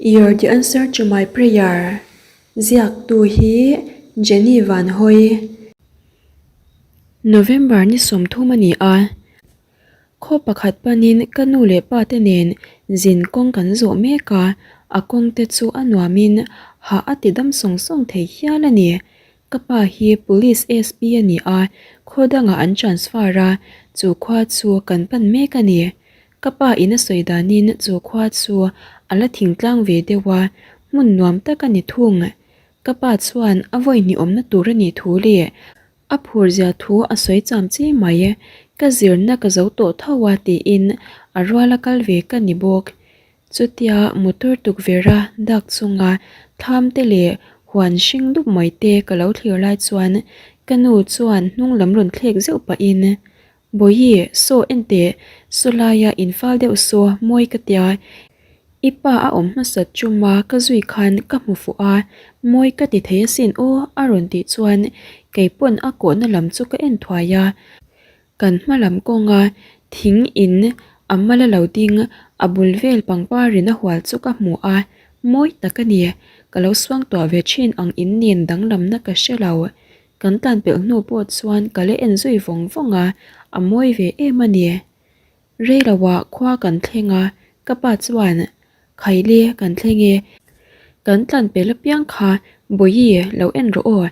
You're the answer to my prayer ziaktu hi Jenny Van Hoy. November ni 30 a ni a, khaw pakhat panin ka nu leh pa te nen zin kawng kan zawh mek a, a kawng te chu a nuamin hah a ti dam sawng sawng thei hial a ni. Ka pa hi Police SP a ni a, khaw dangah an transfer a, chu khua chu kan pan mek a ni. Ka pa in a sawi danin chu khua chu a la thingtlang ve deuh a, hmun nuam tak a ni thung. Ka pa chuan a vawi hnih awmna tur a nih thu leh a phur zia thu a sawi cham chi mai. Ka zirna ka zo tawh tho a tiin a rual a kal ve ka ni bawk. Chutia motor tukverh a dak chunga thlam te leh huan hring dup mai te ka lo thlir lai chuan ka nu chuan hnung lam rawn thlek zeuh pahin Bawihi, saw en teh, saw laia in fal deuh saw mawi ka tia, i pa a awm hmasat chuma ka zui khan ka hmu fuh a, mawi ka ti thei asin aw a rawn tih chuan kei pawn a kawhna lam chu ka en thuai a, kan hma lam kawnga thing in a mala lo ding a bul vel pangparin a hual chu ka hmu a, mawi tak a ni, ka lo suangtuah ve thin ang in nen danglamna ka hre lo. Kan tlan pelh hnu pawh chuan ka la en zui vawng vawng a, a mawi ve em a ni. Rei loah khua kan thleng a, ka pa chuan, Khaile kan thleng e, kan tlan pelh apiang kha Bawihi lo en rawh aw,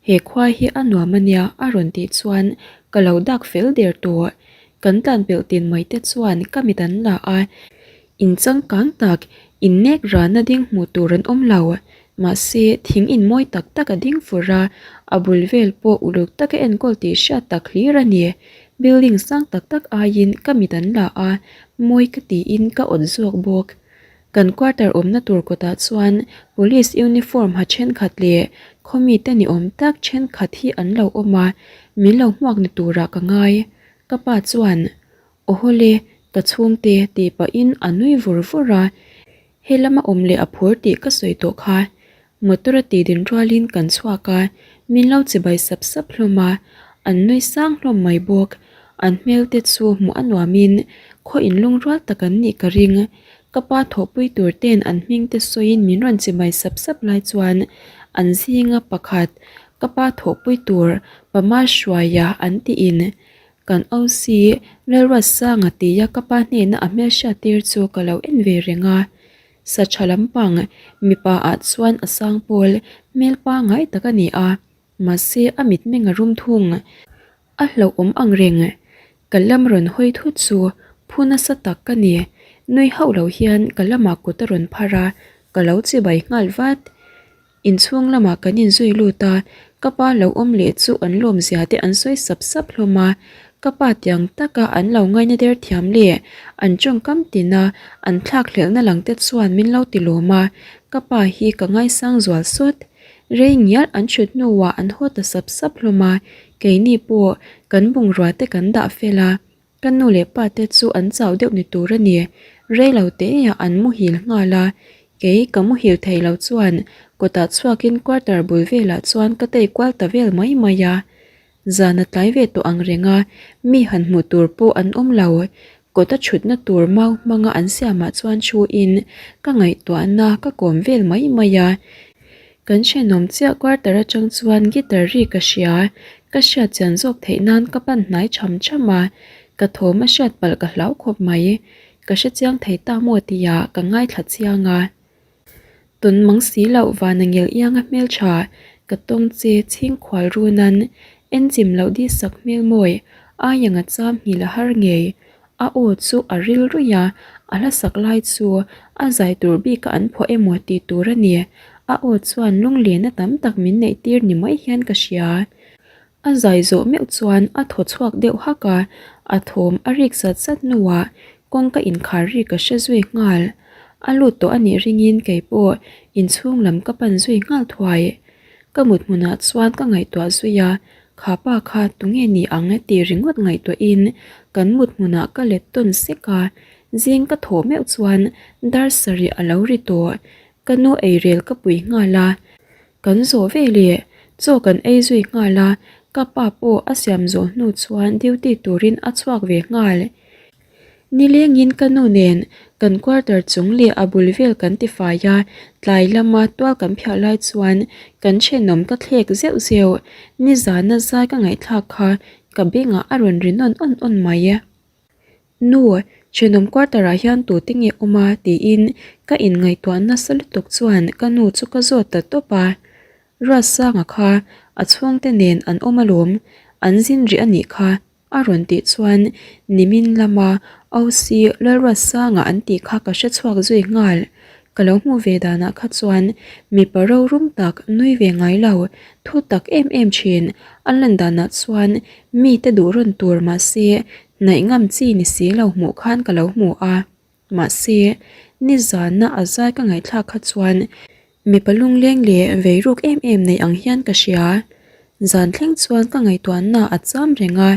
he khua hi a nuam a nia a rawn tih chuan ka lo dak fel der tawh. Kan tlan pelh tin mai te chuan ka mit an la a, in changkang tak innek rana ding hmuh tur an awm lo. Mahse, thing in mawi tak tak a ding fur a, a bul vel pawh uluk taka enkawl tih hriat tak hlir a ni. Building sang tak tak aiin ka mit an la a, mawi ka tiin ka awt zawk bawk. Kan quarter awmna tur kawtah chuan police uniform ha thenkhat leh khaw mite ni awm tak thenkhat hi an lo awm a, min lo hmuak ni turah ka ngai. Ka pa chuan, Awhawle, ka chhungte tih pahin a nui vur vur a, He lama awm leh a phur tih ka sawi tawh kha. Motor a tih din rualin kan chhuak a, min lo chibai sap sap hlawm a, an nui sang hlawm mai bawk. An hmel te chu hmuh a nuamin khaw inlungrual tak an nih ka ring. Ka pa thawhpui tur ten an hming te sawiin min rawn chibai sap sap lai chuan an zinga pakhat ka pa thawhpui tur Pama Hruaia an tiin Kan OC Lalruatsanga tia ka pa hnena a hmelhriat tir chu ka lo en ve reng a. Sa tha lampang mipa ah chuan a sang pawl hmel pangngai tak a ni a, mahse a mitmeng a rum thung. A hlauhawm ang reng. Ka lam rawn hawi thut chu phu nasa tak ka ni. Nui hauh lo hian ka lamah kut a rawn phar a, ka lo chibai nghal vat. Inchhung lamah kan inzui lut a, ka pa lo awm leh chu an lawmzia te an sawi sap sap hlawm a, ka pa tiang taka an lo ngaina der thiam leh an tawngkam tina an thlakhlelhna lang te chuan min lo ti lawm a, ka pa hi ka ngaisang zual sawt. Rei ngial an thut hnuah an haw ta sap sap hlawm a, keini pawh kan bungrua te kan dah fel a. Ka nu leh pa te chu an chau deuh ni tur a ni. Rei lo te ah an muhil nghal a, kei ka muhil thei lo chuan kawtah chhuakin quarter bul velah chuan ka tei kual ta vel mai mai a. Zan a tlai ve tawh ang reng a, mi han hmuh tur pawh an awm lo. Kawta thutna tur mau hmanga an siamah chuan thuin ka ngaihtuahna ka kawm vel mai mai a. Kan thenawm chiah quarter atang chuan guitar ri ka hria, ka hriat chian zawk theih nan ka pan hnai cham cham a, ka thawm a hriat palh ka hlau khawp mai, ka hre chiang thei ta maw tia ka ngaithla chiang a. Tawn mang si loh vana ngel ianga hmeltha ka tawng che chhing khual runan en chim loh di sak hmel mawi aianga cham nghil a har ngei A aw chu a ril ruih a, a hla sak lai chu a zai tur bik a an phuah emaw tih tur a ni. A aw chuan lunglena tam tak min neih tir ni mai hian ka hria. A zai zawh meuh chuan a thaw chhuak deuh hak a, a thawm a rik zat zat hnuah kawngka inkhar ri ka hre zui nghal. A lut tawh a nih ringin kei pawh inchhung lam ka pan zui nghal thuai. Ka mut hmunah chuan ka ngaihtuah zui a, Kha pa kha tunge ni ang tih ringawt ngaihtuahin kan mut hmunah ka let tawn sek a, zing ka thawh meuh chuan dar sarih a lo ri tawh. Ka nu eirel ka pui nghal a, kan zawh ve leh chaw kan ei zui nghal a, ka pa pawh a siam zawh hnu chuan duty turin a chhuak ve nghal. Nilengin ka nu nen kan quarter chung leh a bul vel kan tifai a, tlai lama tual kan phiah lai chuan kan thenawm ka thlek zeuh zeuh. Nizana zai ka ngaihthlak kha ka bengah a rawn ri nawn awn awn mai. Nu, thenawm quarter ah hian tute nge awm a? tiin ka inngaihtuah nasa lutuk chuan ka nu chu ka zawt ta tawp a. Ruatsanga kha a chhungte nen an awm alawm, an zin rih a nih kha. A rawn tih chuan nimin lama OC Lalruatsanga an tih kha ka hre chhuak zui nghal. Ka lo hmuh ve danah kha chuan mipa rorum tak nui ve ngai lo, thu tak em em thin a lan danah chuan mite duh rawn tur mahse hnaih ngam chi ni si lo hmuh khan ka lo hmu a. Mahse, nizana a zai ka ngaihthlak kha chuan mipa lungleng leh vei ruk em em nei ang hian ka hria. Zan thleng chuan ka ngaihtuahna a cham reng a,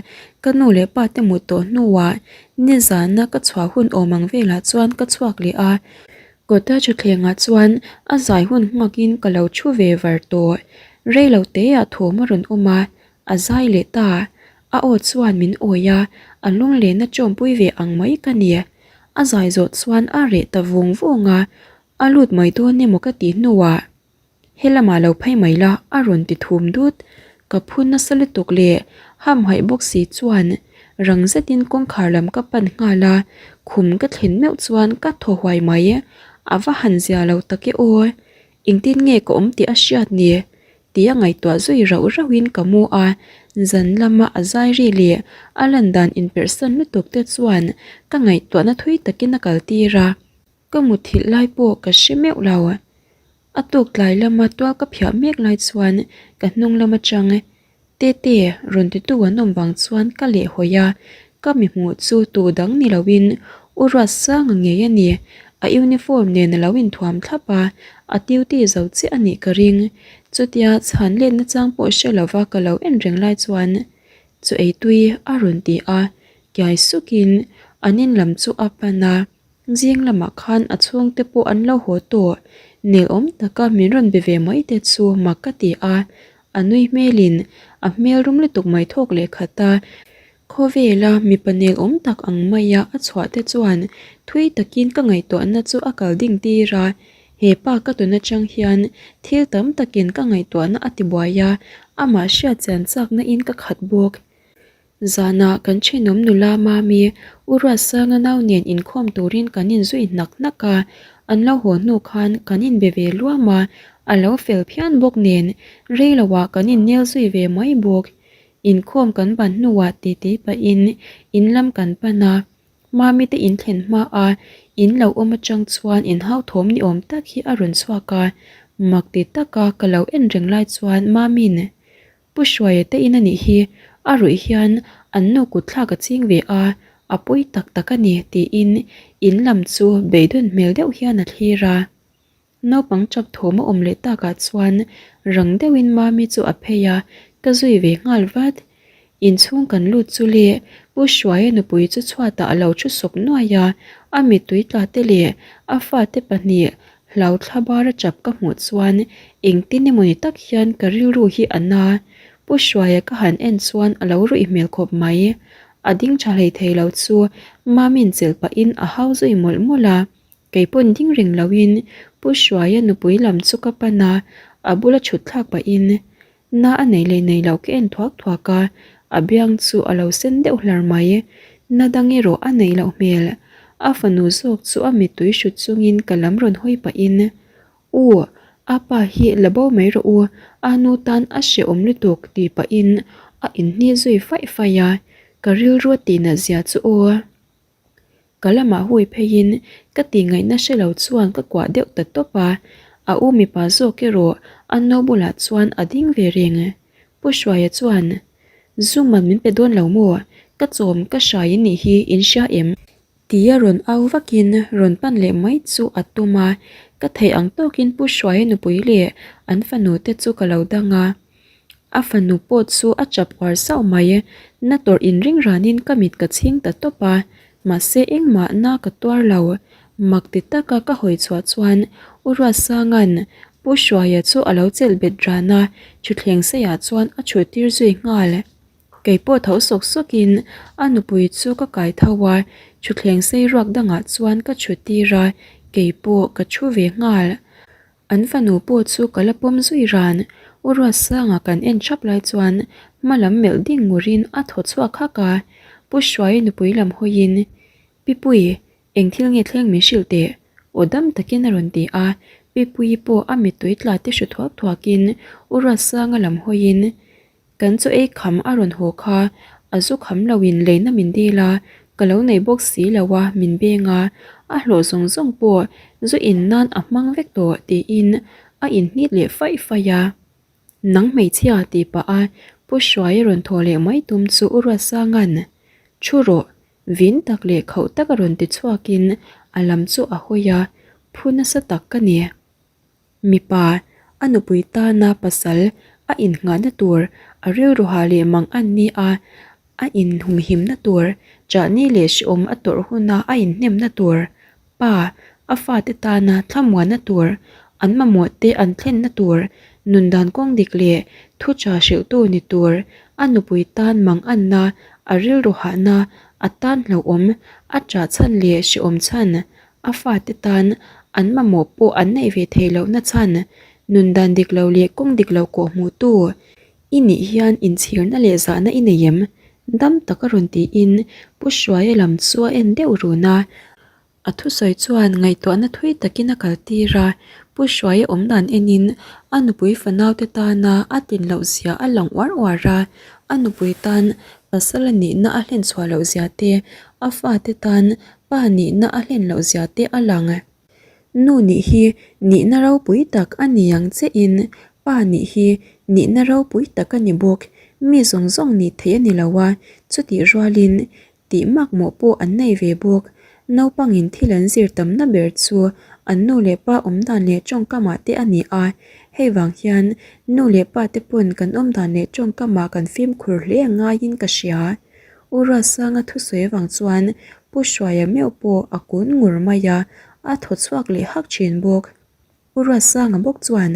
ka nu leh pa te mut tawh hnuah nizana ka chhuah hun awm ang velah chuan ka chhuak leh a. Kawta thutthlengah chuan a zai hun nghakin ka lo thu ve var tawh. Rei lo teah thawm a rawn awm a, A zai leh ta, a aw chuan min awi a, a lunglehna chawmpui ve ang mai ka ni. A zai zawh chuan a reh ta vung vung a, a lut mai dawn emaw ka tih hnuah, He lamah lo phei mai la a rawn ti thum dut. Ka phu nasa lutuk leh hamhaih bawk si chuan rang zetin kawngkhar lam ka pan nghal a, khum ka thlen meuh chuan ka thaw huai mai. A va han zia lo tak e aw, engtin nge ka awm tih a hriat ni? Tia ngaihtuah zui rauh rauhin ka mu a, zan lama a zai ri leh a lan dan inperhsan lutuk te chuan ka ngaihtuahna thui takin a kal tir a, ka muthilh lai pawh ka hre meuh lo. A tuk tlai lama tual ka phiah mek lai chuan ka hnung lam atang Tete rawn titu an awm vang chuan ka leh hawi a, ka mi hmuh chu tu dang ni loin U Ruatsanga ngei a ni. A uniform nen a lo inthuam thlap a, a duty zo chiah a nih ka ring. Chutia chhan letna chang pawh hre lova ka lo en reng lai chuan chu eitui a rawn ti a, kiai sukin an in lam chu a pan a. Zing lamah khan a chhungte pawh an lo haw tawh. Nelawm taka min rawn be ve mai te chu mak ka ti a, a nui hmelin a hmel rum lutuk mai thawk leh khat a. Khawvela mipa nelawm tak ang maia a chhuah te chuan thui takin ka ngaihtuahna chu a kal ding tir a. He pa ka tawn atang hian thil tam takin ka ngaihtuahna a tibuai a, amah hriat chian chakna in ka khat bawk. Zanah kan thenawm nula Mami, U Ruatsanga nau nen inkhawm turin kan inzui hnak hnak a, an lo haw hnu khan kan inbe ve luam a, a lo fel phian bawk nen rei loah kan innel zui ve mai bawk. Inkhawm kan ban hnuah titi pahin in lam kan pan a, Mami te in thlen hma a in lo awm atang chuan inhau thawm ni awm tak hi a rawn chhuak a, mak ti taka ka lo en reng lai chuan Mami'n Pu Hruaia te in a nih hi, a ruih hian an nu kut thlak a ching ve a, a pawi tak tak a ni tiin in lam chu beidawn hmel deuh hian a thlir a. Naupang chap thawm a awm leh takah chuan rang deuhin Mami chu a phei a, ka zui ve nghal vat. Inchhung kan lut chu le Pu Hruaia nupui chu chhuatah a lo thu sawp nuai a, a mittui tla te leh a fate pahnih Hlau thla bar a chap ka hmuh chuan engtin emaw ni tak hian ka rilru hi a na. Pu Hruaia ka han en chuan a lo ruih hmel khawp mai. A ding tha hlei thei lo chu Mamin chelh pahin a hau zui mawlh mawlh a. Kei pawn ding reng loin Pu Hruaia nupui lam chu ka pan a, a bula chhut thlak pahin Na a nei leh nei lo ka en thuak thuak a, a biang chu a lo sen deuh hlar mai. Na dang erawh a neih loh hmel. A fanu zawk chu a mittui hrut chungin ka lam rawn hawi pahin, U, a pa hi la bo mai rawh u, a nu tan a hrehawm lutuk tih pahin a inhni zui faih faih a, ka rilru a tihnat zia chu aw. Ka lamah hui pheiin ka tih ngaihna hre lo chuan ka kuah deuh ta tawp a, a u mipa zawk erawh a no bulah chuan a ding ve reng. Pu Hruaia chuan, Zu man min pe dawn lo maw? Ka chawm ka hrai in nih hi in hria em? Tia rawn au vakin rawn pan leh mai chu a tum a, ka theih ang tawkin Pu Hruaia nupui leh an fanu te chu ka lo dang a. A fanu pawh chu a chap uar sauh mai. Na tawrh inring ranin ka mit ka chhing ta tawp a, mahse engmah na ka tuar lo. Mak ti taka ka hawi chhuah chuan U Ruatsanga'n Pu Hruaia chu a lo chelh bet ran a, thutthleng seiah chuan a chhut tir zui nghal. Kei pawh tho sawk sawkin a nupui chu ka kai tho a, thutthleng sei ruak dangah chuan ka chhut tir a, kei pawh ka thu ve nghal. An fanu pawh chu ka la pawm zui ran. U Ruatsanga kan en thap lai chuan hma lam melh ding ngurin a thaw chhuak hak a, Pu Hruaii nupui lam hawiin, Pi Pui, eng thil nge thleng min hrilh teh? Aw dam takin a rawn ti a, Pi Puii pawh a mittui tla te hru thuak thuakin U Ruatsanga lam hawiin, Kan chaw ei kham a rawn haw kha, a zu kham lo in leina min dil a, ka lo nei bawk si lo a, min beng a, a hlawh zawng zawng pawh zu in nan a hmang vek tawh tiin a inhnit leh faih faih a. Nang hmeichhia tih pah a Pu Hruai rawn thaw leh mai tum chu U Ruatsanga'n, Thu rawh, vin tak leh khauh tak a rawn ti chhuakin a lam chu a hawi a, phu nasa tak ka ni. Mipa, a nupui tana pasal a innghahna tur, a rilruha leh mang an ni a, a inhumhimna tur, chahni leh hrehawm a tawrh huna a inhnemna tur, pa, a fate tana thlamuanna tur, an mamawhte an thlenna tur, nundan kawng dik leh thu tha hrilhtu ni tur, a nupui tan mang anna, a rilruhahna, a tan hlauhawm, a chah chhan leh hrehawm chhan, A fate tan an mamawh pawh an neih ve theih lohna chhan nun dan dik lo leh kawng dik lo kawh hmuhtu i nih hian inchhirna leh zahna i nei em? Dam tak a rawn tiin Pu Hruaia lam chu a en deuh run a. A thusawi chuan ngaihtuahna thui takin a kaltir a, Pu Hruaia awm dan enin a nupui fanaute tana a tlin loh zia a lang uar uar a, a nupui tan pasal a nihna a hlen chhuah loh zia te, a fate tan Pa nihna a hlen loh zia te a lang. Nu nih hi nihna ropui tak a ni ang che in pa nih hi nihna ropui tak a ni bawk. Mi zawng zawng nih theih a ni lo a, chutih rualin tih makmawh pawh an nei ve bawk. Naupangin thil an zir tamna ber chu an nu leh pa awmdan leh tawngkamah te a ni a, hei vang hian nu leh pa te pawn kan awmdan leh tawngkamah kan fimkhur hle ngaiin ka hria. U Ruatsanga thusawi avang chuan Pu Hruaia meuh pawh a kun ngur mai a, a thaw chhuak leh hak thin bawk. U Ruatsanga bawk chuan,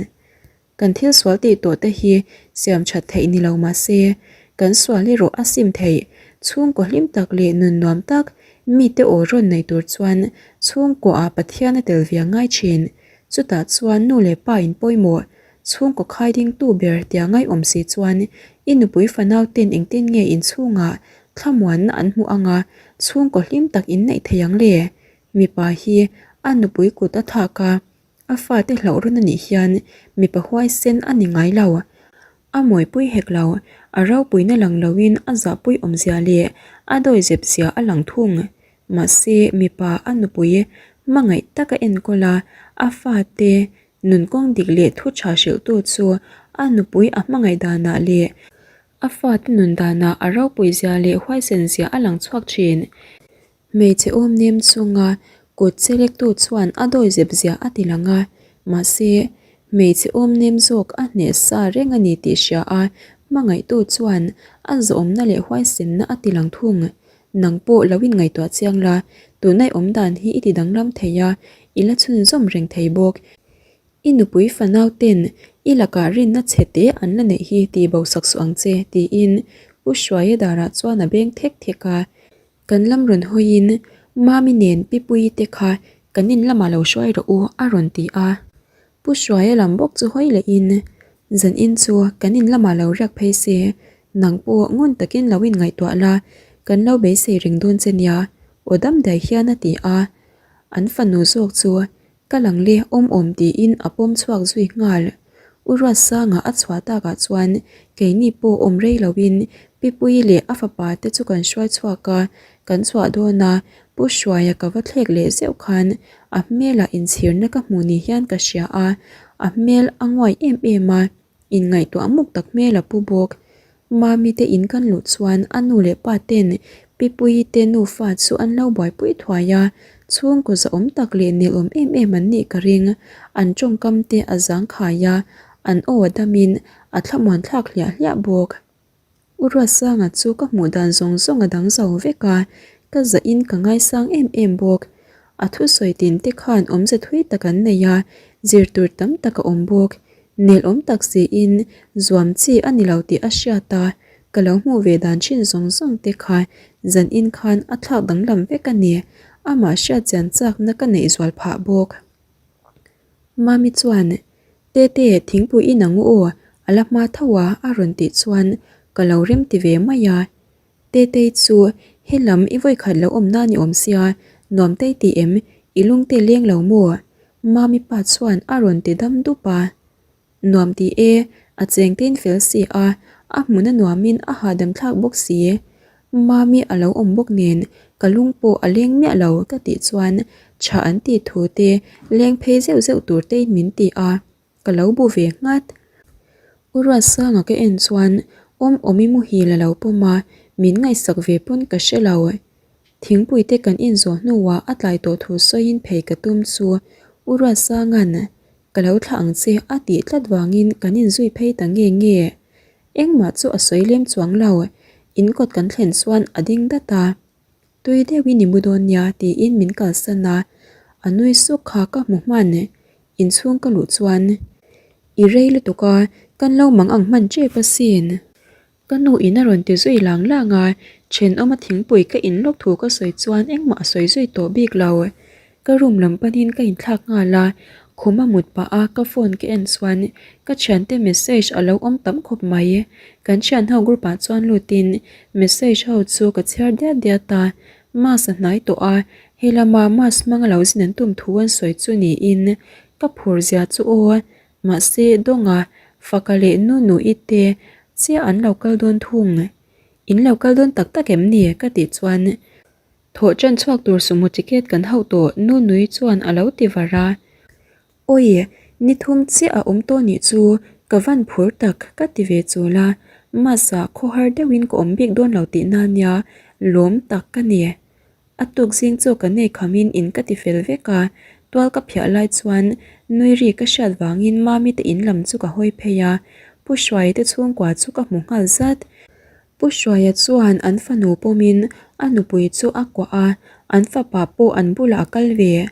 Kan thil sual tih tawh te hi siam that theih ni lo mah se, kan sual erawh a sim theih. Chhungkaw hlim tak leh nun nuam tak mite aw rawn nei tur chuan chhungkaw ah Pathian a tel ve a ngai thin. Chutah chuan nu leh pa in pawimawh Chhungkaw khai dingtu ber tia ngaihawm si chuan i nupui fanau ten engtin nge inchhungah thlamuanna an hmuh anga chhungkaw hlim tak inneih thei ang le? Mipa hi a nupui kut a thlak a, a fate hlauh rawn a nih hian mipa huaisen a ni ngai lo. A mawipui hek lo, a ropuina lang loin a zahpui awmzia leh a dawizep zia a lang thung. Mahse mipa a nupui hmangaih taka enkawl a, a fate Nun kawng dik leh thu tha hrilhtu chu a nupui a hmangaih danah leh a fate nun danah a ropui zia leh huaisen zia a lang chhuak thin. Hmeichhe awm nem chunga kut chelektu chuan a dawi zep zia a ti lang a, mahse hmeichhe awm nem zawk a hneh sa reng a ni tih hria a hmangaihtu chuan a zawhawmna leh huaisenna a ti lang thung. Nang pawh lo inngaihtuah chiang la, tunai awm dan hi i ti danglam thei a, i la chhunzawm reng thei bawk. I nupui fanau ten i lakah rinna chhe te an la neih hi ti bo sak suh ang che, tiin Pu Hruaia darah chuan a beng thek thek a. Kan lam rawn hawiin Mami nen Pi Puii te kha kan in lamah lo hruai rawh u a rawn ti a. Pu Hruaia lam bawk chu hawi lehin, Zan in chu kan in lamah lo riak phei se, nang pawh ngun takin lo in ngaihtuah la, kan lo beisei reng dawn che nia, aw dam daih hian a ti a. An fanu zawk chu ka lang le awm awm tiin a pawm chhuak zui nghal. U Ruatsanga a chhuah takah chuan keini pawh awm rei loin Pi Puii leh a fapa te chu kan hruai chhuak a, kan chhuah dawn a, Pu Hruaia ka va thlek leh zeuh khan a hmelah inchhirna ka hmuh ni hian ka hria a, a hmel a nguai em em a, inngaihtuah muk tak hmel a pu bawk. Mami te in kan luh chuan a nu leh pa ten Pi Puii te nufa chu an lo buaipui thuai a, chhungkaw zahawm tak leh nelawm em em an nih ka ring. An tawngkam te a zangkhai a, an aw a damin a thlamuan thlak hliah hliah bawk. U Ruatsanga chu ka hmuh dan zawng zawng a dang zo vek a, ka zahin ka ngaisang em em bawk. A thusawi tin te khan awmze thui tak an nei a, zir tur tam tak a awm bawk. Nelawm tak siin zuam chi a ni lo tih a hriat a. Ka lo hmuh ve dan thin zawng zawng te kha zan in khan a thlak danglam vek a ni. Amah hriat chian chakna ka neih zual phah bawk. Mami chuan, Tete, thingpui in ang u aw, a la hma tho a, a rawn tih chuan ka lo rem ti ve mai a. Tetei chu he lam i vawikhat lo awm nan i awm sia, nuam tei ti em, i lungte leng lo maw? Mami pa chuan a rawn ti dam dup a. Nuam ti e, a cheng tein fel si a, a hmun a nuamin a hahdam thlak bawk si. Mami a lo awm bawk nen ka lung pawh a leng miah lo ka tih chuan tha an tih thu te leng phei zeuh zeuh tur tein min ti a, ka lo bu ve nghat. U Ruatsanga ka en chuan awm awm i muhil a lo pawm a, min ngaihsak ve pawn ka hre lo. Thingpui te kan inzawh hnuah a tlai tawh thu sawiin phei ka tum chu U Ruatsanga'n Ka lo thlah ang che a tih tlat vangin kan inzui phei ta nge nge. Engmah chu a sawi lem chuang lo, in kawt kan thlen chuan a ding dat a. Tui deuhin i mu dawn nia tiin min kalsan a, a nui suk kha ka hmu hman. Inchhung ka luh chuan i rei lutuk a, kan lo mang ang hman tep asin. Ka nu in a rawn ti zui lang lang a, thenawma thingpui ka in lawk thu ka sawi chuan engmah a sawi zui tawh bik lo. Ka room lam panin ka inthlak nghal a, khum a mut pah a ka phone ka en chuan ka thiante message a lo awm tam khawp mai. Kan thian ho group ah chuan lutin message ho chu ka chhiar diat diat a, mask a hnai tawh a, he lama mask hmanga lo zin an tum thu an sawi chu niin ka phur zia chu aw. Mahse, Dawnga, Faka leh Nunu-i te chiah an lo kal dawn thung. In lo kal dawn tak tak em ni? ka tih chuan thawh ṭan chhuak tur sumo ticket kan hauh tawh Nunu-i chuan a lo ti var a. Awi, ni thum chiah a awm tawh nih chu ka van phur tak ka ti ve chul a, Masa khawhar deuhin ka awm bik dawn lo tihna nia lawm tak ka ni. A tuk zing chu ka nei khamin in ka ti fel vek a, tual ka phiah lai chuan nui ri ka hriat vangin Mami te in lam chu ka hawi phei a, Pu Hruaia te chhungkua chu ka hmu nghal zat. Pu Hruaia chuan an fanu pawmin a nupui chu a kuah a, an fapa pawh an bulah a kal ve.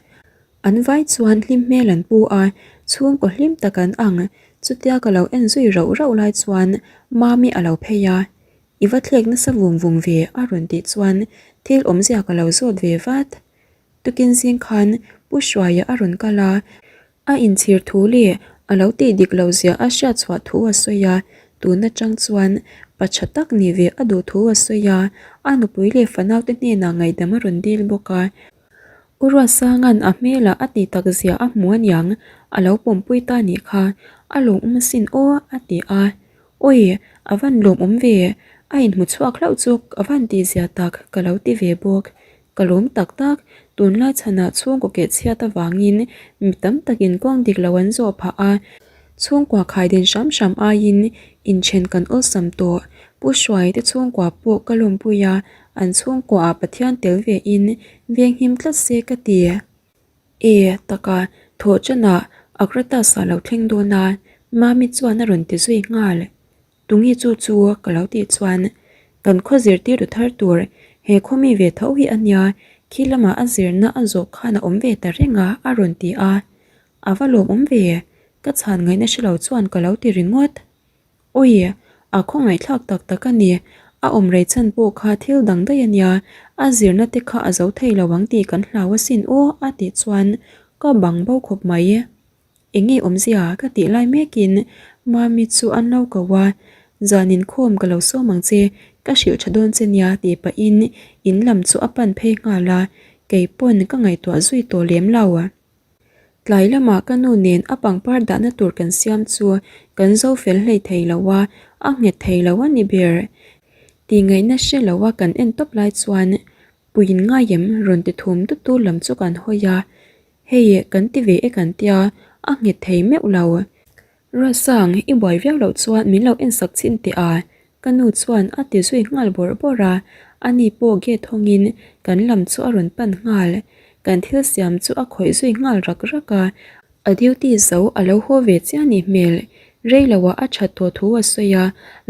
An vai chuan hlim hmel an pu a, chhungkaw hlim tak an ang. Chutia ka lo en zui rauh rauh lai chuan Mami a lo phei a, I va thlek nasa vung vung ve a rawn tih chuan thil awmzia ka lo zawt ve vat. Tukin zing khan Pu Hruaia a rawn kal a, a inchhir thu leh a lo tih dik lo zia a hriat chhuah thu a sawi a, tun atang chuan pa tha tak nih ve a duh thu a sawi a, a nupui leh fanaute hnenah ngaihdam a rawn dil bawk a. U Ruatsanga'n a hmelah a tih tak zia a hmu aniang a lo pawmpui ta nih kha, a lawmawm asin aw a ti a. Awi, a van lawmawm ve, a inhmu chhuak hlauh chu a van tih zia tak ka lo ti ve bawk. Ka lawm tak tak, tunlai chhanah chhungkaw keh chhiat avangin mi tam takin kawng dik lo an zawh phah a, chhungkua khaidin hram hram aiin inthen kan awlsam tawh. Pu Hruai te chhungkua pawh ka lawmpui a, an chhungkuaah Pathian tel vein venghim tlat se ka ti. E, taka, thawh chanah Akratas ah lo thleng dawn a, Mami chuan a rawn ti zui nghal. Tunge chu chu ka lo tih chuan kan khaw zirtirtu thar tur he khaw mi ve tho hi a nia, khi lamah a zirna a zawh khan a awm ve ta reng a a rawn ti a. A va lawmawm ve, ka chhan ngaihna hre lo chuan ka lo ti ringawt. Awi, a khawngaihthlak tak tak a ni. A awm rei chhan pawh kha thil dang daih a nia, a zirna te kha a zo thei lo ang tih kan hlau asin aw a tih chuan ka bang bo khawp mai. Enge awmzia ka tih lai mekin Mami chu an lo ko a, Zan inkhawm ka lo sawm ang che, ka hrilh tha dawn che nia tih pahin in lam chu a pan phei nghal a, kei pawn ka ngaihtuah zui tawh lem lo. Tlai lamah ka nu nen a pangpar dahna tur kan siam chu kan zo fel hlei thei lo a, a nghet thei lo a ni ber. Tihngaihna hre lo a kan en tawp lai chuan Puiin ngai em rawn ti thum tut tu lam chu kan hawi a, hei kan ti ve e kan tia, a nghet thei meuh lo. Ruatsang, i buai viau loh chuan min lo ensak chin teh a, ka nu chuan a ti zui nghal bawrh bawrh a, ani pawh gate hawngin kan lam chu a rawn pan nghal. Kan thil siam chu a khawih zui nghal rak rak a, a duty zo a lo haw ve chiah nih hmel. Rei loah a that tawh thu a sawi a,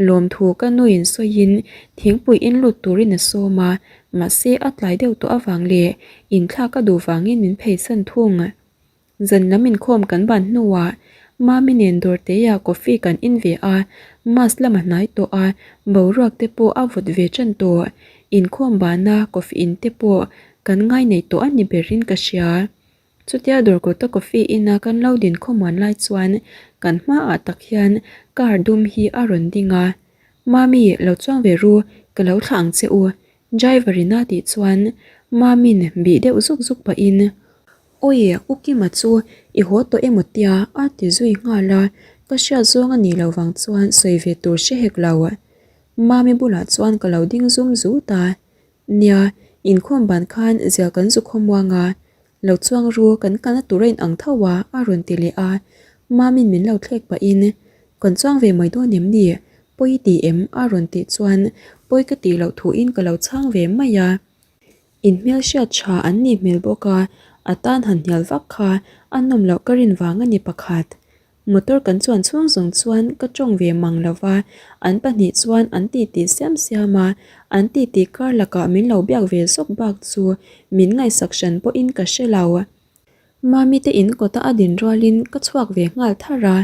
lawmthu ka nuin sawiin thingpui in lut turin a sawm a, mahse a tlai deuh tawh avang leh inthlak a duh vangin min pheisan thung. Zan lam inkhawm kan ban hnuah. Mami nen dawrteiah coffee kan in ve a, mass lam a hnai tawh a, boruak te pawh a vawt ve tan tawh. Inkhawm bana coffee in te pawh kan ngai nei tawh a ni berin ka hria. Chutia dawrkawta coffee ina kan lo din khawmuan lai chuan kan hmaah tak hian car dum hi a rawn ding a, Mami, lo chuang ve ru, ka lo thlah ang che u, driver ina tih chuan Mami'n bih deuh zuk zuk pahin, Awi, U Kima chu i haw tawh emaw tia a ti zui nghal a, ka hriat zawng a nih loh vang chuan sawi ve tur hre hek lo. Mami bulah chuan ka lo ding zum zut a, Nia, inkhawm ban khan zial kan zu khawmuang a, lo chuang ru kan kalna tur a in ang tho a a rawn ti leh a, Mami'n min lo thlek pahin, Kan chuang ve mai dawn em ni? Pawi i ti em? a rawn tih chuan pawi ka tih loh thuin ka lo chhang ve mai a. In hmelhriat tha an nih hmel bawk a, a tan han hnial vak kha a nawm loh ka rin vang a ni pakhat. Motor kan chuan chhung zawng chuan ka tawng ve mang lo va, an pahnih chuan an titi siam siam a, an titi kar lakah min lo biak ve zawk bak chu min ngaihsak hran pawhin ka hre lo. Mami te in kawta a din rualin ka chhuak ve nghal thar a,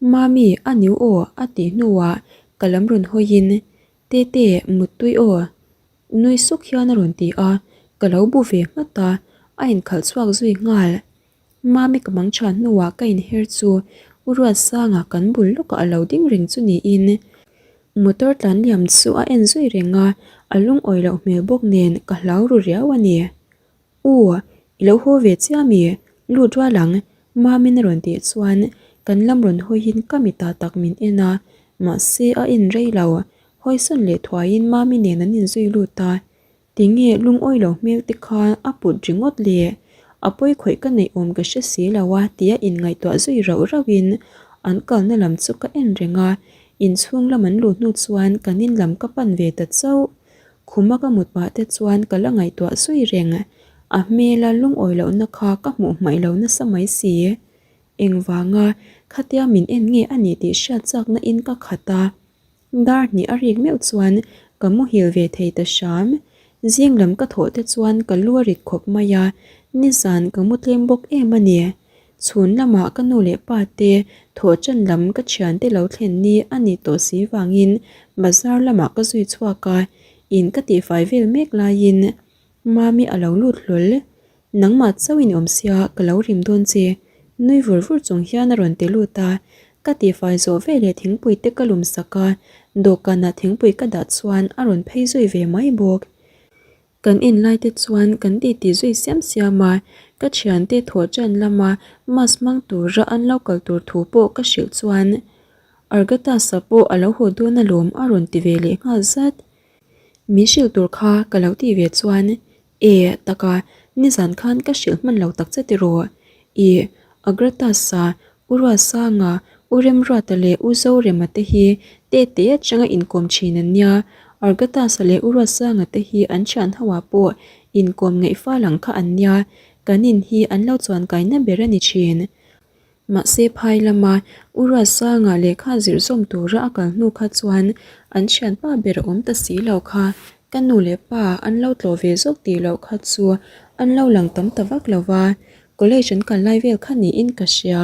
Mami, a niu aw a tih hnuah ka lam rawn hawiin, Tete, muttui aw. Nui suk hian a rawn ti a, ka lo bu ve nghat a, a inkhalh chhuak zui nghal. Mami ka mang than hnuah ka inher chu U Ruatsanga kan bul lawkah a lo ding reng chu niin motor tlan liam chu a en zui reng a, a lungawi loh hmel bawk nen ka hlau ru riau a ni. U, i lo haw ve chiah mi? Lut rual ang, Mami'n a rawn tih chuan kan lam rawn hawiin ka mitah tak min en a, mahse a en rei lo. Hawisawn leh thuaiin Mami nen an inzui lut a, Tinge lungawi lo hmel te kha a put ringawt le? A pawi khawih ka neih awm ka hre si lo a tia inngaihtuah zui rauh rauhin an kalna lam chu ka en reng a, inchhung lam an luh hnu chuan kan in lam ka pan ve ta chauh. Khuma ka mut pah te chuan ka la ngaihtuah zui reng. A hmela lungawi lohna kha ka hmuh hmaih lo nasa mai si. Engvanga khatia min en nge a nih tih hriat chakna in ka khat a. Dar hnih a rik meuh chuan ka muhil ve thei ta hram. Zing lam ka thawh te chuan ka lu a rit khawp mai a, nizan ka mu tlem bawk em a ni. Chhun lamah ka nu leh pa te thawh ṭan lam ka thiante lo thlen ni a nih tawh si vangin bazar lamah ka zui chhuak a, in ka tihfai vel mek laiin Mami a lo lut hlawl. Nangmah chauh in awm sia ka lo rim dawn che, nui vur vur chung hian a rawn ti lut a, ka tihfai zawh veleh thingpui te ka lum sak a, dawhkanah thingpui ka dah chuan a rawn phei zui ve mai bawk. Kan in lai te chuan kan titi zui siam siam a, ka thiante thawh ṭan lama mask hmang tura an lo kal tur thu pawh ka hrilh chuan Argatasa pawh a lo haw dawn alawm a rawn ti ve leh nghal zat. Min hrilh tur kha ka lo tih ve chuan E, taka, nizan khan ka hrilh hman lo tak che tiraw? I, Agratas-a, U Ruatsanga, U Remruata leh U Zorema te hi tete atanga inkawm thin an nia. Argatas-a leh U Ruatsanga te hi an thian ho ah pawh inkawm ngeih fal ang kha an nia, kan in hi an lo chuankaina ber a ni thin. Mahse phai lama U Ruatsanga lehkha zirh zawm tura a kal hnu kha chuan an thianpa ber a awm ta si lo kha. Ka nu leh pa an lo tlawh ve zawk tih loh kha chu an lo lang tam ta vak lo va, college an kal lai vel kha niin ka hria.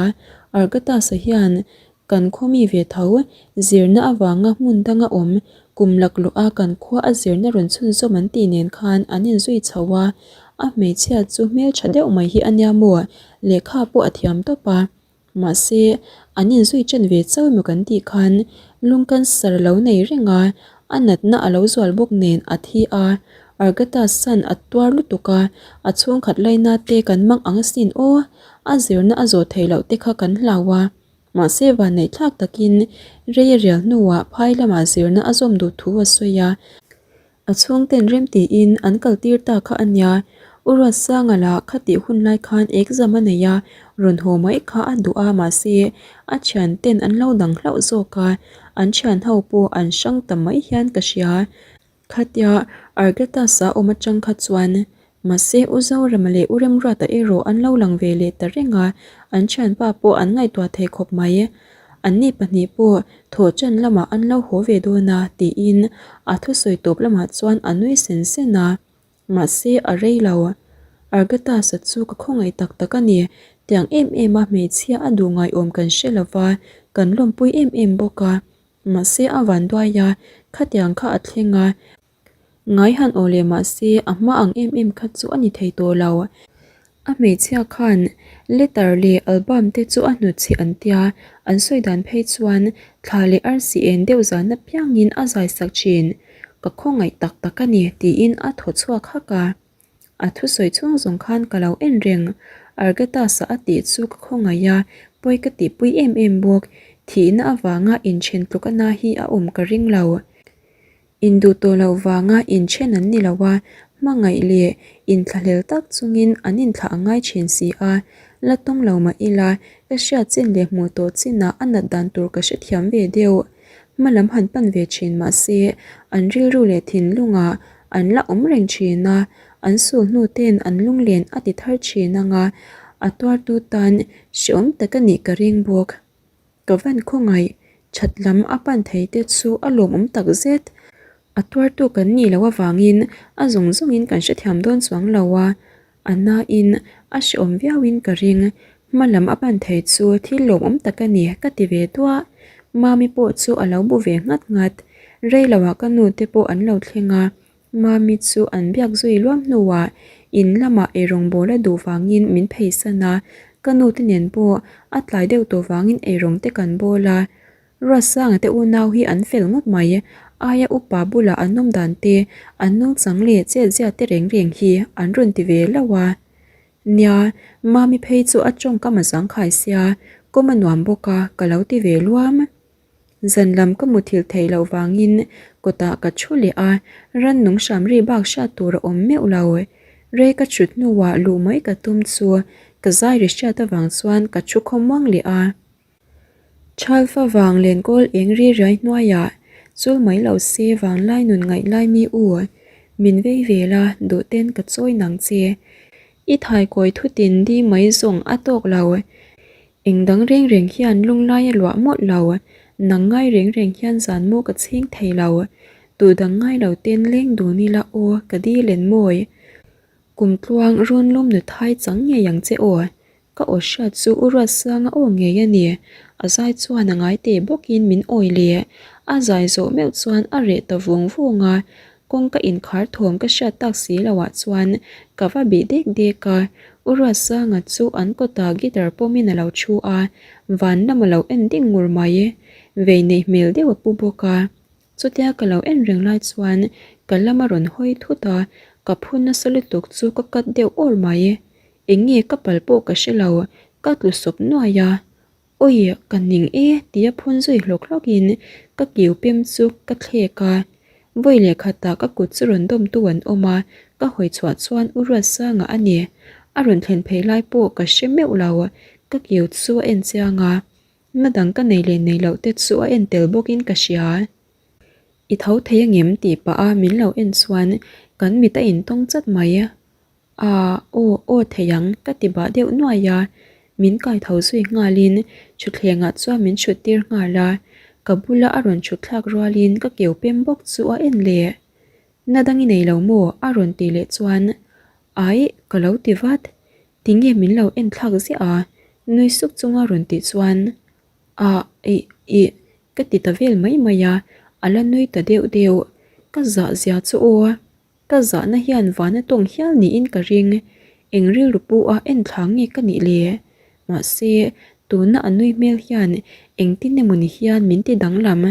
Argatasa hian kan khaw mi ve tho zirna avanga hmun danga awm kum laklawh a kan khua a zirna rawn chhunzawm an tih nen khan an inzui chho a, a hmeichhia chu hmeltha deuh mai hi a nia maw? Lehkha pawh a thiam tawp a, mahse an inzui ṭan ve chauh emaw kan tih khan lung cancer a lo nei reng a, a natna a lo zual bawk nen a thi a, Argatas-a'n a tuar lutuk a, a chhungkhat laina te kan mang ang asin aw, a zirna a zawh theih loh te kha kan hlau a, mahse vanneih thlak takin rei a rial hnuah phai lamah zirna a zawm duh thu a sawi a. A chhungten rem tiin an kaltir ta kha a nia, U Ruatsanga lah khatih hun lai khan exam a nei a, rawn haw mai kha a duh a mahse a thianten an lo dang hlauh zawk a, an thian ho pawh an hrang ta mai hian ka hria. Khatia Argatas-a awm atang kha chuan Mahse, U Zorema leh U Remruata erawh an lo lang ve leh ta reng a, an thianpa pawh an ngaihtuah thei khawp mai. Anni pahnih pawh thawh ṭan lamah an lo haw ve dawn a, tiin a thusawi tawp lamah chuan a nui sen sen a. Mahse, a rei lo. Argatasa chu ka khawngaih tak tak a ni. Tiang em em a hmeichhia a duh ngaiawm kan hre lo va, kan lawmpui em em bawk a. Mahse a van duai a, khatiang kha a thleng a. Ngai han aw leh mahse a hma ang em em kha chu a ni thei tawh lo. A hmeichhia khan letter leh album te chu a hnutchhih an tia, an sawi dan phei chuan thla leh arsi en deuh zan apiangin a zai sak thin. Ka khawngaih tak tak a ni tiin a thaw chhuak hak a. A thusawi chhung zawng khan ka lo en reng. Argatas-a a tih chu ka khawngaih a, pawi ka tihpui em em bawk. Thihna avanga inthen tluk a na hi a awm ka ring lo. Induh tawh loh vanga inthen an ni lo a, hmangaih leh inthlahlel tak chungin an inthlah a ngai thin si a. La tawng lo mah ila, ka hriat chin leh hmuh tawh chinah a nat dan tur ka hrethiam ve deuh. Hma lam han pan ve thin mah se, an rilru leh thinlungah an la awm reng thin a, an sul hnu ten an lunglen a ti thar thin ang a, a tuartu tan hreawm tak a nih ka ring bawk. Ka van khawngaih, that lam a pan thei te chu a lawmawm tak zet. A tuartu kan nih loh avangin a zawng zawngin kan hrethiam dawn chuang lo a, A nain a hreawm viauin ka ring, hma lam a pan thei chu thil lawmawm tak a ni ka ti ve duah. Mami pawh chu a lo bu ve nghat nghat. Rei loah ka nu te pawh an lo thleng a, Mami chu an biak zui luam hnuah in lamah eirawng bawl a duh vangin min pheisan a, ka nu te nen pawh a tlai deuh tawh vangin eirawng te kan bawl a. Ruatsanga te unau hi an fel ngawt mai, aia upa bulah an awm dan te, an nungchang leh chet zia te reng reng hi an rawn ti ve lo a. Nia, Mami phei chu a tawngkam a zangkhai sia, kawm a nuam bawk a, ka lo ti ve luam. Zan lam ka muthilh theih loh vangin kawtah ka thu leh a, rannung hram ri bak hriat tur a awm meuh lo. Rei ka thut hnuah luh mai ka tum chu ka zai ri hriat avang chuan ka thu khawmuang leh a. Thalfa vang lenkawl eng ri riai hnuaiah chul mai lo se vanglai nun ngaih lai mi u, min vei ve la duh ten ka chawi nang che. I thaikawi thutin di mai zawng a tawk lo. Eng dang reng reng hian lunglai a luah mawlh lo, nang ngai reng reng hian zan maw ka chhing thei lo. Duh dang ngai lo ten leng dun ila aw ka di len mawi. Kum tluang rawn lawm nuthai chang ngei ang che aw. Ka aw hriat chu U Ruatsanga aw ngei a ni. A zai chuan a ngai teh bawkin min awi leh. A zai zawh meuh chuan a reh ta vung vung a, kawngka inkhar thawm ka hriat tak si loah chuan ka va bih dek dek a. U Ruatsanga chu an kawtah guitar pawmin a lo thu a, van lam a lo en ding ngur mai. Vei neih hmel deuh a pu bawk a. Chutia ka lo en reng lai chuan ka lam a rawn hawi thut a, ka phu nasa lutuk chu ka cut deuh awr mai. Eng nge ka pal pawh ka hre lo, ka tlu sawp nuai a. Awi, ka ning e tia phun zui hlawk hlawk in ka kiu pem chu ka thlek a. Vawi leh khatah ka kut chu rawn dawmtu an awm a, ka hawi chhuah chuan U Ruatsanga a ni. A rawn thlen phei lai pawh ka hre meuh lo, ka kiu chu a en chiang a. Na dang ka nei leh nei loh te chu a en tel bawk in ka hria. I tho thei angem tih pah a min lo en chuan kan mit a intawng chat mai. Aaa, aw, aw thei ang, ka ti bah deuh nuai a. Min kai tho zui nghalin thutthlengah chuan min chhut tir nghal a. Ka bula a rawn chhut thlak rualin ka keu pem bawk chu a en leh. Na dang i nei lo maw? a rawn tih leh chuan Aih, ka lo ti vat. Tinge min lo en thlak ziah a? nui suk chunga rawn tih chuan Ah, ih, ih, ka ti ta vel mai mai a, a la nui ta deuh deuh. Ka zah zia chu aw. Ka zahna hian vana tawng hial niin ka ring, eng rilru pu a en thla nge ka nih le? Mahse, tuna a nui hmel hian engtin emaw ni hian min ti danglam,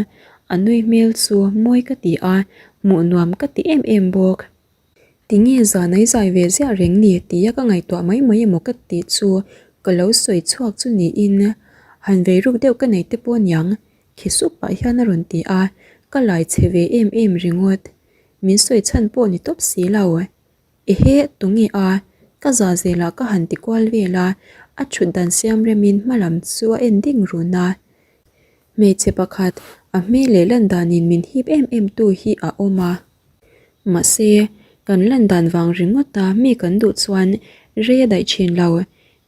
a nui hmel chu mawi ka ti a, hmuh nuam ka ti em em bawk. Tinge zan ai zai ve ziah reng ni tia ka ngaihtuah mai mai emaw ka tih chu ka lo sawi chhuak chu niin han vei ruk deuh ka nei te pawh aniang, khi sup pah hian a rawn ti a, ka lai chhe ve em em ringawt. Min sawi chhan pawh ni tawp si lo. Ehe, tunge a? Ka za zelah ka han ti kual vel a, a thut dan siam remin hma lam chu a en ding run a. Hmeichhe pakhat, a hmel leh lan danin min hip em em tu hi a awm a. Mahse, kan lan dan vang ringawta mi kan duh chuan rei a daih thin lo.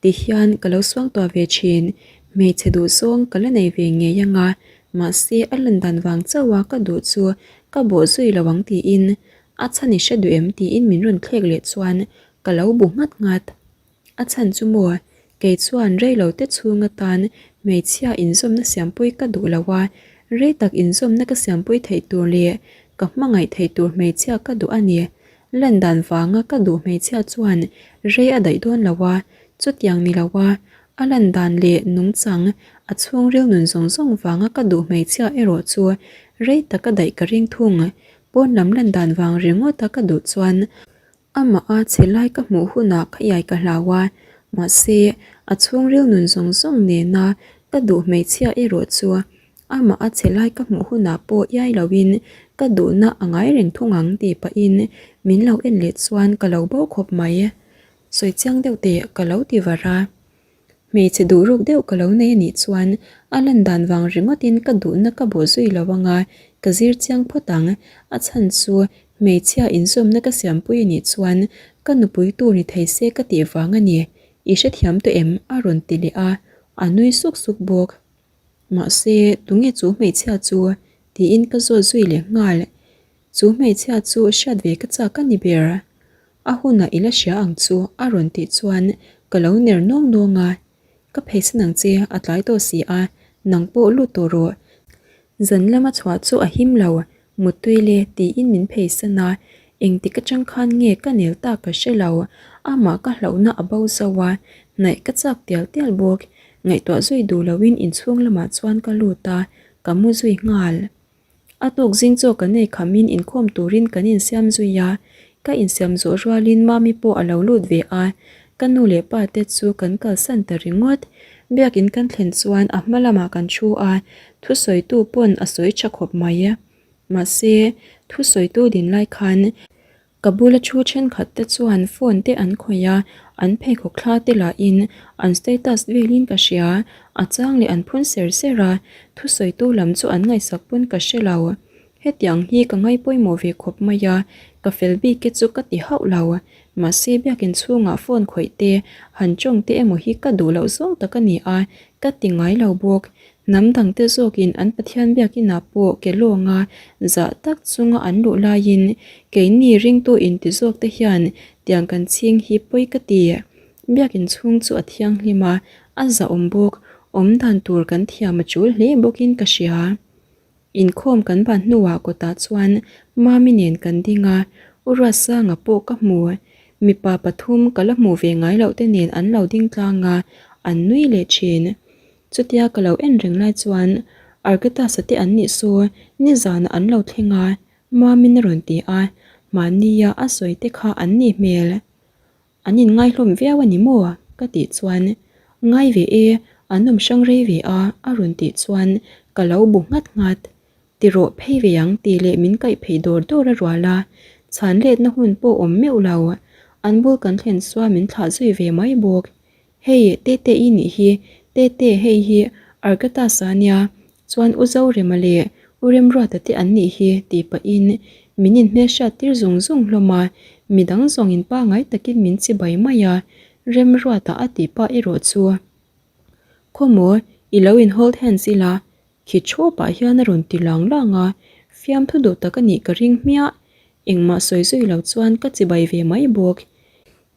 Ti hian ka lo suangtuah ve thin, hmeichhe duh zawng ka la nei ve ngei ang a, mahse a lan dan vang chauh a ka duh chu ka bawh zui lo ang tiin a chhan i hre duh em tiin min rawn thlek leh chuan ka lo bu nghat nghat. A chhan chu maw? Kei chuan rei lo te chhung atan hmeichhia inzawmna siampui ka duh lo a, rei tak inzawmna ka siampui theih tur leh ka hmangaih theih tur hmeichhia ka duh a ni. Lan dan vanga ka duh hmeichhia chuan rei a daih dawn lo a, chutiang ni lo a, a lan dan leh nungchang a chhungril nun zawng zawng vanga ka duh hmeichhia erawh chu rei tak a daih ka ring thung. Pawn lam lan dan vang ringawta ka duh chuan Amah a che lai ka hmuh hunah ka iai ka hlau a, mahse a chhungril nun zawng zawng nena ka duh hmeichhia erawh chu amah a che lai ka hmuh hunah pawh iai loin ka duhna a ngai reng thung ang tih pahin min lo en leh chuan ka lo bo khawp mai. Sawi chiang deuh teh ka lo ti var a. Hmeichhe duh ruk deuh ka lo nei a nih chuan a lan dan vang ringawtin ka duhna ka bawh zui lo anga ka zir chiang phawt ang. A chhan chu hmeichhia inzawmna ka siampui a nih chuan ka nupui tur ni thei se ka tih vang a ni. I hrethiam tawh em? a rawn ti leh a, a nui suk suk bawk. Mahse, tunge chu hmeichhia chu? tiin ka zawt zui leh nghal. Chu hmeichhia chu hriat ve ka chak a ni ber. A hunah i la hria ang chu a rawn tih chuan ka lo ner nawng nawng a, Ka pheisan ang che a tlai tawh si a, nang pawh lut tawh rawh. Zan lama chhuah chu a him lo, muttui le tiin min pheisan a, engtik atang khan nge ka nel tak ka hre lo, amah ka hlauhna a bo zo a, hnaih ka chak tial tial bawk, ngaihtuah zui duh loin inchhung lamah chuan ka lut a, ka mu zui nghal. A tuk zing chaw kan ei khamin inkhawm turin kan insiam zui a, ka insiam zawh rualin Mami pawh a lo lut ve a, ka nu leh pa te chu kan kalsan ta ringawt. Biakin kan thlen chuan a hma lamah kan thu a, thusawitu pawn a sawi tha khawp mai. Mahse, thusawitu din lai khan Ka bula thu thenkhat te chuan phone te an khawih a, an pheikhawk thla te lahin an status velin ka hria, a chang leh an phun ser ser a, thusawitu lam chu an ngaihsak pawn ka hre lo. Hetiang hi ka ngai pawimawh ve khawp mai a, ka fel bik e chu ka ti hauh lo. Mahse biakin chhungah phone khawih te, han tawng te emaw hi ka duh loh zawng tak a ni a, ka ti ngai lo bawk. Hnam dangte zawkin an Pathian biakinah pawh ke lawnga zah tak chunga an luh laiin keini ringtu inti zawkte hian tiang kan chhing hi pawi ka ti. Biakin chhung chu a thianghlim a, a zahawm bawk, awm dan tur kan thiam a tul hle bawkin ka hria. Inkhawm kan ban hnuah kawtah chuan Mami nen kan ding a, U Ruatsanga pawh ka hmu. Mipa pathum ka la hmuh ve ngai loh te nen an lo ding tlang a, an nui leh thin. Chutia ka lo en reng lai chuan Argatas-a te an nih saw nizanah an lo thleng a, Mamin a rawn ti a, mahnia a sawi te kha an nih hmel. An inngai hlawm viau a ni maw? ka tih chuan Ngai ve e, an awm hrang rei ve a a rawn tih chuan ka lo bu nghat nghat. Ti rawh phei ve ang tih leh min kaih phei dawr dawr a rual a, chhan letna hun pawh awm meuh lo. An bul kan thlen chuan min thlah zui ve mai bawk. Hei, Tete i nih hi, Tete hei hi Argatas a nia, chuan U Zorema leh U Remruata te an nih hi tih pahin min inhmelhriat tir zung zung hlawm a, midang zawngin pangai takin min chibai mai a, Remruata a tih pah erawh chu Khawmaw, i lo in hold hands ila, khi thawpah hian a rawn ti lang lang a, fiamthu duh tak a nih ka ring hmiah, engmah sawi zui lo chuan ka chibai ve mai bawk.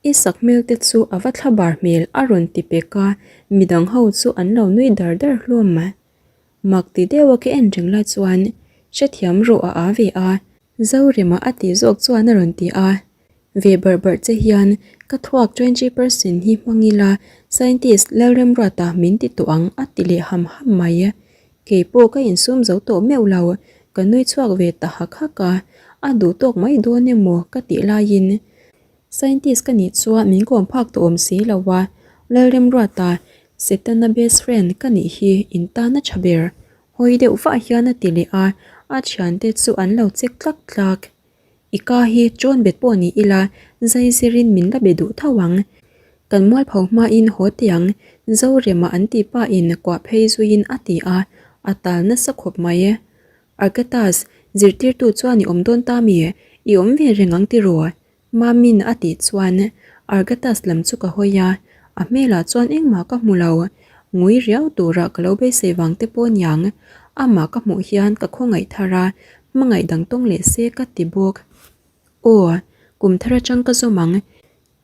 I sak hmel te chu a va thla bar hmel a rawn ti pek a, midang ho chu an lo nui dar dar hlawm. Mak ti deuh a ka en reng lai chuan hrethiam rawh a a ve a, Zorema a tih zawk chuan a rawn ti a, ve barh barh che hian ka thluak 20% hi hmang ila scientist Lalremruata min ti tawh ang a ti leh ham ham mai. Keipawh ka insum zo tawh meuh lo, ka nui chhuak ve ta hak hak a, a duh tawk mai dawn emaw ka tih laiin Scientist ka nih chuan min kawm phak tawh awm si lo a, Lalremruata, Setana best friend ka nih hi in tan a tha ber. Hawi deuh vah hian a ti leh a, a thiante chu an lo chek tlak tlak. I ka hi chawn bet pawh ni ila zai zirin min la be duh tho ang. Kan mualpho hmain haw teh ang, Zorema an tih pahin kuah phei zuiin a ti a, a tal nasa khawp mai. Argatas, zirtirtu chuan i awm dawn ta mi? I awm ve reng ang tiraw? Mamin a tih chuan Argatas lam chu ka hawi a, a hmelah chuan engmah ka hmu lo. Ngui riau turah ka lo beisei vang te pawh niang. Amah ka hmuh hian ka khawngaih thar a, hmangaih dang tawng leh se ka ti bawk. Aw, kum thar atang ka zawm ang.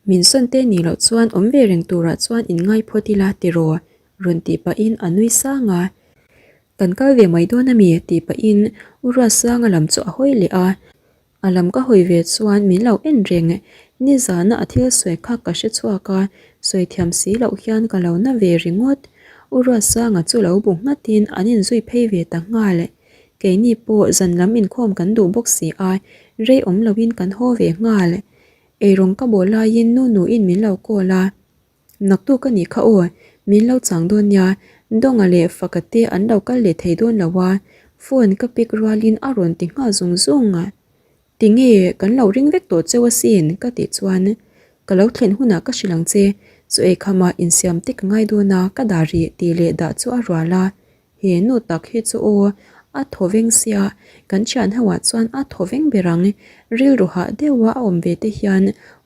Min sawn te nih loh chuan awm ve reng turah chuan in ngai phawt ila tiraw? rawn tih pahin a nui sang a. Kan kal ve mai dawn a mi? tih pahin U Ruatsanga lam chu a hawi leh a. A lam ka hawi ve chuan min lo en reng. Nizana a thil sawi kha ka hre chhuak a, sawi thiam si loh hian ka lo na ve ringawt. U Ruatsanga chu lo bu nghatin an inzui phei ve ta nghal. Keini pawh zan lam inkhawm kan duh bawk si a, rei awm loin kan haw ve nghal. Eirawng ka bawh laiin nu nuin min lo call a, Naktuk a nih kha aw, min lo chang dawn nia, Dawnga leh Faka te an lo kal leh thei dawn lo a, phone ka pick rualin a rawn ti nghal zung zung. Tinge kan lo ring vek tawh cheu asin ka tih chuan, Ka lo thlen hunah ka hrilh ang che, chaw eikhama insiam te ka ngai dawn a, ka dah rih tih leh dah chu a rual a, He nu tak hi chu aw, a thaw veng sia, kan thian ho ah chuan a thaw veng ber ang, rilru hah deuha a awm ve te hian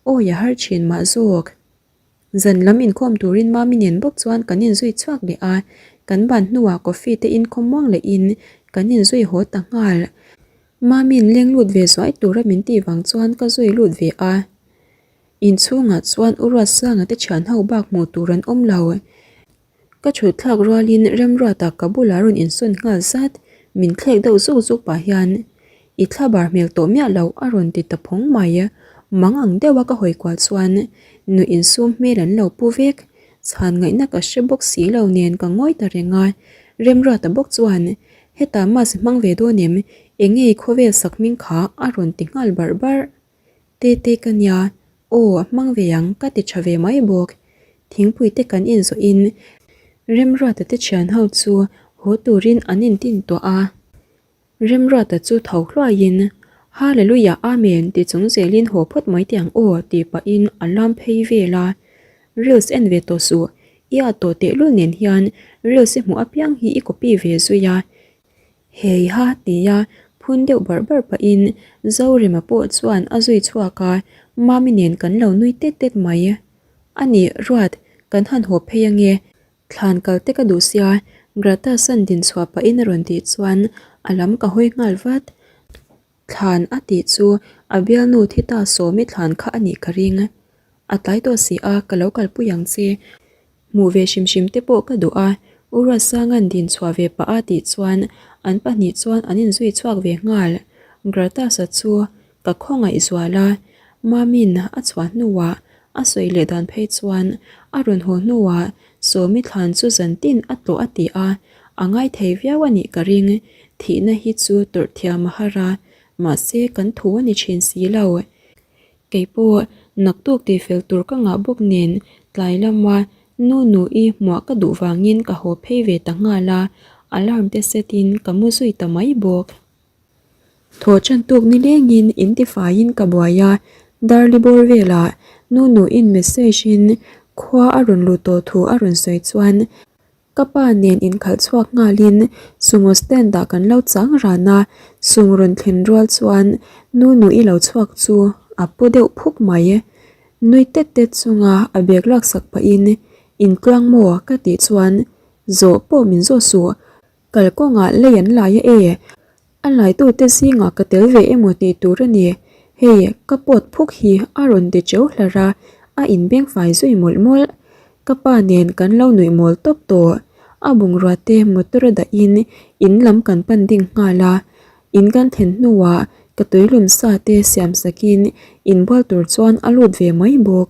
awi a har thin mah zawk. Zan lam inkhawm turin Mami nen bawk chuan kan inzui chhuak leh a, kan ban hnuah coffee te inkhawm muang lehin kan inzui haw ta nghal. Mami'n leng lut ve zuai tura min tih vang chuan ka zui lut ve a. Inchhungah chuan U Ruatsanga te thian ho bak hmuh tur an awm lo. Ka chhut thlak rualin Remruata ka bulah rawn insawn nghal zat, min thlek deuh zuk zuk pah hian I thla bar hmel tawh miah loh a rawn ti ta phawng mai. Mang ang deuha ka hawi kual chuan nuih insum hmel an lo pu vek, chhan ngaihna ka hre bawk si lo nen ka ngawi ta reng a. Remruata bawk chuan Hetah mass hmang ve dawn em? Enge i khawvel sak hming kha a rawn ti nghal barh barh. Tete ka nia, aw a hmang ve ang ka ti tha ve mai bawk. Thingpui te kan inzawhin Remruata te thian ho chu haw turin an intin tuah a. Remruata chu tho hluaiin, Hallelujah Amen ti chung zelin haw phawt mai teh ang aw tih pahin a lam phei vel a. Reels en ve tawh suh, i at tawh tehlul nen hian reels i hmuh apiang hi i copy ve zui a. Hei ha tia phun deuh barh barh pahin Zorema pawh chuan a zui chhuak a, Mami nen kan lo nui tet tet mai. A nih Ruat, kan han haw phei ange, thlan kal te ka duh sia, Grata san din chhuah pahin a rawn tih chuan a lam ka hawi nghal vat. Thlan a tih chu a bialnu thi ta Sawmi thlan kha a nih ka ring. A tlai tawh si a, ka lo kalpui ang che. Hmuh ve hrim hrim te pawh ka duh a, U Ruatsanga'n din chhuah ve pah a tih chuan an pahnih chuan an inzui chhuak ve nghal. Gratas-a chu ka khawngaih zual a, Mami'n a chhuah hnuah a sawi leh dan phei chuan a rawn haw hnuah Sawmi thlan chu zan tin a tlawh a ti a, a ngai thei viau a nih ka ring. Thihna hi chu tawrh thiam a har a, mahse kan thu a ni thin si lo. Kei pawh naktuk tihfel tur ka ngah bawk nen tlai lama nu nu-i hmuah ka duh vangin ka haw phei ve ta nghal a, alarm te set in ka mu zui ta mai bawk. Thaw chan tuk ni lengin in tifaiin ka buai a, Darli bawr velah nu nu-in message in khua a rawn luh tawh thu a rawn sawi chuan Ka pa nen inkhalh chhuak nghalin sumo stand ah kan lo chang ran a, sum rawn thlen rual chuan nu nui lo chhuak chu a pu deuh phuk mai. Nui tet tet chunga a bag laksak pahin Intluang maw? ka tih chuan Zawh pawh min zawh suh, kalkawngah lei an lai a e, A laitute zingah ka tel ve emaw tih tur a ni. Hei, ka pawt phuk hi a rawn ti cheu hlar a, a inbeng fai zui mawlh mawlh. Ka pa nen kan lo nuih mawl tawp tawh. A bungrua te motor a dahin in lam kan pan ding nghal a. In kan thlen hnuah ka tuilum sa te siam sakin inbual tur chuan a lut ve mai bawk.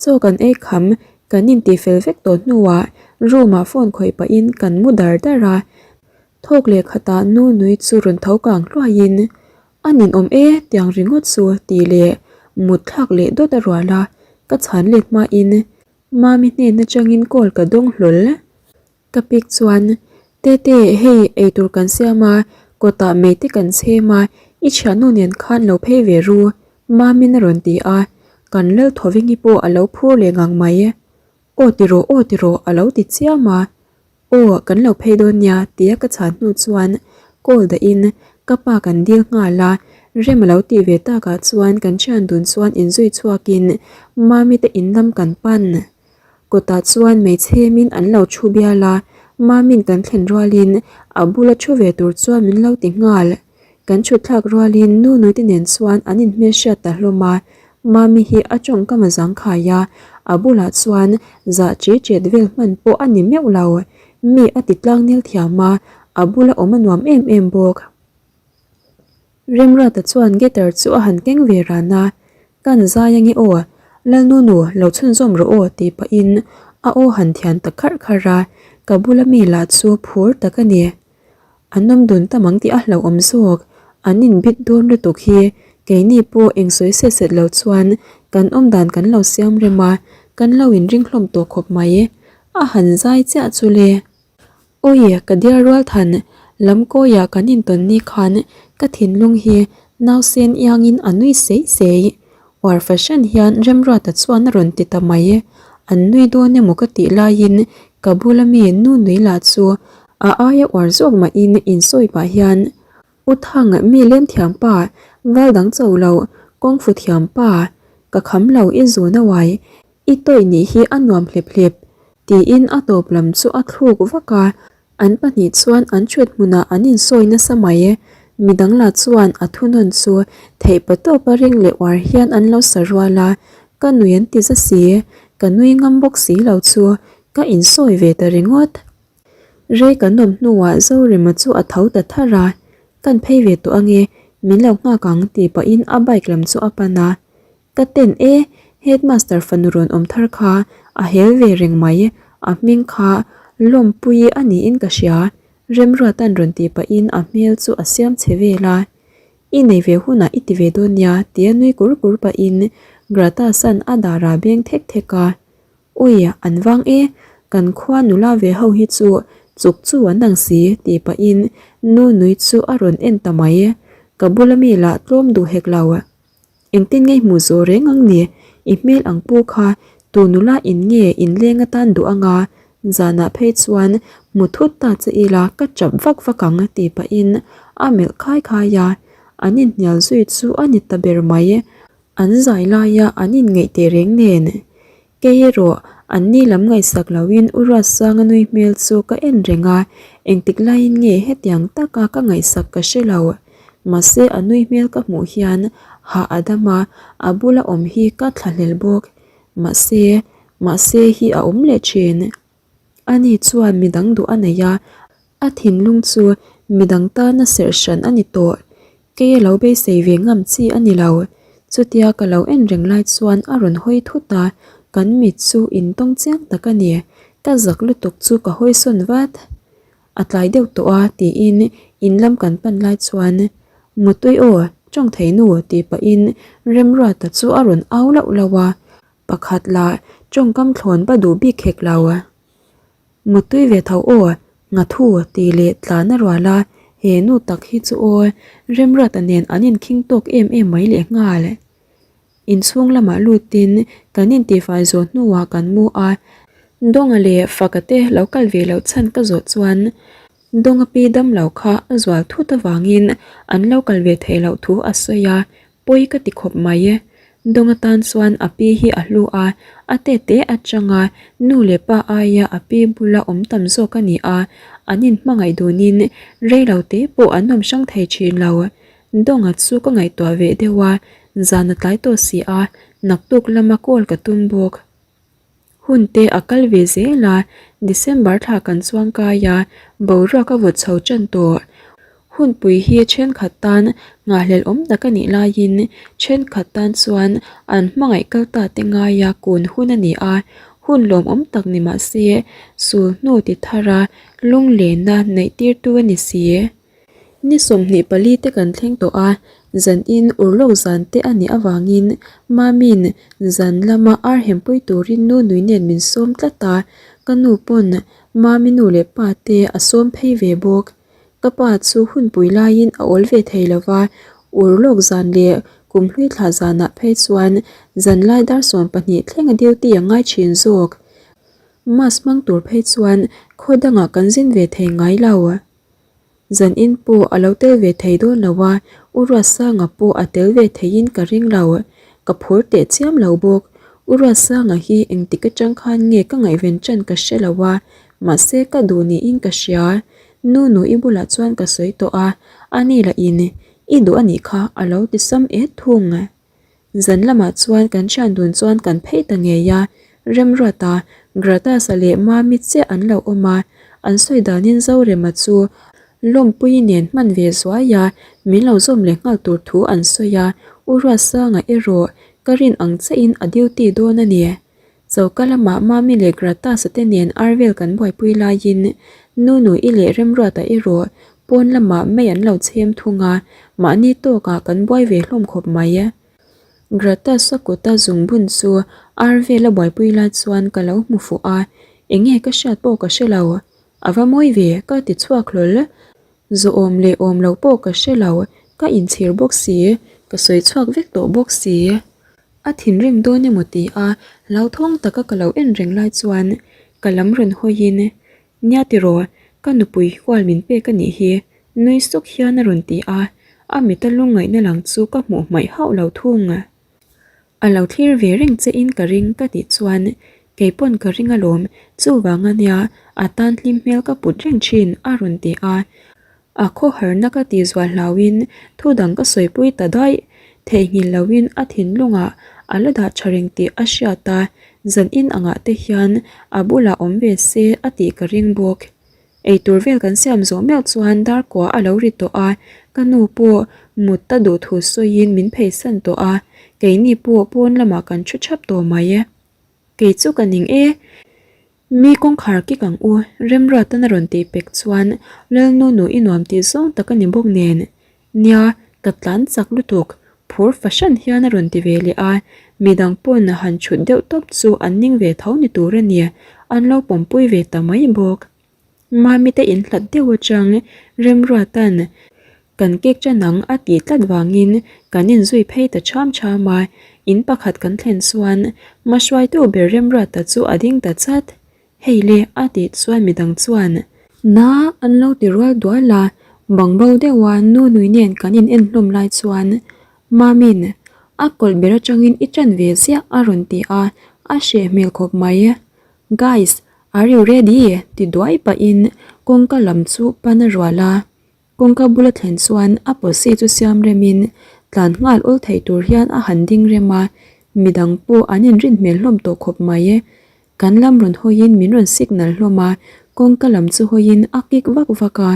Chaw kan ei kham, kan intihfel vek tawh hnuah room ah phone khawih pahin kan mu dar dar a. Thawk leh khatah nu nui chu rawn tho kang hluaiin, A ninawm e, tiang ringawt chu tih leh mut thlak leh dawt a rual a, ka chhan let hmain Mami hnen atangin call ka dawng hlawl. Ka pik chuan, Tete, hei eitur kan siam a, kawtah mei te kan chhem a, i thiannu nen khan lo phei ve ru, Mami'n a rawn ti a, kan lal thawvengi pawh a lo phur leh ngang mai. Aw ti rawh, aw ti rawh a lo ti chiam a. Aw, kan lo phei dawn nia tia ka chhan hnu chuan call dahin ka pa kan dil nghal a, rem a lo tih ve takah chuan kan thian dun chuan inzui chhuakin Mami te in lam kan pan. Kawtah chuan hmeichhemin an lo thu bial a, Mami'n kan thlen rualin a bula thu ve tur chuan min lo ti nghal. Kan thut thlak rualin nu nuite nen chuan an inhmelhriat ta hlawm a. Mami hi a tawngkam a zangkhai a, a bulah chuan zah che chet vel hman pawh a ni meuh lo. Mi a ti tlangnel thiam a, a bula awm a nuam em em bawk. Remruata chuan guitar chu a han keng ve ran a, Kan zai ange aw, Lalnunu lo chhunzawm rawh aw tih pahin a aw han thian ta kharh kharh a, ka bula mi lah chu phur tak a ni. An awm dun tam ang tih a hlauhawm zawk, an inbit dawn lutuk hi keini pawh eng sawi set set lo chuan kan awm dan kan lo siam rem a, kan lo inring hlawm tawh khawp mai. A han zai chiah chu le. Awi, ka diar rual than, lamkawiah kan intawn ni khan ka thinlung hi nausen iangin a nui sei sei. Uar fahran hian Remruata chuan a rawn ti ta mai. An nui dawn emaw ka tih laiin ka bula mi nu nui lah chu a aia uar zawk mahin insawi pah hian, U Thang, mi lem thiam pa, val dang cho lo, kawng fu thiam pa, ka kham lo i zun a uai, I tawih nih hi a nuam hlep hlep, tiin a tawp lam chu a thluk vak a. An pahnih chuan an thut hmunah an insawi nasa mai. Midang lah chuan a thunawn chu theihpa tawpa ring leh uar hian an lo sa rual a, ka nui an ti za si, ka nui ngam bawk si lo chu ka insawi ve ta ringawt. Rei kan awm hnuah Zorema chu a tho ta thar a, Kan phei ve tawh ange, min lo nghak ang tih pahin a bike lam chu a pan a. Ka ten e, Headmaster fanu rawn awm thar kha a hel ve reng mai, a hming kha Lawmpuii a niin ka hria, Remruata'n rawn tih pahin a hmel chu a siam chhe vel a. I nei ve hunah i ti ve dawn nia tia nui kur kur pahin Gratasa'n a darah beng thek thek a. Ui, an vang e, kan khua nula ve ho hi chu chuk chu an ang si tih pahin nu nui chu a rawn en ta mai. Ka bula mi lah tlawm duh hek lo. Engtin nge i hmuh zawh reng ang ni? I hmel ang pu kha tu nula in nge inleng atan duh anga? Zanah phei chuan hmu thut ta che ila ka chap vak vak ang tih pahin a melh khai khai a, an inhnial zui chu a ni ta ber mai. An zai laia an inngeih teh reng nen. Kei erawh an ni lam ngaihsak loin U Ruatsanga nui hmel chu ka en reng a, engtik laiin nge hetiang taka ka ngaihsak ka hre lo. Mahse a nui hmel ka hmuh hian hah a dam a, a bula awm hi ka thlahlel bawk. Mahse, mahse hi a awm leh thin. Ani chuan midang duh a nei a, a thinlung chu midang tana serh hran a ni tawh. Kei a lo beisei ve ngam chi a ni lo. Chutia ka lo en reng lai chuan a rawn hawi thut a, kan mit chu intawng chiang tak a ni. Ka zak lutuk chu ka hawi sawn vat. A tlai deuh tawh a tiin in lam kan pan lai chuan Mutui aw, tawng thei nu tih pahin Remruata chu a rawn au lauh lauh a, pakhat lah tawngkam thlawn va duh bik hek lo. Mutui ve tho aw, Nghathu tih leh tlan a rual a, he nu tak hi chu aw, Remruata nen an inkhing tawk em em mai leh nghal. Inchhung lamah lutin kan intihfai zawh hnuah kan mu a, Dawnga leh Faka te lo kal ve loh chhan ka zawh chuan Dawnga pi damlo kha a zual thut avangin an lo kal ve theih loh thu a sawi a, pawi ka ti khawp mai. Dawnga tan chuan a pi hi a hlu a, a tete atanga nu leh pa aia a pi bula awm tam zawk a ni a, an inhmangaih dunin reilo te pawh an awm hrang thei thin lo. Dawnga chu ka ngaihtuah ve deuh a, zan a tlai tawh si a, naktuk lama call ka tum bawk. Hun te a kal ve zel a, December thla kan chuang kai a, boruak a vawt chho tan tawh. Hunpui hi thenkhat tan nghahhlelh awm tak a nih laiin thenkhat tan chuan an hmangaih kal ta te ngaia kun hun a ni a, hun lawmawm tak ni mah se sul hnu ti thara lunglenna neih tirtu a ni si. Ni 24 te kan thleng tawh a, zanin urlawk zan te a nih avangin Mami'n zan lama ar hempui turin nu nui nen min sawm tlat a, ka nu pawn Mami nu leh pa te a sawm phei ve bawk. Ka pa chu hunpui laiin a awl ve thei lo va, urlawk zan leh kumhlui thla zanah phei chuan zanlai dar 12 thleng a duty a ngai thin zawk. Mass hmang tur phei chuan khaw dangah kan zin ve thei ngai lo. Zan in pawh a lo tel ve thei dawn lo a, U Ruatsanga pawh a tel ve theiin ka ring lo. Ka phur teh chiam lo bawk. U Ruatsanga hi engtik atang khan nge ka ngaihven ṭan ka hre lo a, mahse ka duh niin ka hria. Nu nu i bulah chuan ka sawi tawh a, ani lah in i duh a nih kha a lo ti sam et thung. Zan lamah chuan kan thian dun chuan kan phei ta ngei a, Remruata, Gratasa leh Mami chiah an lo awm a, an sawi danin Zorema chu Lawmpuii nen hman ve zuai a, min lo zawm leh nghal tur thu an sawi a, U Ruatsanga erawh ka rin ang chiahin a duty dawn a ni. Choka lamah Mami leh Gratasa te nen ar vel kan buaipui laiin Nunu-i leh Remruata erawh pawn lamah mei an lo chhem thung a, mahni tawkah kan buai ve hlawm khawp mai. Gratasa kuta zungbun chu ar vel a buaipui lai chuan ka lo hmu fuh a, enge ka hriat pawh ka hre lo. A va mawi ve, ka ti chhuak hlawl. Zawhawm leh awm lo pawh ka hre lo, ka inchhir bawk si, ka sawi chhuak vek tawh bawk si. A thinrim dawn emaw ti a, hlauthawng taka ka lo en reng lai chuan ka lam rawn hawiin, Nia tiraw, ka nupui hual min pek a nih hi, nui suk hian a rawn ti a, a mita lungngaihna lang chu ka hmuh hmaih hauh lo thung. A lo thlir ve reng che in ka ring ka tih chuan kei pawn ka ring alawm, chuvang a nia a tan hlim hmel ka put reng thin a rawn ti a. A khawharna ka tih zual hlauhin thu dang ka sawipui ta daih, theihnghilh loin a thinlungah a la dah tha reng tih a hriat a, zan in angah te hian a bulah awm ve se a tih ka ring bawk. Eitur vel kan siam zawh meuh chuan dar kua a lo ri tawh a, ka nu pawh mut ta duh thu sawiin min pheisan tawh a, keini pawh pawn lamah kan thu thap tawh mai. Kei chu ka ning e, mi kawngkhar kik ang u, Remruatan a rawn tih pek chuan Lalnu nu i nuam tih zawng tak a ni bawk nen. Nia, ka tlan chak lutuk, phur fahran hian a rawn ti ve leh a, midang pawn han chhut deuh tawp chu an ning ve tho ni tur a ni, an lo pawmpui ve ta mai bawk. Mami te inhlat deuh atang Remruatan kan kek ṭan ang a tih tlat vangin kan inzui phei ta ṭham ṭham a, in pakhat kan thlen chuan hmahruaitu ber Remruata chu a ding ta chat. Hei le a tih chuan midang chuan Na an lo ti rual dual a, bang bo deuha nu nui nen kan in en hlawm lai chuan Mamin a kawlh ber atangin i ṭan ve ziah a rawn ti a, a hreh hmel khawp mai. Guys, are you ready? ti duai pahin kawngka lam chu pan a rual a. Kawngka bula thlen chuan a pawsi chu siam remin tlan nghal awl thei tur hian a han ding rem a, midang pawh an inrin hmel hlawm tawh khawp mai. Kan lam rawn hawiin min rawn signal hlawm a, kawngka lam chu hawiin a kik vak vak a,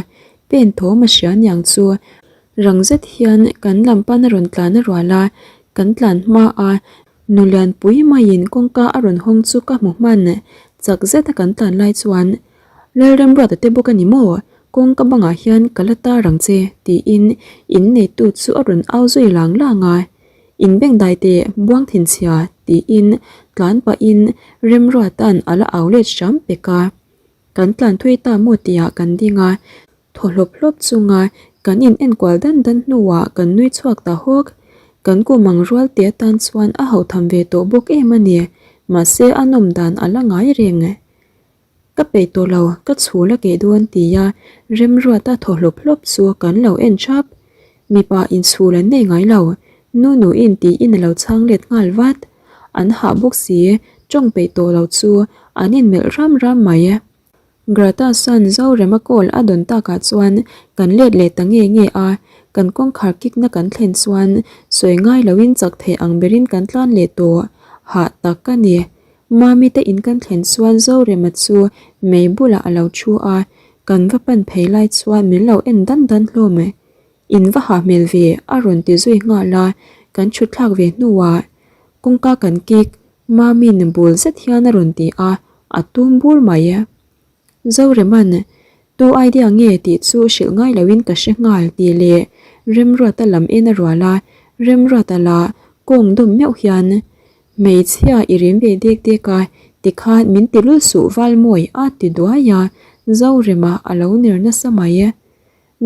pen thawm a hria niang chu rang zet hian kan lam pan a rawn tlan a rual a, kan tlan hma a, nu lianpui maiin kawngka a rawn hawng chu ka hmu hman, chak zeta kan tlan lai chuan Lalremruata te bawk a ni maw? Kawngka bangah hian ka la tar ang che tiin inneitu chu a rawn au zui lang lang a. In bengdai teh buang thinchhia tiin tlan pahin Remruata'n a la au let hram pek a. Kan tlan thui ta maw tihah kan ding a, thaw hlawp hlawp chunga kan in enkual dan dan hnuah kan nui chhuak ta hawk. Kan kum ang rual te atan chuan a hautham ve tawh bawk em a ni, mahse a nawm dan a la ngai reng. Ka peih tawh lo, ka chhul a keh dawn tia Remruata thaw hlawp hlawp chu kan lo en thap. Mipa inchhul an nei ngai lo, nu nuin tiin a lo chhang let nghal vat. An hah bawk si, tawng peih tawh lo chu an inmelh ram ram mai. Grata chuan Zorema call a dawn takah chuan kan let leh ta nge nge a, kan kawngkhar kikna kan thlen chuan sawi ngai loin chak thei ang berin kan tlan leh tawh. Hah tak ka ni. Mami te in kan thlen chuan Zorema chu mei bulah a lo thu a, kan va pan phei lai chuan min lo en dan dan hlawm. In va hah hmel ve a rawn ti zui nghal a, kan thut thlak ve hnuah kawngka kan kik Mami'n bul zet hian a rawn ti a, a tum bur mai. Zoreman, Tu idea nge tih chu hrilh ngai loin ka hre nghal tih leh Remruata lam en a rual a, Remruata lah kawng dawm meuh hian Hmeichhia i rim ve dek dek a, tikhan min ti lul suh Valmawi a ti duai a, Zorema a lo ner nasa mai.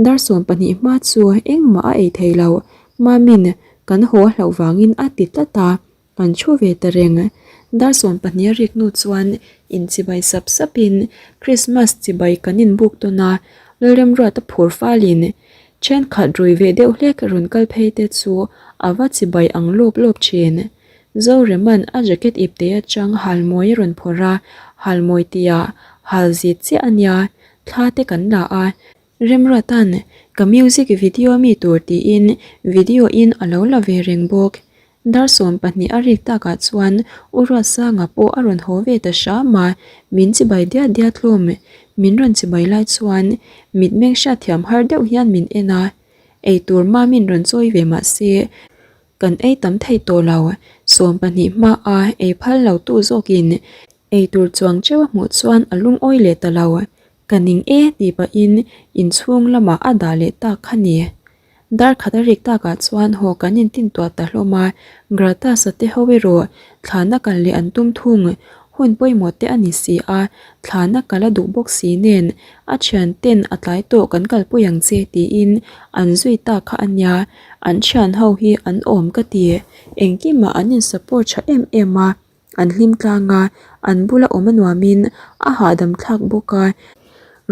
Dar 12 hma chu engmah a ei thei lo, Mamin kan haw a hlauh vangin a ti tlat a, Kan thu ve ta reng. Dar 12 a rik hnu chuan inchibai sap sapin Christmas chibai kan inbuk tawn a, Lalremruata phur falin thenkhat rui ve deuh hlek rawn kal phei te chu a va chibai ang lawp lawp thin. Zoreman a jacket ipte atang halmawi a rawn phawrh a, halmawi tihah hal zit chiah a nia, thla te kan la a, Remruata'n ka music video mi tur tiin video in a lo la ve reng bawk. Dar 20 a rik takah chuan U Ruatsanga pawh a rawn haw ve ta hram a, min chibai diat diat hlawm. Min rawn chibai lai chuan mitmeng hriatthiam har deuh hian min en a, eitur mamin rawn chawi ve mah se kan ei tam thei tawh lo. 20 hmaa ei phal lo tu zawkin eitur chuang teuh a hmuh chuan a lungawi leh ta lo. Ka ning e tih pahin inchhung lamah a dah leh tak kha ni. Dar khat a rik takah chuan haw kan intin tuah ta hlawm a, Gratas-a te ho erawh thlana kal leh an tum thung. Hun pawimawh te a ni si a, thlana kal a duh bawk si nen a thian ten a tlai tawh kan kalpui ang che tiin an zui ta kha a nia. An thian ho hi an awm ka ti. Engkimah an in support tha em em a. An hlim tlang a, an bula awm a nuamin a hahdam thlak bawk a,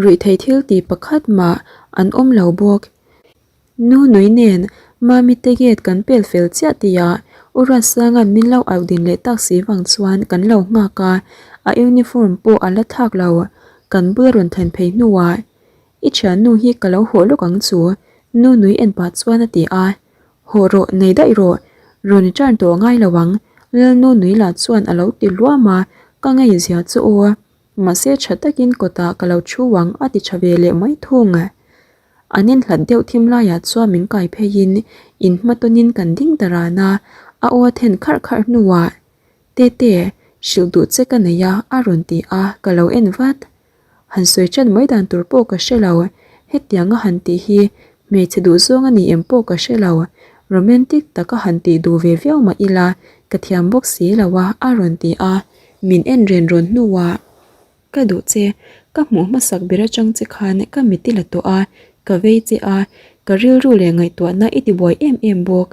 ruihtheih thil tih pakhat mah an awm lo bawk. Nu nui nen Mami te gate kan pel fel chiah tihah U Ruatsanga'n min lo auh din leh tak si vang chuan kan lo nghak a, a uniform pawh a la thlak lo. Kan bula rawn thlen phei hnuah I thiannu hi ka lo hawh lawk ang chu Nu nui en pah chuan a ti a. Haw rawh, nei daih rawh, rawn i turn tawh ngai lo ang, Lalnu nui lah chuan a lo ti luam a, ka ngaihzia chu aw. Mahse tha takin kawtah ka lo thu ang a ti tha ve leh mai thung. An inhlat deuh thim laiah chuan min kai pheiin inhmatawnin kan ding ta ran a, a aw a then kharh kharh hnuah, Tete, hrilh duh che ka nei a a rawn ti a, ka lo en vat. Han sawi ṭan mai dan tur pawh ka hre lo, hetianga han tih hi hmeichhe duhzawng a ni em pawh ka hre lo, romantic taka han tih duh ve viau mah ila ka thiam bawk si lo a a rawn ti a, min en ren rawn hnuah ka duh che, ka hmuh hmasak ber atang che khan ka mit i la tawh a, ka vei che a, ka rilru leh ngaihtuahna i tibuai em em bawk,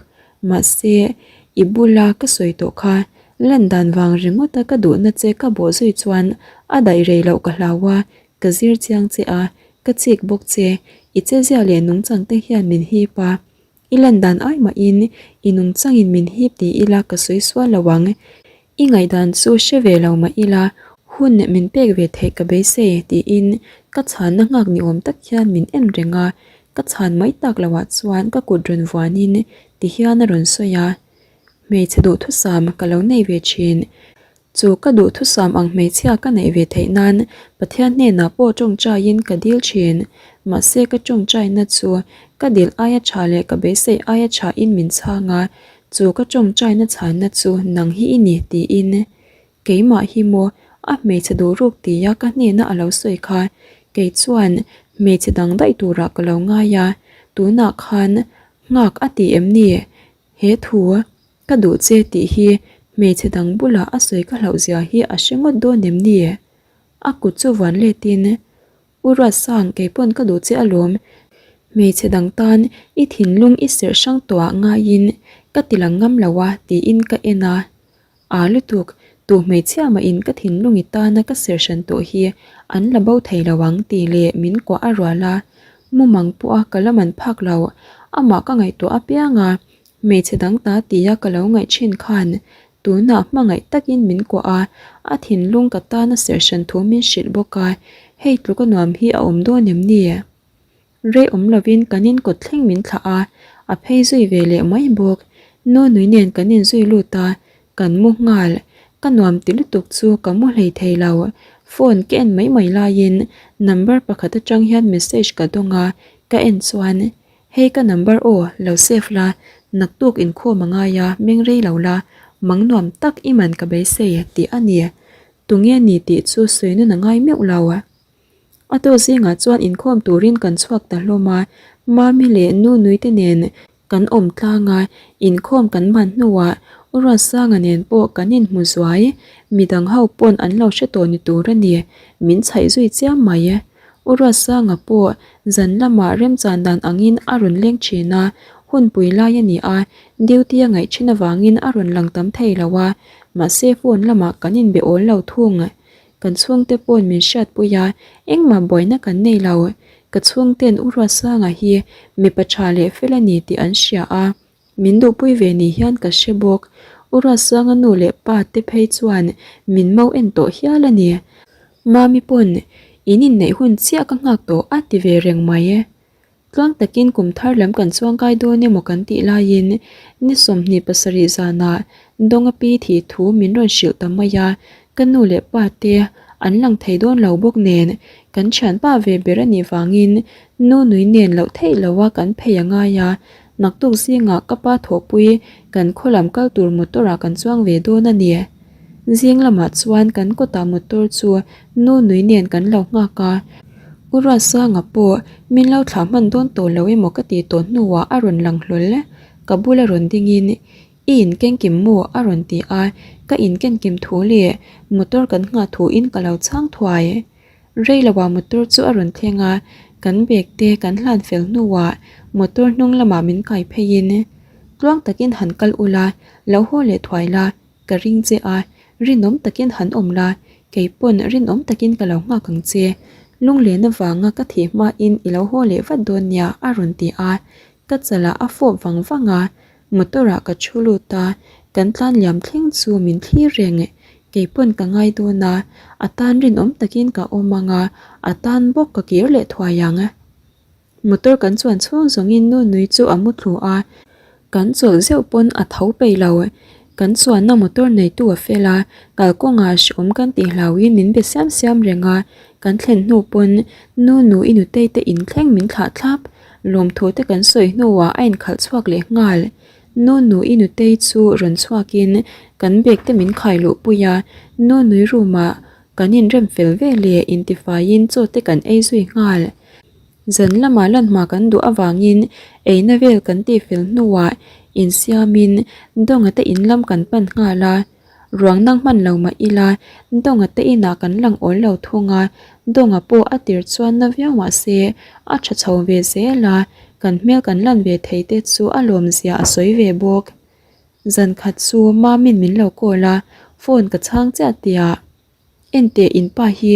mahse i bula ka sawi tawh kha Lan dan vang ringawta ka duhna che ka bawh zui chuan a daih rei loh ka hlau a, ka zir chiang che a, ka chik bawk che, i chezia leh nungchang te hian min hip a, i lan dan ai mahin i nungchangin min hip ti ila ka sawi sual lo ang, i ngaihdan chu hre ve lo mah ila hun min pek ve theih ka beisei tiin ka chhanna nghak ni awm tak hian min en reng a, ka chhan mai tak loah chuan ka kut rawn vuanin ti hian a rawn sawi a. Hmeichhe duhthusam ka lo nei ve thin. Chu ka duhthusam ang hmeichhia ka neih ve theih nan Pathian hnenah pawh tawngtaiin ka dil thin. Mahse ka tawngtaina chu ka dil aia tha leh ka beisei aia thain min chhang a, chu ka tawngtaina chhanna chu nang hi i ni tiin keimah hi maw a hmeichhe duh ruk tia ka hnena a lo sawi kha kei chuan hmeichhe dang daih turah ka lo ngai a, tunah khan nghak a ti em ni? He thu, ka duh che tih hi hmeichhe dang bulah a sawi ka hlauh zia hi a hre ngawt dawn em ni? A kut chu vuan letin, U Ruatsang, kei pawn ka duh che alawm. Hmeichhe dang tan i thinlung i serh hrang tawhah ngaiin ka ti lang ngam lo a tiin ka en a. Aa lutuk, tu hmeichhia mahin ka thinlung i tana ka ser hran tawh hi an la bo thei lo ang tih leh min kuah a rual a, mumang pawha ka la man phak lo, amah ka ngaihtuah apiang a, hmeichhe dang ta tia ka lo ngaih thin khan tunah hmangaih takin min kuah a, a thinlung ka tana ser hran thu min hrilh bawk a, hei tluka nuam hi a awm dawn em ni? Rei awm lovin kan in kawt thleng min thlah a, a phei zui ve leh mai bawk. Nu nui nen kan inzui lut a, kan mu nghal. Ka nuam ti lutuk chu ka mu hlei thei lo. Phone ka en mai mai laiin number pakhat atang hian message ka dawng a, ka en chuan, Hei ka number aw, lo save la, naktuk inkhawm a ngai a, meng rei lo la, mang nuam tak i man ka beisei tih a ni. Tunge ni tih chu sawi nun a ngai meuh lo. A tawk zingah chuan inkhawm turin kan chhuak ta hlawm a, Mami leh Nu Nuite nen kan awm tlang a, inkhawm kan ban hnuah U Ruatsanga nen pawh kan inhmu zuai, midang ho pawn an lo hre tawh ni tur a ni, min chhaih zui chiam mai. U Ruatsanga pawh zan lamah remchan dan angin a rawn leng thin a, hunpui lai a ni a, duty a ngaih thin avangin a rawn lang tam thei lo a, mahse phone lamah kan inbe awl lo thung. Kan chhungte pawn min hriatpui a, engmah buaina kan nei lo. Ka chhungten U Ruatsanga hi mipa tha leh fel a ni tih an hria a, min duhpui ve ni hian ka hre bawk. U Ruatsanga nu leh pa te phei chuan min mau en tawh hial a ni. Mami pawn in inneih hun chiah ka nghak tawh a ti ve reng mai. Tluang takin kum thar lam kan chuangkai dawn emaw kan tih laiin ni 27 zanah Dawnga pi thih thu min rawn hrilh ta mai a, ka nu leh pa te an lang thei dawn lo bawk nen kan thianpa ve ber a nih vangin nu nui nen loh theih loha kan phei a ngai a, naktuk zingah ka pa thawhpui kan khaw lam kal tur motor ah kan chuang ve dawn a ni. Zing lamah chuan kan kawtah motor chu nu nui nen kan lo nghak a, U Ruatsanga pawh min lo thlah hman dawn tawh lo emaw ka tih tawh hnuah a rawn lang hlawl. Ka bula rawn dingin I inkenkim maw? a rawn ti a, ka inkenkim thu leh motor kan nghah thuin ka lo chhang thuai. Rei loah motor chu a rawn thleng a, kan bag te kan hlan fel hnuah motor hnung lamah min kai pheiin tluang takin han kal ula, lo haw leh thuai la, ka ring che a, rinawm takin han awm la, kei pawn rinawm takin ka lo nghak ang che. Lunglen avanga ka thih hmain i lo haw leh vat dawn nia a rawn ti a, ka chalah a fawp vang vang a, Motor ah ka thu lut a, kan tlan liam thleng chu min thlir reng. Kei pawn ka ngai dawn a, a tan rinawm takin ka awm ang a, a tan bawk ka kir leh thuai ang. Motor kan chuan chhung zawngin nu nui chu a mu thlu a, kan chawlh zeuh pawn a tho peih lo. Kan chuanna motor neitu a fel a, kalkawngah hrehawm kan tih hlauhin min be siam siam reng a, kan thlen hnu pawn nu nu i nutei te inthleng min thlah thlap. Lawmthu te kan sawi hnuah a inkhalh chhuak leh nghal. Nu nui nutei chu rawn chhuakin kan bag te min khai luh pui a, nu nui room ah kan inrem fel ve leh intifaiin chaw te kan ei zui nghal. Zan lamah lan hma kan duh avangin eina vel kan tih fel hnuah insiamin Dawnga te in lam kan pan nghal a. Ruang nang hman lo mah ila, Dawnga te inah kan lang awl lo thung a, Dawnga pawh a tir chuan na viau mah se, a tha chho ve zel a, kan hmel kan lan ve thei te chu a lawmzia a sawi ve bawk. Zan khat chu Mamin min lo call a, phone ka chhang chiah tiah, Enteh in pa hi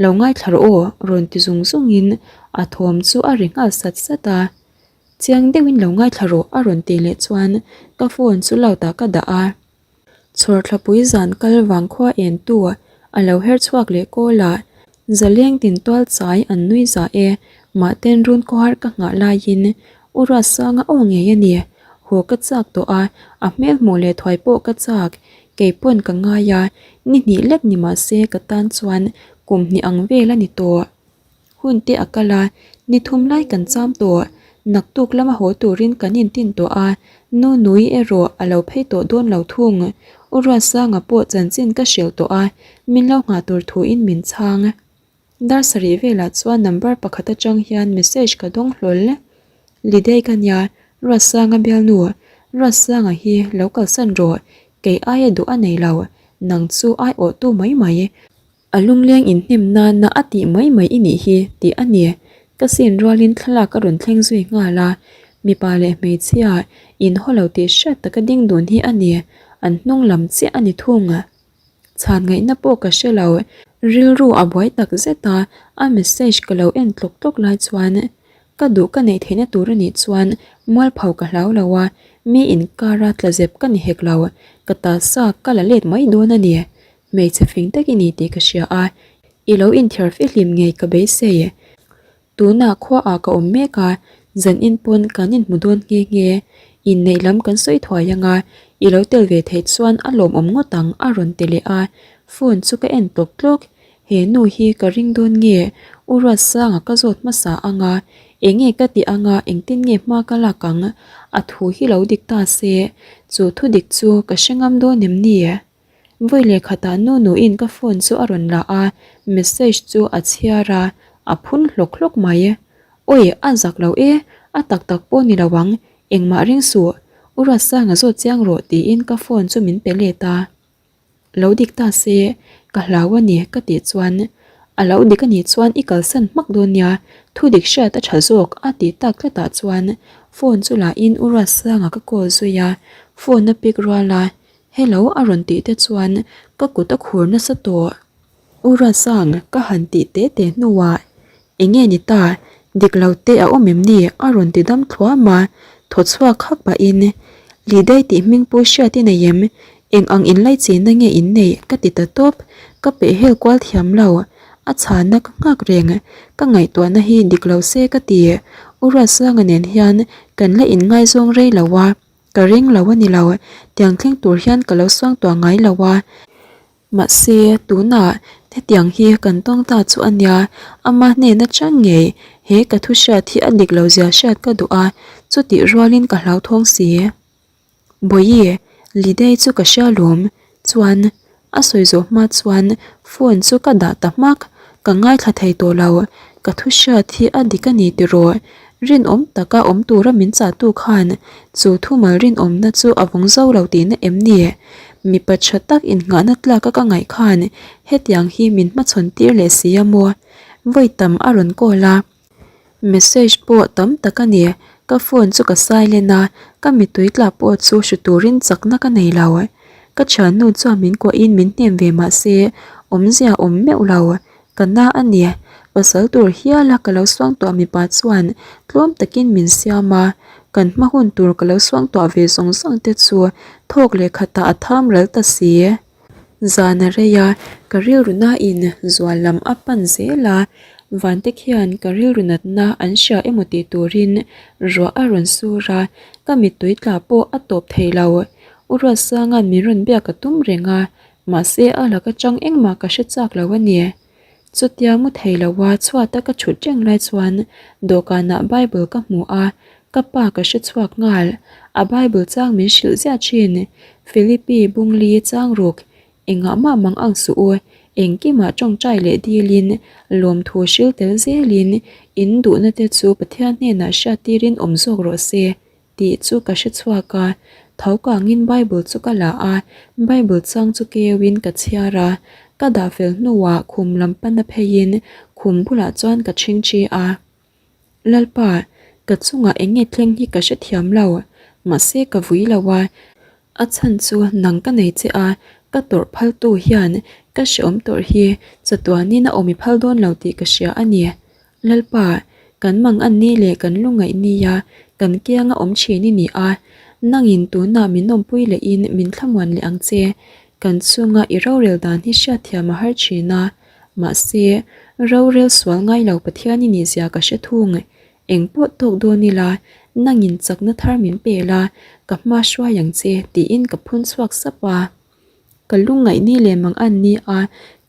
lo ngaithla rawh aw rawn ti zung zungin a thawm chu a ri nghal sat sat a. Chiang deuhin lo ngaithla rawh a rawn tih leh chuan ka phone chu loud ah ka dah a. Chhawrthlapui zan kal vang khua en tu a lo her chhuak leh kawl a, zaleng tin tual chai an nui za e, mahten run khawhar ka nghah laiin U Ruatsanga aw ngei a ni, haw ka chak tawh a, a hmel hmuh leh thuai pawh ka chak, kei pawn ka ngai a, ni hnih lek ni mah se ka tan chuan kum hnih ang vel a ni tawh. Hun te a kal a, ni thum lai kan cham tawh. Naktuk lama haw turin kan intin tawh a, nu nui erawh a lo phei tawh dawn lo thung. U Ruatsanga pawh chanchin ka hrilh tawh a, min lo nghah tur thuin min chhang. Dar sarih velah chuan number pakhat atang hian message ka dawng hlawl. Lidei ka nia, Ruatsanga bialnu, Ruatsanga hi lo kalsan rawh, kei aia duh a nei lo, nang chu aiawhtu mai mai. A lungleng inhnem nana a tih mai mai i nih hi tih a ni. Ka sin rualin thlalak a rawn thleng zui nghal a, mipa leh hmeichhia inhaw lo tih hriat taka ding dun hi a ni, an hnung lam chiah a ni thung. Chhan ngaihna pawh ka hre lo, rilru a buai tak zet a, a message ka lo en tlawk tlawk lai chuan ka duh ka neih theihna tur a nih chuan mualpho ka hlau lo a, mi inkara tla zep ka ni hek lo, ka tasa ka la let mai dawn a ni. Hmeichhe fing tak i ni tih ka hria a, i lo inthiar fihlim ngei ka beisei. Tunah khuaah ka awm mek a, zan in pawn kan inhmu dawn nghe nghe. Inneih lam kan sawi thuai ang a, i lo tel ve theih chuan a lawmawm ngawt ang a rawn ti leh a, phone chu ka en tlawk tlawk. He nu hi ka ring dawn nge? U Ruatsanga ka zawt hmasa ang a, enge ka tih ang a, engtin nge hma ka lak ang? A thu hi lo dik ta se, chu thu dik chu ka hre ngam dawn em ni? Vawi leh khatah nu nuin ka phone chu a rawn la a, message chu a chhiar a, a phun hlawk hlawk mai. Awi, a zak lo e, a tak tak pawh ni lo ang, engmah ring suh, U Ruatsanga zawt chiang rawh tiin ka phone chu min pe let a. Lo dik ta se, ka hlau a ni ka tih chuan, A lo dik a nih chuan i kalsan hmak dawn nia, thu dik hriat a tha zawk a tih tak tlatah chuan phone chu la in U Ruatsanga ka call zui a, phone a pick rual a, Hello a rawn tih te chuan ka kut a khur nasa tawh. U Ruatsang ka han tih te te hnuah enge ni ta, dik lo te a awm em ni a rawn ti dam thluam a, thaw chhuak hak pahin Lidei tih hming pawh hriat i nei em? Eng ang inlaichinna nge in neih ka ti ta tawp, ka peh hel kual thiam lo, a chhana ka nghak reng, ka ngaihtuahna hi dik lo se ka ti. U Ruatsanga nen hian kan la inngaizawng rei lo a, ka ring lo a ni lo, tiang thleng tur hian ka lo suang tuah ngai lo a. Mahse, tunah hetiang hi kan tawng ta chu a nia, ama hnen atang ngei he ka thu hriat hi a dik lo zia hriat ka duh a, chutih rualin ka hlauthawng si. Bawihi, Lidei chu ka hria lawm. Chuan, a sawi zawh hma chuan phone chu ka dah ta hmak. Ka ngaithla thei tawh lo. Ka thu hriat hi a dik a ni tiraw? Rinawm taka awm tura min chahtu khan chu thumal rinawmna chu a vawng zo lo tihna em ni? Mipa tha tak innghahna tlaka ka ngaih khan hetiang hi min hmachhawn tir leh si a maw? Vawi tam a rawn call a. Message pawh tam tak a ni, ka phone chu ka silent a, ka mittui tla pawh chu hru turin chakna ka nei lo. Ka thiannu chuan min kuahin min hnem ve mah se awmzia awm meuh lo, ka na a ni. Pasal tur hiala ka lo suangtuah mipa chuan tlawm takin min siam a, kan hma hun tur ka lo suangtuah ve zawng zawng te chu thawk leh khatah a tham ral ta si. Zan a rei a, ka rilru nain zual lam a pan zel a, vante khian ka rilru natna an hria emaw tih turin ruah a rawn sur a, ka mittui tla pawh a tawp thei lo. U Ruatsanga'n min rawn biak a tum reng a, mahse a laka chang engmah ka hre chak lo a ni. Chutia mu thei loa chhuata ka thut reng lai chuan dawhkanah Bible ka hmu a, ka pa ka hre chhuak nghal. A Bible chang min hrilh ziah thin. Philippi Bungli chang ruk, Engah mah mang ang suh u, engkimah tawngtai leh dilin, lawmthu hril tel zelin, in duhna te chu Pathian hnenah hriattirin awm zawk rawh se. Tih chu ka hre chhuak a, tho kangin Bible chu ka la a, Bible chang chu keuin ka chhiar a, ka dah fel hnuah khum lam pana pheiin khum bulah chuan ka chhingchi a. Lalpa, ka chungah eng nge thleng hi ka hrethiam lo, mahse ka vui lo a, a chhan chu nang ka nei che a, ka tawrh phaltu hian ka hreawm tawrh hi chatuanin a awm i phal dawn lo tih ka hria a ni. Lalpa, kan mang an ni leh kan lungaih nia kan kianga awm thin i ni a, nangin tunah min awmpui lehin min thlamuan leh ang che. Kan chunga i rorel dan hi hriatthiam a har thin a, mahse, rorel sual ngai lo Pathian i nihzia ka hre thung. Eng pawh tawk dawn ila, nangin chakna thar min pe la, ka hma hruai ang che, tiin ka phun chhuak sap a. Ka lungngaihni leh mang an ni a,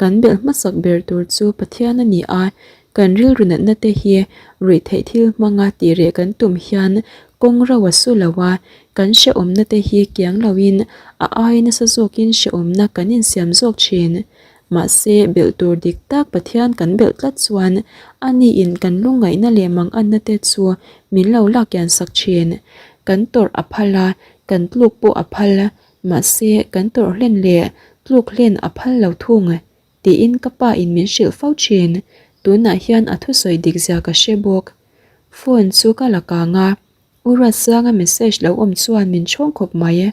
kan belh hmasak ber tur chu Pathian a ni a, kan rilru natna te hi ruihtheih thil hmanga tih reh kan tum hian kawng ro a su lo a, kan hrehawmna te hi kiang loin a ai nasa zawkin hrehawmna kan insiam zawk thin. Mahse, belh tur dik tak Pathian kan belh tlat chuan a niin kan lungngaihna leh manganna te chu min lo lak kian sak thin. Kan tawrh a phal a, kan tluk pawh a phal. Mahse, kan tawrh hlen leh tluk hlen a phal lo thung, tiin ka pa in min hrilh fo thin. Tunah hian a thusawi dik zia ka hre bawk. Phone chu ka la kang a, U Ruatsanga message lo awm chuan min chhawng khawp mai.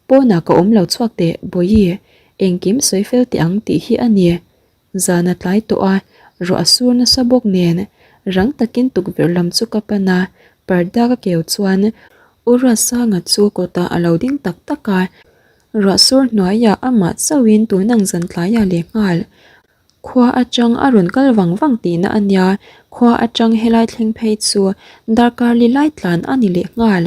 Pawnah ka awm lo chhuak teh, Bawihi, engkim sawi fel teh ang tih hi a ni. Zan a tlai tawh a, ruah a sur nasa bawk nen rang takin tukverh lam chu ka pan a, parda ka keu chuan U Ruatsanga chu kawtah a lo ding tak tak a, ruah sur hnuaiah amah chauhin tun ang zan tlaiah leh nghal. Khua atang a rawn kal vang vang tihna a nia, khua atang helai thleng phei chu darkar li lai tlan a ni leh nghal.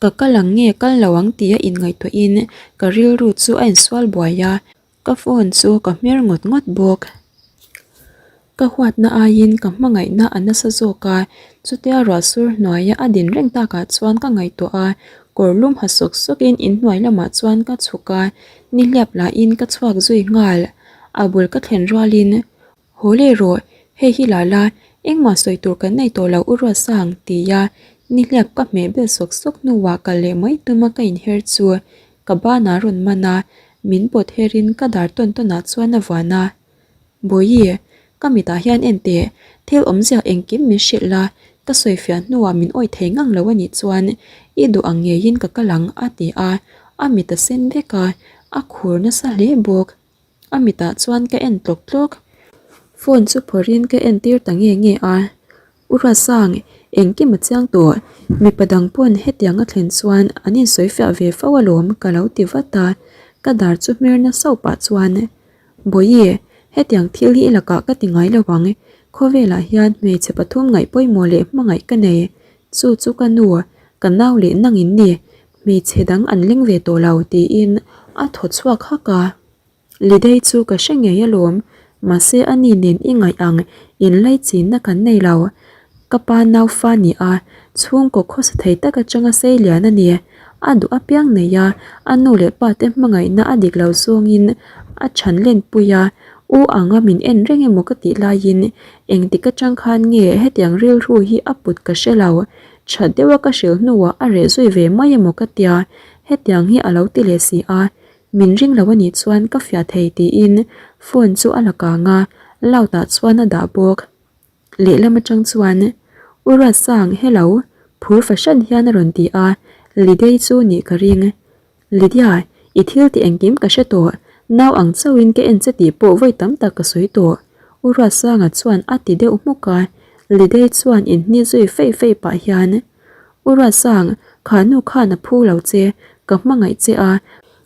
Ka kal ang nge kal lo ang tia inngaihtuahin ka rilru chu a insual buai a, Ka phone chu ka hmer ngawt ngawt bawk. Ka huatna aiin ka hmangaihna a nasa zawk a, chutia ruah sur hnuaia a din reng takah chuan ka ngaihtuah a, kawr lum ha sawk sawkin inhnuai lamah chuan ka chhuk a, nihliap lahin ka chhuak zui nghal. A bul ka thlen rualin, Haw leh rawh, hei hi la la, engmah sawi tur kan nei tawh lo u Ruatsang, tia nihliap ka hmeh bel sawk sawk hnuah kal leh mai tuma ka inher chu ka banah rawn man a, min pawt herin ka dar tawn tawnah chuan a vuan a. Bawihi, ka mitah hian en teh, thil awmzia engkim min hrilh la, ka sawifiah hnuah min awih thei ngang lo a nih chuan i duh ang ngeiin ka kal ang, a ti a, a mit a sen vek a, a khur nasa hle bawk. A mitah chuan ka en tlawk tlawk. Phone chu phawrhin ka en tir ta nge nge a. U Ruatsang, engkim a chiang tawh. Mipa dang pawn hetiang a thlen chuan an insawi fiah ve fo alawm ka lo ti vat a. Ka dar chu hmer na sauh pah chuan, Bawihi, hetiang thil hi i lakah ka ti ngai lo ang. Khawvelah hian hmeichhe pathum ngaih pawimawh leh hmangaih ka nei. Chu chu ka nu, ka nau leh nang in ni, hmeichhe dang an leng ve tawh lo tiin a thaw chhuak hak a. Lidei chu ka hre ngei alawm, mahse a ni nen i ngaih ang inlaichinna kan nei lo. Ka pa nau fa ni a, chhungkaw khawsa thei tak atanga sei lian a ni. A duh apiang nei a, a nu leh pa te hmangaihna a dik lo zawngin a chhan lenpui a, u anga min en reng emaw ka tih laiin engtik atang khan nge hetiang rilru hi a put ka hre lo. That deuha ka hrilh hnuah a reh zui ve mai emaw ka tia, hetiang hi a lo ti leh si a, Min ring lo anih chuan ka fiah thei tiin phone chu a la kang a, loud ah chuan a dah bawk. Lehlam atang chuan, U Ruatsang, hello, phur fahran hian a rawn ti a, Lidei chu nih ka ring. Lydia, i thil tih engkim ka hre tawh, nau ang chauhin ka en che tih pawh vawi tam tak ka sawi tawh, U Ruatsanga chuan a ti deuh hmuk a, Lidei chuan inhni zui feih feih pah hian, U Ruatsang, kha nu khan a phu lo che, ka hmangaih che a,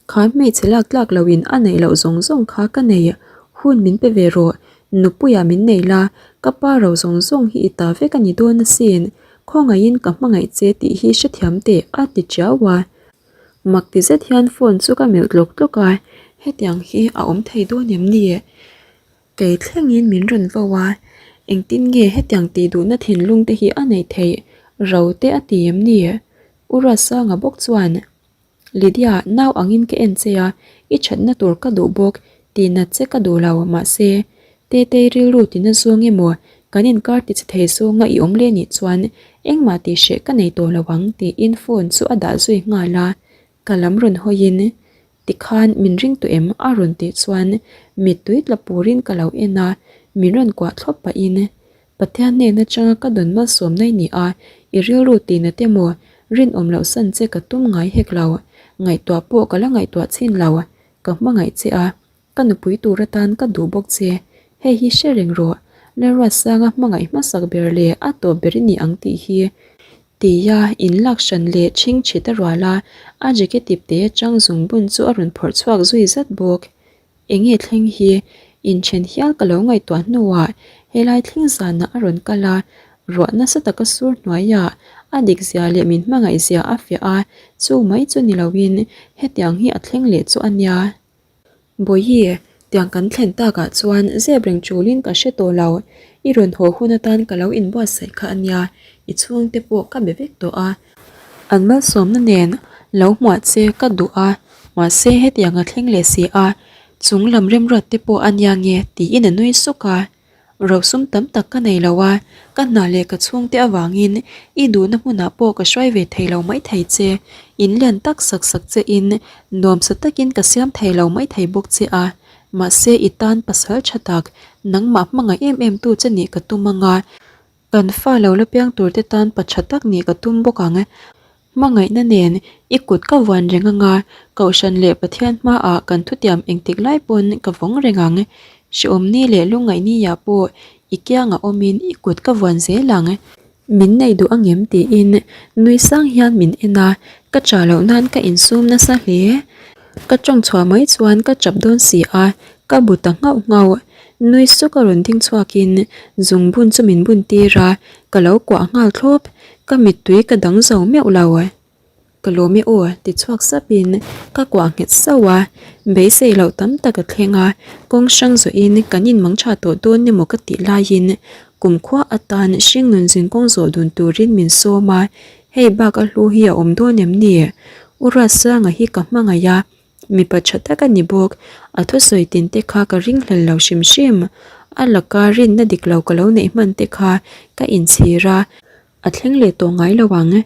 kha hmeichhe lak tlak loin a neih loh zawng zawng kha ka nei, hun min pe ve rawh, nupuia min nei la, ka pa ro zawng zawng hi i ta vek a ni dawn asin, khawngaihin ka hmangaih che tih hi hrethiam teh a ti tiau a. Mak ti zet hian phone chu ka melh tlawk tlawk a, hetiang hi a awm thei dawn em ni? Kei thlengin min rawn vo a, engtin nge hetiang tih duhna thinlung te hi a neih theih ro te a ti em ni? U Ruatsanga bawk chuan, Lydia, nau angin ka en che a, i thatna tur ka duh bawk, tihnat che ka duh lo, mahse, Tetei rilru tina zawng emaw, kan inkar tichhe thei zawnga i awm leh nih chuan engmah tih hreh ka nei tawh lo ang tiin phone chu a dah zui nghal a, ka lam rawn hawiin Tikhan min ring tawh em? a rawn tih chuan mittui tla purin ka lo en a, min rawn kuah thlawp pahin Pathian hnen atanga ka dawn malsawmna i ni a, i rilru tihna te maw rinawm loh san che ka tum ngai hek lo, ngaihtuah pawh ka la ngaihtuah chhin lo, ka hmangaih che a, Ka nupui tur atan ka duh bawk che, hei hi hre reng rawh, Lalruatsanga hmangaih hmasak ber leh a tawp ber i ni ang tih hi. Tia inlak hran leh chhing chhit a rual a, a jacket ip te atang zung bun chu a rawn phawrh chhuak zui zat bawk. Enge thleng hi, inthen hial ka lo ngaihtuah hnuah helai thleng zanah a rawn kal a, ruah nasa taka sur hnuaiah a dik zia leh min hmangaih zia a fiah a, chu mai chu ni loin hetiang hi a thleng leh chu a nia. Bawihi, tiang kan thlen takah chuan zep reng chulin ka hre tawh lo. I rawn haw hun atan ka lo inbuatsaih kha a nia, i chhungte pawh ka be vek tawh a. An malsawmna nen lo hmuah che ka duh a, mahse hetiang a thleng leh si a, chung lam remruat te pawh a nia nge tiin a nui suk a. Rosum tam tak ka nei lo a, ka hna leh ka chhungte avangin i duhna hmunah pawh ka hruai ve thei lo maithei che. In lian tak sak sak che in nuamsa takin ka siam thei lo maithei bawk che a. Mahse i tan pasal tha tak, nangmah hmangaih em em tu che nih ka tum anga, kan fa lo la piang tur te tan pa tha tak nih ka tum bawk ang. Hmangaihna nen i kut ka vuan reng anga, Kohhran leh Pathian hmaah kan thutiam engtik lai pawn ka vawng reng ang. Hrehawmni leh lungngaihniah pawh i kiangah awmin i kut ka vuan zel ang. Min nei duh angem tiin nui sang hian min en a, ka chah loh nan ka insum nasa hle. Ka tawng chhuah mai chuan ka chap dawn si a, ka bu ta nghauh nghauh. Nui suk a rawn ding chhuakin zungbun chu min bun tir a, ka lo kuah nghal thlawp. Ka mittui ka dang zo meuh lo. Ka lawm e aw ti chhuak sapin ka kuah nghet sauh a, beisei loh tam tak a thleng a, kawng hrang zawhin kan inmang tha tawh dawn emaw ka tih laiin kumkhua atan hringnun zin kawng zawh dun turin min sawm a, hei bak a hlu hi a awm dawn em ni? U Ruatsanga hi ka hmangaih a, mipa tha tak a ni bawk, a thusawi tin te kha ka ringhlel lo hrim hrim, a laka rinna dik lo ka lo neih hman te kha ka inchhir a, a thleng leh tawh ngai lo ang.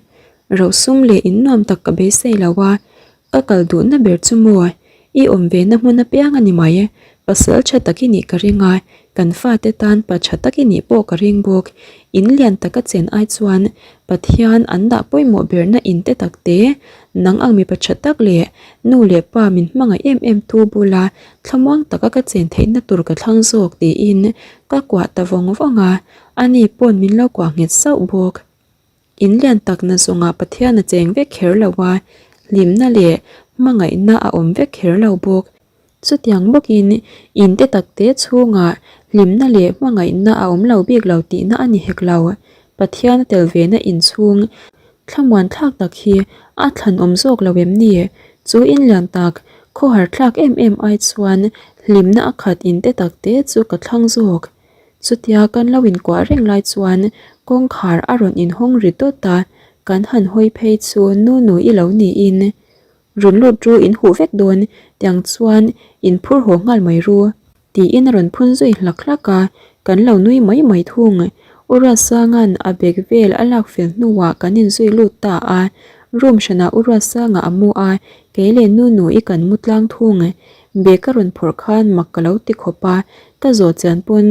Rosum leh in nuam tak ka beisei lo a, ka kal duhna ber chu maw? I awm ve na hmun apiang a ni mai. Pasal tha tak i nih ka ring a, kan fate tan pa tha tak i nih pawh ka ring bawk. In lian taka chen ai chuan Pathian an dah pawimawh berna in te tak te, nang ang mipa tha tak leh nu leh pa min hmangaih em em tu bula thlamuang taka ka chen theihna tur ka thlang zawk tiin ka kuah ta vawng vawng a, ani pawn min lo kuah nghet sauh bawk. In lian takna zawngah Pathian a cheng vek kher lo a, hlimna leh hmangaihna a awm vek kher lo bawk. Chutiang bawkin in te takte chhungah hlimna leh hmangaihna a awm lo bik lo tihna a ni hek lo. Pathian a tel ve na inchhung thlamuan thlak tak hi a thlan awm zawk lo em ni? Chu inlian tak, khawhar thlak em em ai chuan hlimna a khat in te tak te chu ka thlang zawk. Chutia kan lo inkuah reng lai chuan kawngkhar a rawn inhawng ri dawt a, kan han hawi phei chu nu nu i lo niin. Rawn lut ru in huh vek dawn tiang chuan in phur haw nghal mai ru tiin a rawn phun zui hlak hlak a, kan lo nui mai mai thung. U Ruatsanga'n a bag vel a lak fel hnuah kan inzui lut ta a, room hranah U Ruatsanga a mu a, kei leh nu nu i kan mu tlang thung. Bag ka rawn phawrh khan mak ka lo ti khawp a, ka zawh chian pawn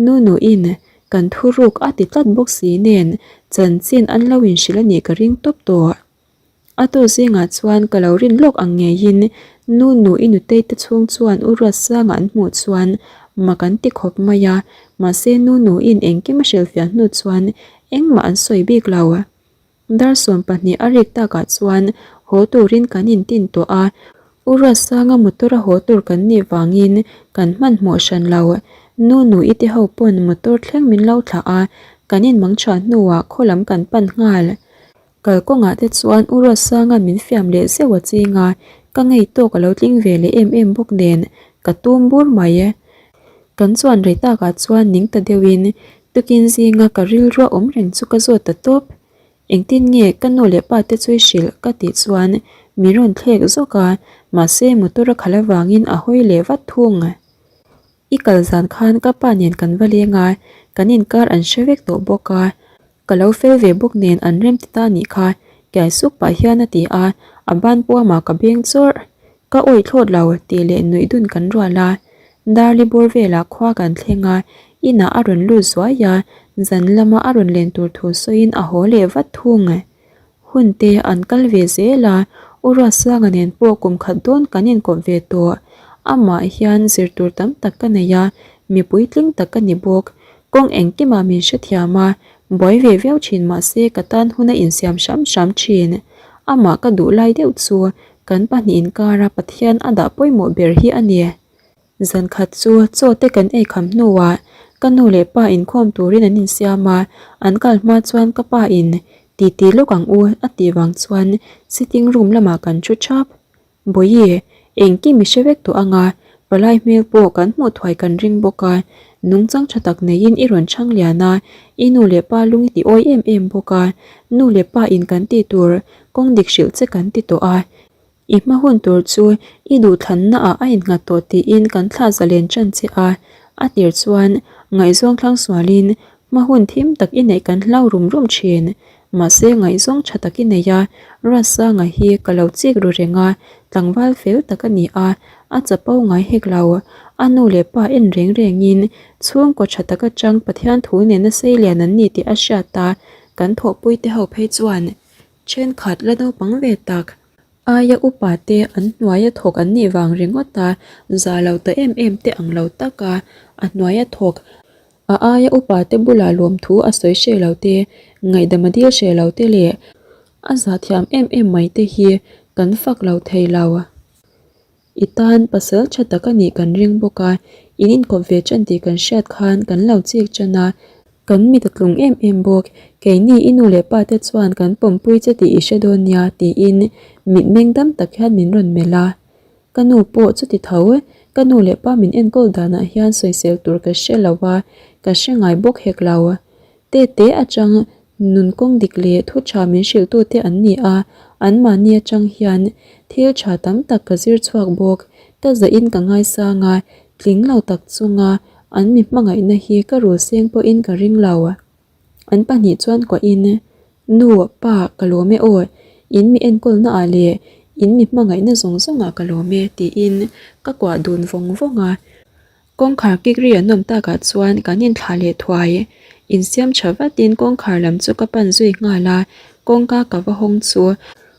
nu nu in kan thuruk a ti tlat bawk si nen chanchin an lo inhrilh a nih ka ring tawp tawh. A tu zingah chuan ka lo rin lawk ang ngeiin nu nu i nutei te chhung chuan u Ruatsanga an hmuh chuan mak an ti khawp mai a, mahse nu nu in engkim a hrilhfiah hnu chuan engmah an sawi bik lo. Dar 12 a rik takah chuan haw turin kan intin tawh a, u Ruatsanga motor a haw tur kan nih vangin kan hmanhmawh hran lo. Nu nu i te ho pawn motor thleng min lo thlah a, kan inmang tha hnuah khaw lam kan pan nghal. Kalkawngah te chuan U Ruatsanga'n min fiam leh zeuh a ching a, ka ngei tawk a lo tling ve leh em em bawk nen ka tum bur mai e. Kan chuan rei takah chuan ning ta deuhin tukin zinga ka rilrua awm reng chu ka zawt ta tawp. Engtin nge ka nu leh pa te chu i hrilh ka tih chuan min rawn thlek zawk a, mahse motor a khalh avangin a hawi leh vat thung. I kal zan khan ka pa nen kan va leng a, kan inkar an hre vek tawh bawk a. Ka lo fel ve bawk nen an rem ti ta nih kha, kiai suk pah hian a ti a, a ban puamah ka beng chawrh. Ka awih thlawt lo tih leh nuih dun kan rual a. Darli bawr velah khua kan thleng a, inah a rawn lut zuai a, zan lama a rawn len tur thu sawiin a haw leh vat thung. Hun te an kal ve zel a, U Ruatsanga nen pawh kum khat dawn kan inkawp ve tawh. Amah hian zir tur tam tak ka nei a, mi puitling tak ka ni bawk. Kawng engkimah min hrethiam a, buai ve viau thin mahse ka tan hun a insiam hram hram thin. Amah ka duh lai deuh chu kan pahnih inkara Pathian a dah pawimawh ber hi a ni. Zan khat chu chaw te kan ei kham hnuah ka nu leh pa inkhawm turin an insiam a, an kal hma chuan ka pa in titi lawk ang u a tih vang chuan sitting room lamah kan thu thap. Bawihi, engkim i hre vek tawh ang a, palai hmel pawh kan hmuh thuai kan ring bawk a, nungchang tha tak neiin i rawn chhang lian a, i nu leh pa lung i ti awi em em bawk a, nu leh pa in kan tih tur kawng dik hrilh che kan ti tawh a, I hma hun tur chu i duhthlanna ah a innghat tawh tiin kan thlah zalen ṭan che a, a tir chuan ngaihzawng thlang sualin hma hun thim tak i neih kan hlau rum rum ṭhin. Mahse ngaihzawng ṭha tak i nei a, Ruatsanga hi ka lo chik ru reng a, tlangval fel tak a ni a, a chapo ngai hek lo. A nu leh pa en reng rengin chhungkaw ṭha tak aṭang Pathian thu nena seilian an ni tih a hriat a, kan thawhpui te ho phei chuan ṭhenkhat la naupang ve tak. Aia upa te an hnuaia thawk an nih vang ringawt a, za lo ta em em te ang lo tak a, a hnuaia thawk a aia upa te bulah lawmthu a sawi hreh lo te, ngaihdam a dil hreh lo te leh a zah thiam em em mai te hi kan fak lo thei lo. I tan pasal tha tak a nih kan ring bawk a, in inkawp ve ṭan tih kan hriat khan kan lo chik ṭan a, kan mit a tlung em em bawk. Keini i nu leh pa te chuan kan pawmpui che tih i hre dawn nia tiin mitmeng dam tak hian min rawn melh a. Ka nu pawh chuti tho, ka nu leh pa min enkawl danah hian sawisel tur ka hre lo a, ka hre ngai bawk hek lo. Tete atang nun kawng dik leh thu tha min hrilhtute an ni a, anmahni atang hian thil tha tam tak ka zir chhuak bawk. Ka zahin ka ngaisang a, tling lo tak chunga an mi hmangaihna hi ka rul seng pawhin ka ring lo. An pahnih chuan kuahin, Nu, pa, ka lawm e aw, in mi enkawlna ah leh in mi hmangaihna zawng zawngah ka lawm e, tiin ka kuah dun vawng vawng a. Kawngkhar kik ri an awm takah chuan kan inthlah leh thuai. Insiam tha vatin kawngkhar lam chu ka pan zui nghal a, kawngka ka va hawng chu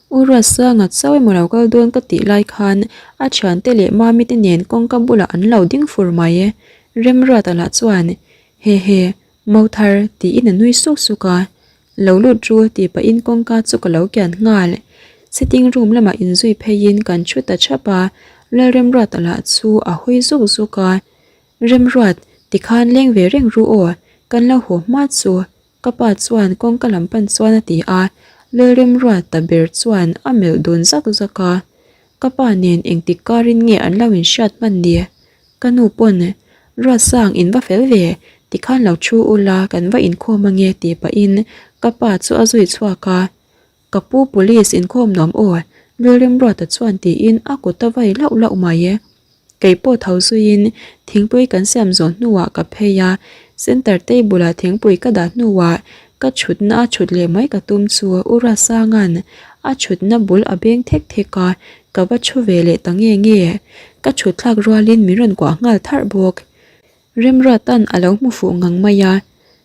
U Ruatsanga chau emaw lo kal dawn ka tih lai khan a thiante leh Mami te nen kawngka bulah an lo ding fur mai. Remruata lah chuan, Hehe, Mothar tiin a nui suk suk a. Lo lut ru tih pahin kawngka chu ka lo kian nghal. Sitting room lamah inzui pheiin kan thu ta thap a, Lalremruata lah chu a hawi zuk zuk a. Remruat, tikhan leng ve reng ru aw, kan lo haw hma chu. Ka pa chuan kawngka lam pan chuan a ti a, Lalremruata ber chuan a melh dun zak zak a. Ka pa nen engtik karin nge an lo inhriat hman ni? Ka nu pawn, Ruatsang in va fel ve, tikhan lo thu ula kan va inkhawm ange tih pahin ka pa chu a zui chhuak a. Ka pu police inkhawm nuam aw, Lalremruata chuan tiin a kut a vai lauh lauh mai e. Kei pawh tho zuiin thingpui kan siam zawh hnuah ka phei a, center table ah thingpui ka dah hnuah ka thutna a thut leh mai ka tum chu U Rasanga'n a thutna bul a beng thek thek a, ka va thu ve leh ta nge nge. Ka thut thlak rualin min rawn kuah nghal tharh bawk. Remruata'n a lo hmu fuh ngang mai a,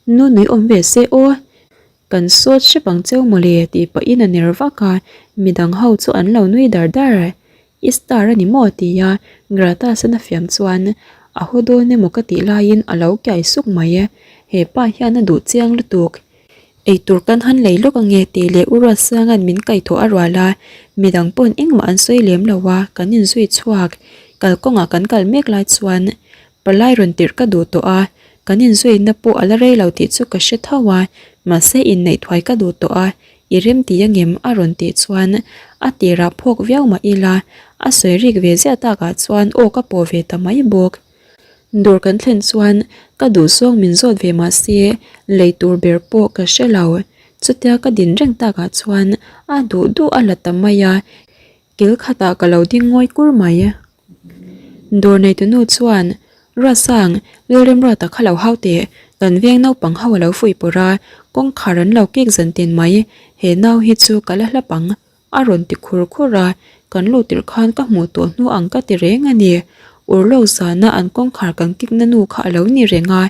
Nu nui awm ve se aw, kan sawt hrep ang cheu mawle tih pahin a ner vak a, midang ho chu an lo nui dar dar. I star a ni maw? tia Grata sana fiam chuan a haw dawn emaw ka tih laiin a lo kiai suk mai e. He pa hian a duh chiang lutuk. Eitur kan han lei lawk ange tih leh U Ruatsanga'n min kaihthawh a rual a, midang pawn engmah an sawi lem lo a, kan inzui chhuak. Kalkawngah kan kal mek lai chuan Palai rawn tirh ka duh tawh a, kan inzuina pawh a la rei lo tih chu ka hre tho a, mahse inneih thuai ka duh tawh a, i rem ti angem a rawn tih chuan a tirah phawk viau mah ila, a sawi rik ve ziah takah chuan aw ka pawh ve ta mai bawk. Dawr kan thlen chuan ka duhzawng min zawt ve mah se lei tur ber pawh ka hre lo, chutia ka din reng takah chuan a duh duh a la ta mai a, kil khatah ka lo ding ngawi kur mai. Dawr neitunu chuan, Ruatsang, Lalremruata kha lo hau teh, kan veng naupang ho a lo fuih pawrh a, kawngkhar an lo kek zan tin mai, he nau hi chu ka la hlap ang, a rawn ti khur khur a, kan luh tirh khan ka hmuh tawh hnu ang ka ti reng a ni. Urlawk zana an kawngkhar kan kikna nu kha a lo ni reng a,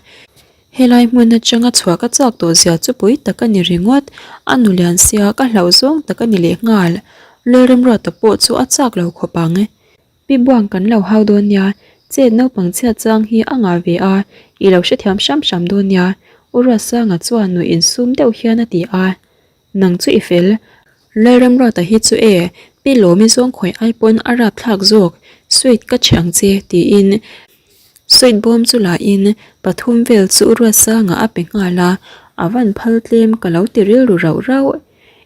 Helai hmun atanga chhuah ka chak tawh zia chu pui tak a ni ringawt, a nu lian sia ka hlauh zawng tak a ni leh nghal. Lalremruata pawh chu a chak lo khawp ang. Pi Buang kan lo hau dawn nia, chet naupang chhiat chang hi a ngah ve a, i lo hrethiam hram hram dawn nia, U Ruatsanga chuan nuih insum deuh hian a ti a. Nang chu i fel. Lalramruata hi chu e, Pi Lawmi zawng khawi ai pawn a rap thlak zawk, sweet ka chhe ang che tiin sweet bawm chu la in pathum vel chu Ruatsanga a pe nghal a, a van phal tlem ka lo ti rilru rauh rauh.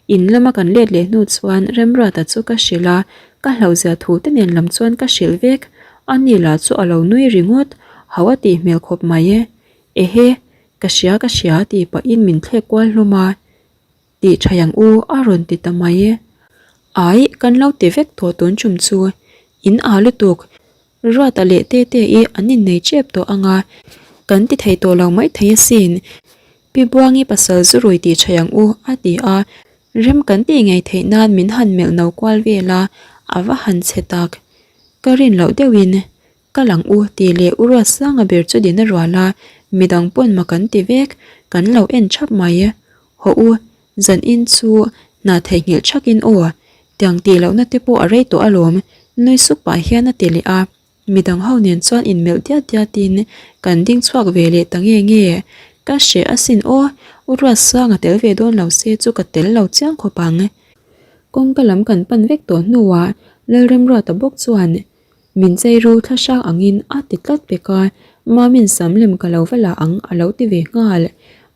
In lama kan let leh hnu chuan Remruata chu ka hrilh a, ka hlauhzia thu te nen lam chuan ka hrilh vek, ani lah chu a lo nui ringawt, hau a tih hmel khawp mai e. Ehe, ka hria ka hria tih pahin min thlek kual hlawm a, Tih tha ang u a rawn ti ta mai e. Ai, kan lo ti vek tawh tun chum chu. In aa lutuk. Ruata leh Tete i an innei tep tawh ang a, kan ti thei tawh lo mai thei asin. Pi Buangi pasal zu rui tih tha ang u a ti a, rem kan tih ngei theih nan min han melh no kual vel a, a va han chhe tak. Ka rin loh deuhin Ka lang u tih leh u Ruatsanga ber chu din a rual a, midang pawn mak an ti vek, kan lo en thap mai. Hawh u, zan in chu hna theihnghilh thakin aw, tiang tih lohna te pawh a rei tawh alawm, nui sup pah hian a ti leh a, midang ho nen chuan inmelh diat diatin kan ding chhuak ve leh ta nge nge. Ka hreh asin aw, u Ruatsanga tel ve dawn lo se chu ka tel lo chiang khawp ang. Kawngka lam kan pan vek tawh hnuah Lalremruata bawk chuan Min chei ru thla hrang angin a ti tlat pek a, Mamin sam lem ka lo va la ang a lo ti ve nghal.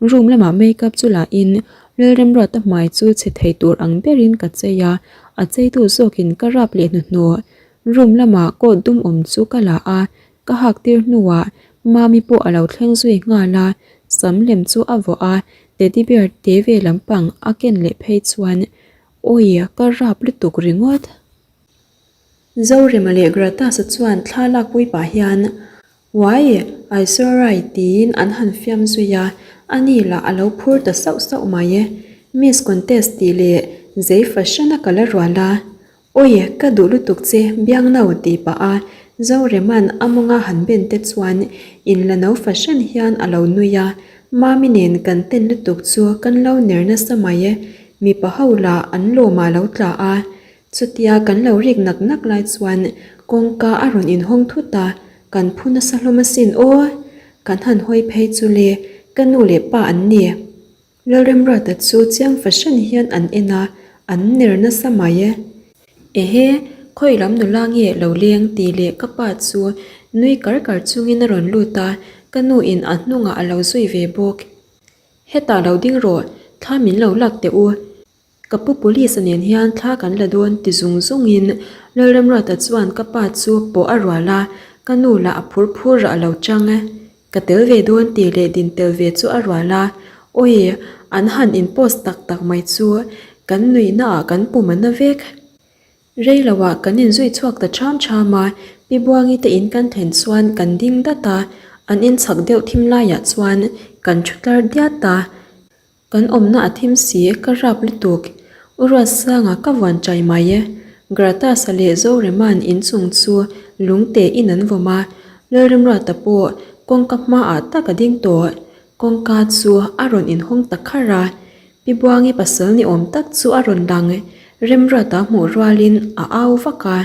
Room lamah makeup chu la in Lalremruata hmai chu chhe thei tur ang berin ka chei a, a cheitu zawkin ka rap leh hnuhnawh. Room lamah coat dum awm chu ka la a, ka hak tir hnuah Mami pawh a lo thleng zui nghal a, sam lem chu a vawh a, teddy bear te ve lampang a ken leh phei chuan Awi ka rap lutuk ringawt. Zorema leh Gratasa chuan thla lakpui pah hian, Uai, Aishwarya tiin an han fiam zui a, ani lah a lo phur ta sauh sauh mai e. Miss Contest tih leh zei fahran a kal a rual a, Awi, ka duh lutuk che, biangno tih pah a Zorema'n a mawnga han ben te chuan inla no fahran hian a lo nui a, Mami nen kan ten lutuk chu kan lo ner nasa mai e, mipa ho lah an lawmah lo tla a, Chutia kan lo rik nak nak lai chuan kawngka a rawn inhawng thut a, kan phu nasa hlawm asin aw! Kan han hawi phei chu le, ka nu leh pa an ni. Lalremruata chu chiang fahran hian an en a, an ner nasa mai e. Ehe, khawi lam nula nge lo leng tih leh ka pa chu nui kar kar chungin a rawn lut a, ka nu in a hnungah a lo zui ve bawk. Hetah lo ding rawh, thla min lo lak teh u. Ka pu police-a nen hian thla kan la dawn ti zung zungin Lalramruata chuan ka pa chu pawh a rual a, ka nu lah a phur phur rah lo chang. Ka tel ve dawn tih leh din tel ve chu a rual a, awi an han in post tak tak mai chu kan nuihna ah kan pum a na vek. Rei lo ah kan inzui chhuak ta ṭham ṭham a, Pi Buangi te in kan thlen chuan kan ding dat a, an in chhak deuh thim laiah chuan kan thu tlar diat a. Kan awmna a thim si, ka rap lutuk. U Ruatsanga ka vuan chai mai e. Gratasa leh Zorema'n inchung chu lungte in an vawm a, Lalremruata pawh kawngka hmaah tak a ding tawh. Kawngka chu a rawn inhawng ta kharh a, Pi Buangi pasal ni awm tak chu a rawn lang. Remruata hmuh rualin a au vak a,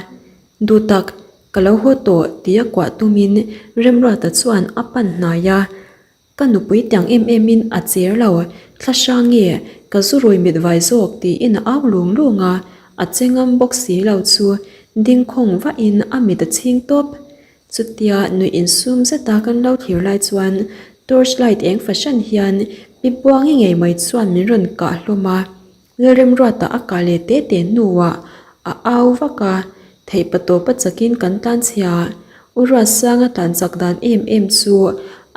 Duhtak, ka lo haw tawh tia kuah tumin Remruata chuan a pan hnai a. Ka nupui tiang em em in a cher lo, thla hrang nge ka zu rui mit vai zawk tiin a au lung lung a, a che ngam bawk si lo chu ding khawng vah in a mit a chhing tawp. Chutia nuih insum zeta kan lo thlir lai chuan torch light eng fahran hian Pi Buangi ngei mai chuan min rawn kah hlawm a. Lalremruata a kah leh teh teh hnuah a au vak a, theihpa tawpa chakin kan tlan chhia. U Ruatsanga tlan chak dan em em chu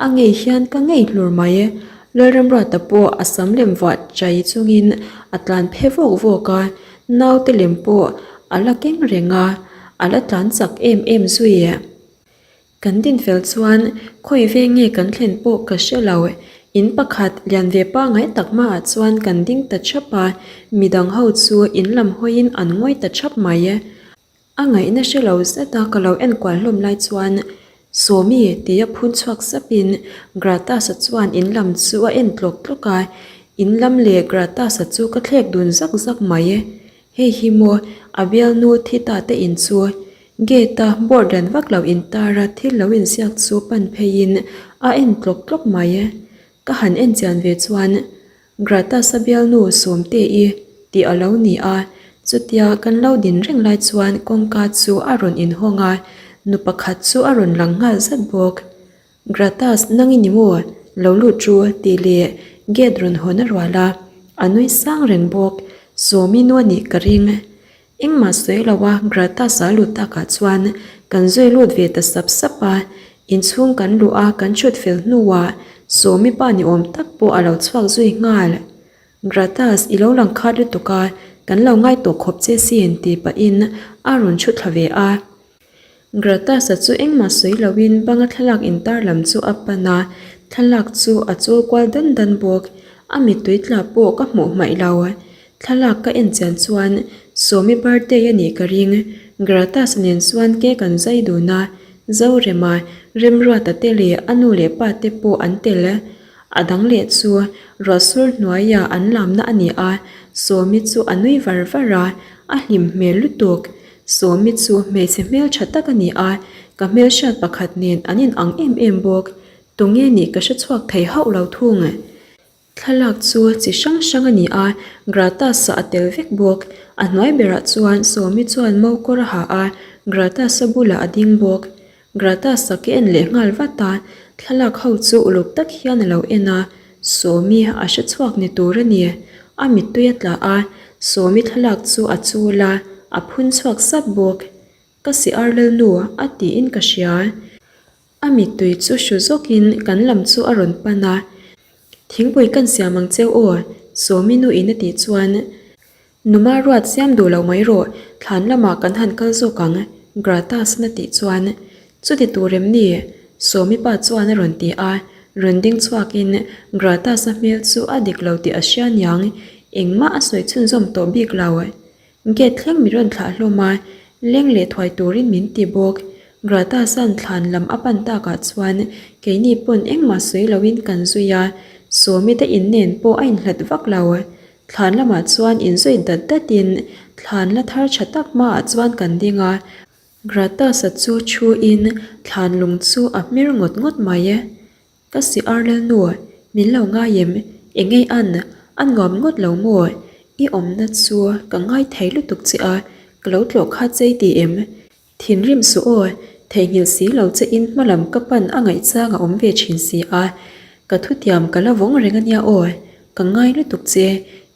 a ngei hian ka ngei hlur mai. Lalremruata pawh a sam lem vuah chai chungin a tlan phe vawk vawk a, naute lem pawh a la keng reng a, a la tlan chak em em zui. Kan din fel chuan khawi veng nge kan thlen pawh ka hre lo. In pakhat lian ve pangngai tak hmaah chuan kan ding ta thap a, midang ho chu in lam hawiin an ngawi ta thap mai. A ngaihna hre lo zeta ka lo enkual hlawm lai chuan Sawmi tia phun chhuak sapin Gratas-a chuan in lam chu a en tlawk tlawk a, in lam leh Gratas-a chu ka thlek dun zak zak mai. Hei hi maw a bialnu thi ta te in chu gate a board lian vak lo in tar a thil lo inziak chu pan pheiin a en tlawk tlawk mai. Ka han en chian ve chuan Gratas a bialnu Sawmte i tih a lo ni a, chutia kan lo din reng lai chuan kawngka chu a rawn inhawng a, nu pakhat chu a rawn lang nghal zat bawk. Gratas, nang i ni maw? Lo lut ru, tih leh gate rawn hawn a rual a, a nui sang reng bawk. Sawmi nu a nih ka ring. Engmah sawi lo a Gratas a lut takah chuan kan zui lut ve ta sap sap a, inchhung kan luh a kan chhut fel hnuah Sawmi pa ni awm tak pawh a lo chhuak zui nghal. Gratas, i lo lang khat lutuk a, kan lo ngai tawh khawp che sin, tih pahin a rawn chhut thla ve a. Gratasa chu engmah sawi loin banga thlalak intar lam chu a pan a, thlalak chu a chul kual dan dan bawk. A mittui tla pawh ka hmuh hmaih lo. Thlalak ka en chian chuan Sawmi birthday a nih ka ring. Gratasa nen chuan cake an zai dun a, Zorema, Remruata te leh a nu leh pa te pawh an tel. A dang leh chu ruahsur hnuaiah an lamna a ni a, Sawmi chu a nui var var a, a hlim hmel lutuk. Sawmi chu hmeichhe hmel tha tak a ni a, ka hmelhriat pakhat nen an in ang em em bawk. Tunge nih ka hre chhuak thei hauh lo thung. Thlalak chu chi hrang hrang a ni a, Gratas-a a tel vek bawk. A hnuai berah chuan Sawmi chuan mokawr a ha a, Gratas-a bulah a ding bawk. Gratas-a ka en leh nghal vat a, thlalak ho chu uluk tak hian a lo en a, Sawmi a hre chhuak ni tur a ni. A mittui a tla a, Sawmi thlalak chu a chul a, a phun chhuak sap bawk. Ka si ar lalnu a tiin ka hria. A mittui chu hru zawkin kan lam chu a rawn pan a, Thingpui kan siam ang cheu aw, Sawmi nu in a tih chuan Numa ruat siam duh lo mai rawh, thlan lamah kan han kal zawk ang, Gratas na tih chuan chuti tur em ni? Sawmi pa chuan a rawn ti a, rawn ding chhuakin Gratas-a hmel chu a dik lo tih a hria niang, engmah a sawi chhunzawm tawh bik lo. Gate thleng mi rawn thlah hlawm a, leng leh thuai turin min ti bawk. Gratas-a'n thlan lam a pan takah chuan keini pawn engmah sawi loin kan zui a, Sawmi te in nen pawh a inhlat vak lo. Thlan lamah chuan inzui dat datin thlan la thar tha tak hmaah chuan kan ding a, Gratas-a chu thuin thlan lung chu a hmir ngawt ngawt mai. Ka si ar lalnu, min lo ngai em? Engei an, a nuam ngawt lo maw? I awmna chu ka ngai thei lutuk che a, ka lo tlawh kha chei ti em? Thinrim suh aw, theihnghilh si lo che in hmalam ka pan a ngaihchang a awm ve thin si a. Ka thutiam ka la vawng reng a nia aw, ka ngai lutuk che,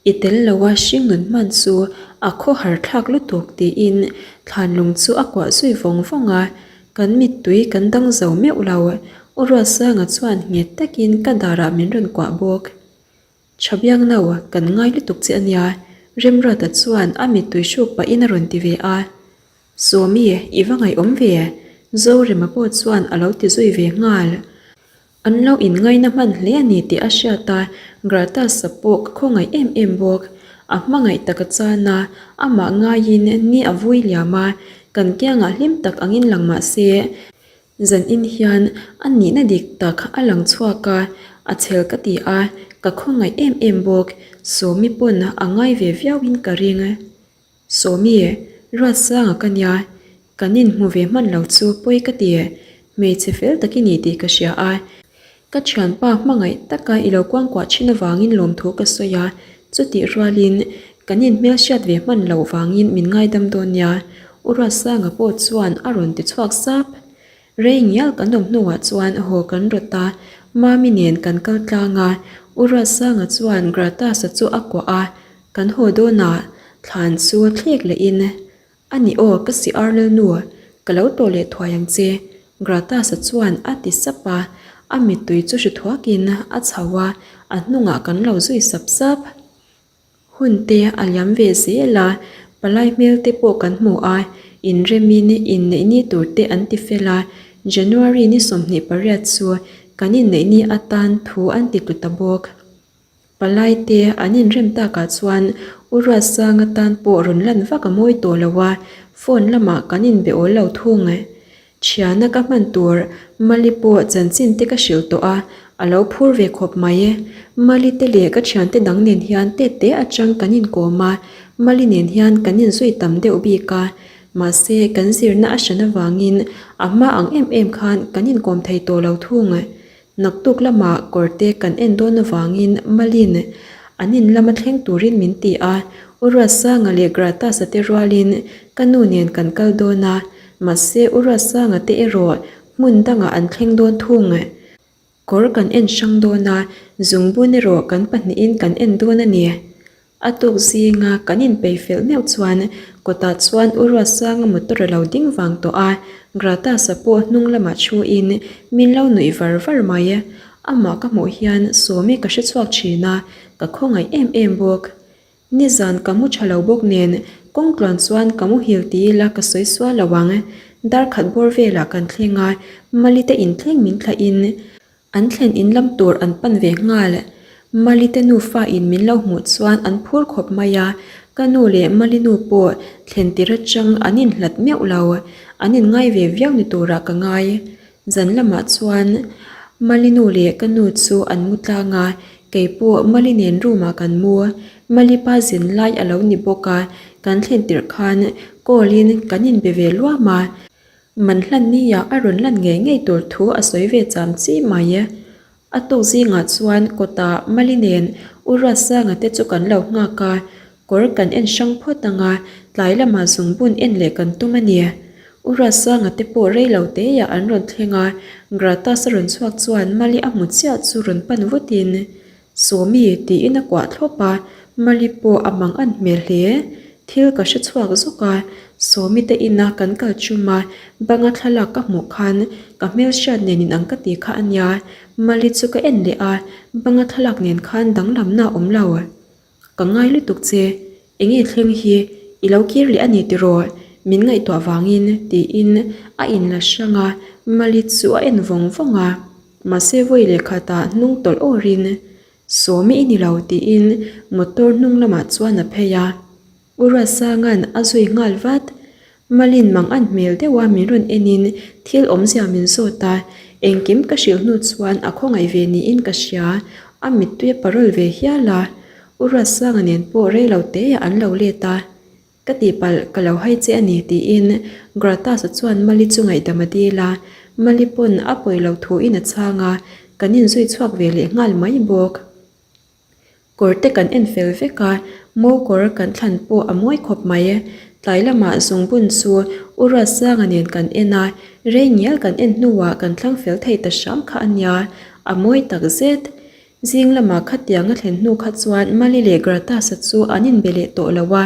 i tel lo a hringnun hman chu a khawhar thlak lutuk tiin thlanlung chu a kuah zui vawng vawng a, kan mittui kan dang zo meuh lo. U Ruatsanga chuan nghet takin ka darah min rawn kuah bawk. Tha biak no, kan ngai lutuk che a nia, Remruata chuan a mittui hruk pahin a rawn ti ve a. Sawmi, i va ngaihawm ve? Zorema pawh chuan a lo ti zui ve nghal. An lo inngaina hman hle a ni tih a hriat a, Gratas-a pawh ka khawngaih em em bawk. A hmangaih tak a chan a, amah ngaiin ni a vui liam a, kan kiangah hlim tak angin lang mah se, Zanin hian a nihna dik tak a lang chhuak a, a chhel ka ti a, ka khawngaih em em bawk. Sawmi pawn a ngai ve viauin ka ring. Sawmi, Ruatsanga ka nia, kan inhmu ve hman lo chu pawi ka ti. Hmeichhe fel tak i ni tih ka hria a. Ka thianpa hmangaih taka i lo kuangkuah thin avangin lawmthu ka sawi a, chutih rualin kan inhmelhriat ve hman loh vangin min ngaidam dawn nia, U Ruatsanga pawh chuan a rawn ti chhuak sap. Rei ngial kan awm hnuah chuan haw kan rawt a, Mami nen kan kal tlang a, U Ruatsanga chuan Gratas-a chu a kuah a, kan haw dawnah thlan chu thlek lehin A ni aw, ka si Arnel nu, ka lo tawh leh thuai ang che, Gratas-a chuan a ti sap a, a mittui chu hri thuakin a chho a, a hnungah kan lo zui sap sap. Hun te a liam ve zel a, palai hmel te pawh kan hmu a, inremin inneih ni tur te an ti fel a, January ni 28 chu kan inneih ni atan thu an ti tlu ta bawk. Palai te an inrem takah chuan U Ruatsanga tan pawh rawn lan vak a mawi tawh lo a, phone lamah kan inbe awl lo thung. Thiana ka hman tur Mali pawh chanchin te ka hrilh tawh a, a lo phur ve khawp mai. Mali te leh ka thiante dang nen hian tet te atang kan inkawm a, Mali nen hian kan inzui tam deuh bik a, mahse kan zirna a hran avangin a hma ang em em khan kan inkawm thei tawh lo thung. Naktuk lamah kawrte kan en dawn avangin Malin an in lama thleng turin min ti a, U Ruatsanga leh Gratas-a te rualin ka nu nen kan kal dawn a, mahse U Ruatsanga te erawh hmun dangah an thleng dawn thung. Kawr kan en hrang dawn a, zungbun erawh kan pahnihin kan en dawn a ni. A tuk zinga kan inpei fel meuh chuan kawtah chuan U Ruatsanga motor a lo ding vang tawh a, Gratas-a pawh hnung lamah thuin min lo nuih var var mai. Amah ka hmuh hian Sawmi ka hre chhuak thin a, ka khawngaih em em bawk. Nizan ka mu tha lo bawk nen kawng tluan chuan ka muhil ti ila ka sawi sual lo ang. Darkhat bawr velah kan thleng a, Malite inthleng min thlahin An thlen in lam tur an pan ve nghal. Mali te nufa in min lo hmuh chuan an phur khawp mai a, ka nu leh Mali nu pawh thlen tir atang an inhlat meuh lo, an inngai ve viau ni turah ka ngai. Zan lamah chuan Mali nu leh ka nu chu an mu tlang a, kei pawh Mali nen room ah kan mu. Mali pa zin lai a lo ni bawk a, kan thlen tirh khan call in kan inbe ve luam a. Man hlan nia a rawn lan ngei ngei tur thu a sawi ve cham chi mai e. A tuk zingah chuan kawtah Mali nen U Ruatsanga te chu kan lo nghak a, kawr kan en hrang phawt ang a, tlai lamah zungbun en leh kan tum a ni. U Ruatsanga te pawh rei lo teiah an rawn thleng a, Gratas a rawn chhuak chuan Mali a hmu chiah chu rawn pan vutin Sawmi tiin a kuah thlawp a, Mali pawh a mang an hmel hle. Thil ka hre chhuak zawk a, Sawmi te ina kan kal chum a, banga thlalak ka hmuh khan ka hmelhriat nen in ang ka ti kha a nia. Mali chu ka en leh a, banga thlalak nen khan danglamna a awm lo. Ka ngai lutuk che, enge thleng hi i lo kir leh a ni tiraw? Min ngaihtuah vangin tiin a inla hrang a, Mali chu a en vawng vawng a. Mahse vawi leh khatah hnung tawlh awrin Sawmi i ni lo tiin motor hnung lamah chuan a phei a. U Ruatsanga'n a zui nghal vat. Malin mang an hmel deuha min rawn enin thil awmzia min zawt a, engkim ka hrilh hnu chuan a khawngaih ve niin ka hria, a mittui a parawl ve hial a. U Ruatsanga nen pawh rei lo teah an lo let a. Ka tihpalh, ka lo hai che a ni tiin Gratas-a chuan Mali chu ngaihdam a dil a, Mali pawn a pawi lo thuin a chhang a, kan inzui chhuak ve leh nghal mai bawk. Kawr te kan en fel vek a, mo kawr kan thlan pawh a mawi khawp mai. Tlai lamah zungbun chu U Ruatsanga nen kan en a, rei ngial kan en hnuah kan thlang fel thei ta hram kha a nia. A mawi tak zet. Zing lamah khatiang a thlen hnu kha chuan Mali leh Gratas-a chu an inbe leh tawh lo a,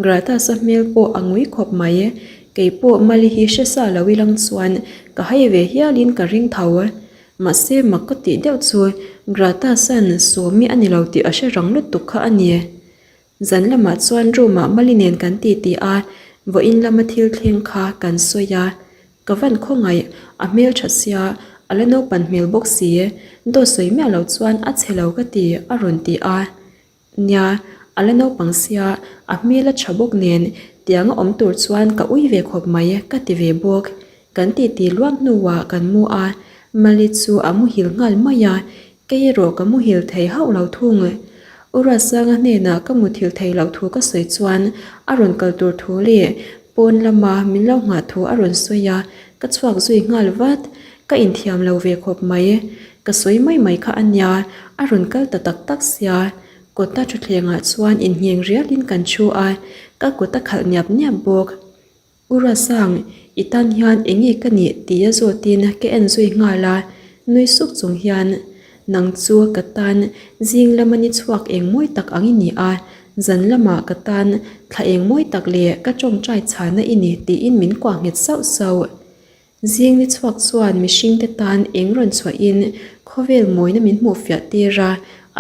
Gratas-a hmel pawh a ngui khawp mai. Kei pawh Mali hi hre sa lo ilang chuan ka hai ve hialin ka ring tho. Mahse mak ka tih deuh chu Gratas-a'n Sawmi a ni lo tih a hre rang lutuk kha a ni. Zan lamah chuan room-ah Mali nen kan titi a, vawiin lama thil thleng kha kan sawi a. Ka van khawngaih, a hmel tha sia, a la naupan hmel bawk si. Dawt sawi miah lo chuan a chhe lo ka ti, a rawn ti a. Nia, a la naupang sia, a hmel a tha bawk nen, tianga awm tur chuan ka ui ve khawp mai, ka ti ve bawk. Kan titi luam hnuah kan mu a, Mali chu a muhil nghal mai a, kei erawh ka muhil thei hauh lo thung. U Ruatsanga hnenah ka muthilh thei loh thu ka sawi chuan a rawn kal tur thu leh pawn lama min lo nghah thu a rawn sawi a, ka chhuak zui nghal vat. Ka inthiam lo ve khawp mai. Ka sawi mai mai kha a nia, a rawn kal ta tak tak sia. Kawta thutthlengah chuan inngeng rialin kan thu a, ka kut a khalh niap niap bawk. U Ruasang, i tan hian eng nge ka nih tia zawtin ka en zui nghal a, nui suk chung hian, Nang chu ka tan zing lama ni chhuak eng mawi tak ang i ni a, zan lamah ka tan thla eng mawi tak leh ka tawngtai chhana i ni tiin min kuah nghet sauh sauh. Zing ni chhuak chuan mihringte tan eng rawn chhuahin khawvel mawina min hmuh fiah tir a,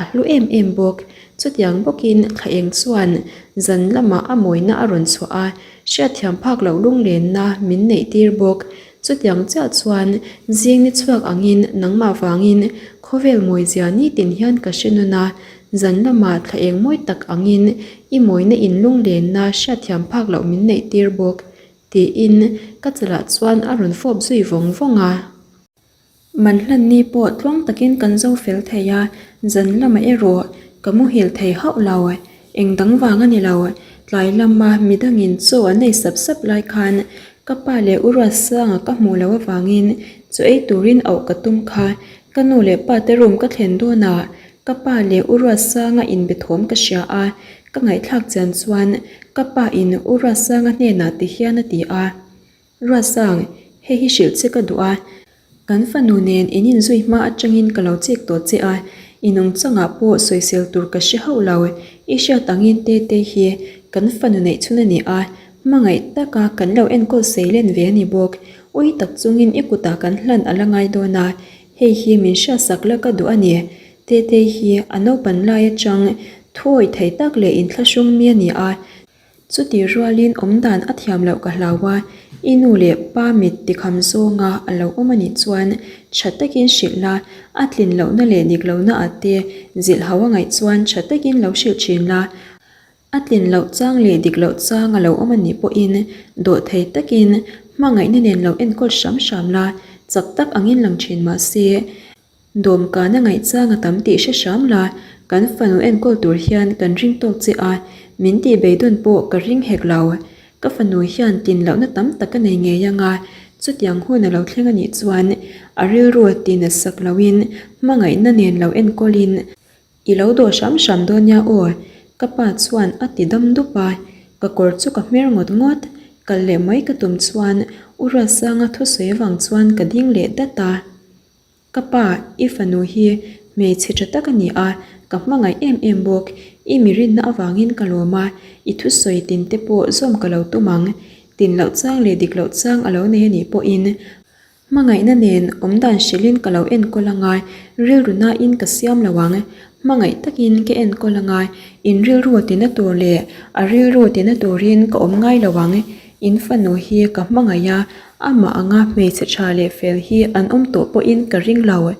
a hlu em em bawk. Chutiang bawkin thla eng chuan zan lamah a mawina a rawn chhuah a, hriatthiam phak loh lunglenna min neih tir bawk. Chutiang chiah chuan zing ni chhuak angin nangmah vangin khawvel mawizia nitin hian ka hre nawn a, zan lamah thla eng mawi tak angin i mawina in lunglenna hriatthiam phak loh min neih tir bawk. Tiin ka chalah chuan a rawn fawp zui vawng vawng a. Manhlan ni pawh tluang takin kan zo fel thei a, zan lamah erawh ka muhil thei hauh lo. Eng dang vang a ni lo, tlai lama midangin chaw an ei sap sap lai khan ka pa leh u Ruatsanga ka hmuh loh avangin chaw ei turin auh ka tum kha. Ka nu leh pa te room ka thlen dawnah Ka pa leh U Ruatsanga inbe thawm ka hria a, ka ngaihthlak chian chuan ka pa in U Ruatsanga hnenah ti hian a ti a, Ruatsang, hei hi hrilh che ka duh a, kan fanu nen in inzui hma atangin ka lo chik tawh che a, i nungchangah pawh sawisel tur ka hre hauh lo, i hriat angin Tete hi kan fanu neih chhun a ni a, hmangaih taka kan lo enkawl sei len ve a ni bawk, ui tak chungin i kutah kan hlan a la ngai dawn a, Hei hi min hriatsak la ka duh a ni. Tetei hi a naupan lai atang thuawih thei tak leh inthlahrung mi a ni a. Chutih rualin awmdan a thiam loh ka hlau a, i nu leh pa mit tikham zawnga a lo awm a nih chuan tha takin hrilh la, a tlin lohna leh dik lohna ah te zilh hau a ngaih chuan tha takin lo hrilh thin la. A tlin loh chang leh dik loh chang a lo awm a nih pawhin dawhthei takin hmangaihna nen lo enkawl hram hram la, chak tak angin lang thin mah se, dawmkana ngaihchang a tam tih hre hram la, kan fanu enkawl tur hian kan ring tawk che a, min tih beidawn pawh ka ring hek lo. Ka fanu hian tlin lohna tam tak a nei ngei ang a, chutiang hun a lo thleng a nih chuan a rilru tinat sak loin hmangaihna nen lo enkawlin, I lo dawh hram hram dawn nia aw, ka pa chuan a ti dam dup a, ka kawr chu ka hmer ngawt ngawt, kal leh mai ka tum chuan U Ruatsanga thusawi avang chuan ka ding leh dat a. Ka pa, i fanu hi hmeichhe tha tak a ni a, ka hmangaih em em bawk, i mi rinna avangin ka lawm a, i thusawi tin te pawh zawm ka lo tum ang, tin loh chang leh dik loh chang a lo nei a nih pawhin Hmangaihna nen awmdan hrilhin ka lo enkawl anga, rilru nain ka siam lo ang. Hmangaih takin ka enkawl anga, in rilru tina tur leh a rilru tina turin ka awm ngai lo ang. In fanu hi ka hmangaih a, amah anga hmeichhe tha leh fel hi an awm tawh pawhin ka ring lo.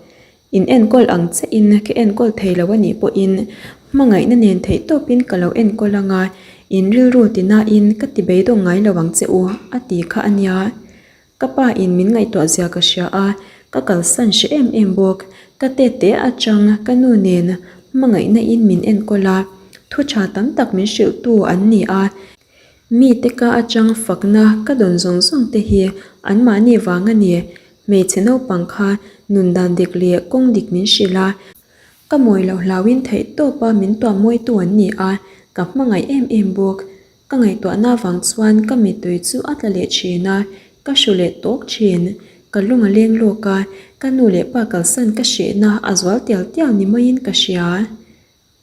In enkawl ang che in ka enkawl thei lo a nih pawhin hmangaihna nen theih tawpin ka lo enkawl anga, in rilru tinain ka ti beidawng ngai lo ang che u, a ti kha a nia. Ka pa in min ngaihtuah zia ka hria a, ka kalsan hre em em bawk. Ka tete atang ka nu nen hmangaihna in min enkawl a, thu tha tam tak min hrilh tu an ni a. Mite ka atang fakna ka dawn zawng zawng te hi an mahni vang a ni. Hmeichhe naupang kha nun dan dik leh kawng dik min hrilh a. Ka mawi loh hlauin theih tawp a min tuam mawi tu an ni a, ka hmangaih em em bawk. Ka ngaihtuahna vang chuan ka mittui chu a tla leh thin a, ka hru leh tawk thin. Ka lung a leng lawk a, ka nu leh pa kalsan ka hrehna a zual tial tial ni maiin ka hria.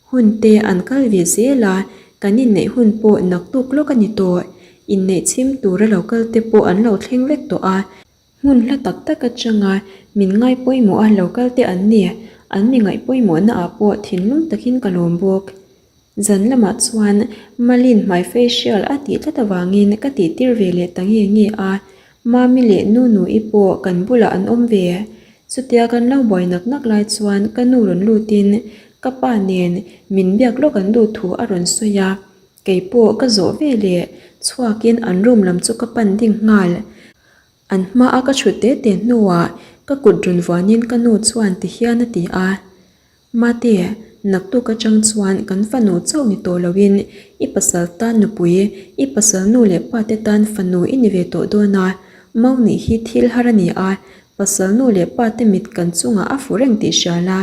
Hun te an kal ve zel a, kan inneih hun pawh naktuk lawk a ni tawh. Inneih chhim tura lo kal te pawh an lo thleng vek tawh a. Hmun hla tak tak atanga min ngai pawimawh a lo kal te an ni, an mi ngaih pawimawhna ah pawh thinlung takin ka lawm bawk. Zan lamah chuan Malin hmai facial a tih tlat avangin ka tih tir ve leh ta nge nge a, Mami leh Nunu-i pawh kan bulah an awm ve. Chutia kan lo buai nak nak lai chuan ka nu rawn lutin ka pa nen min biak lawk an duh thu a rawn sawi a, kei pawh ka zawh ve leh chhuakin an room lam chu ka pan ding nghal. An hmaa ka chhut te te hnuah ka kut rawn vuanin ka nu chuan ti hian a ti a, Mate, naktuk atang chuan kan fanu chauh ni tawh loin i pasal tan nupui, i pasal nu leh pa te tan fanu i ni ve tawh dawn a, mau nih hi thil har a ni a, pasal nu leh pa te mit kan chungah a fu reng tih hria la,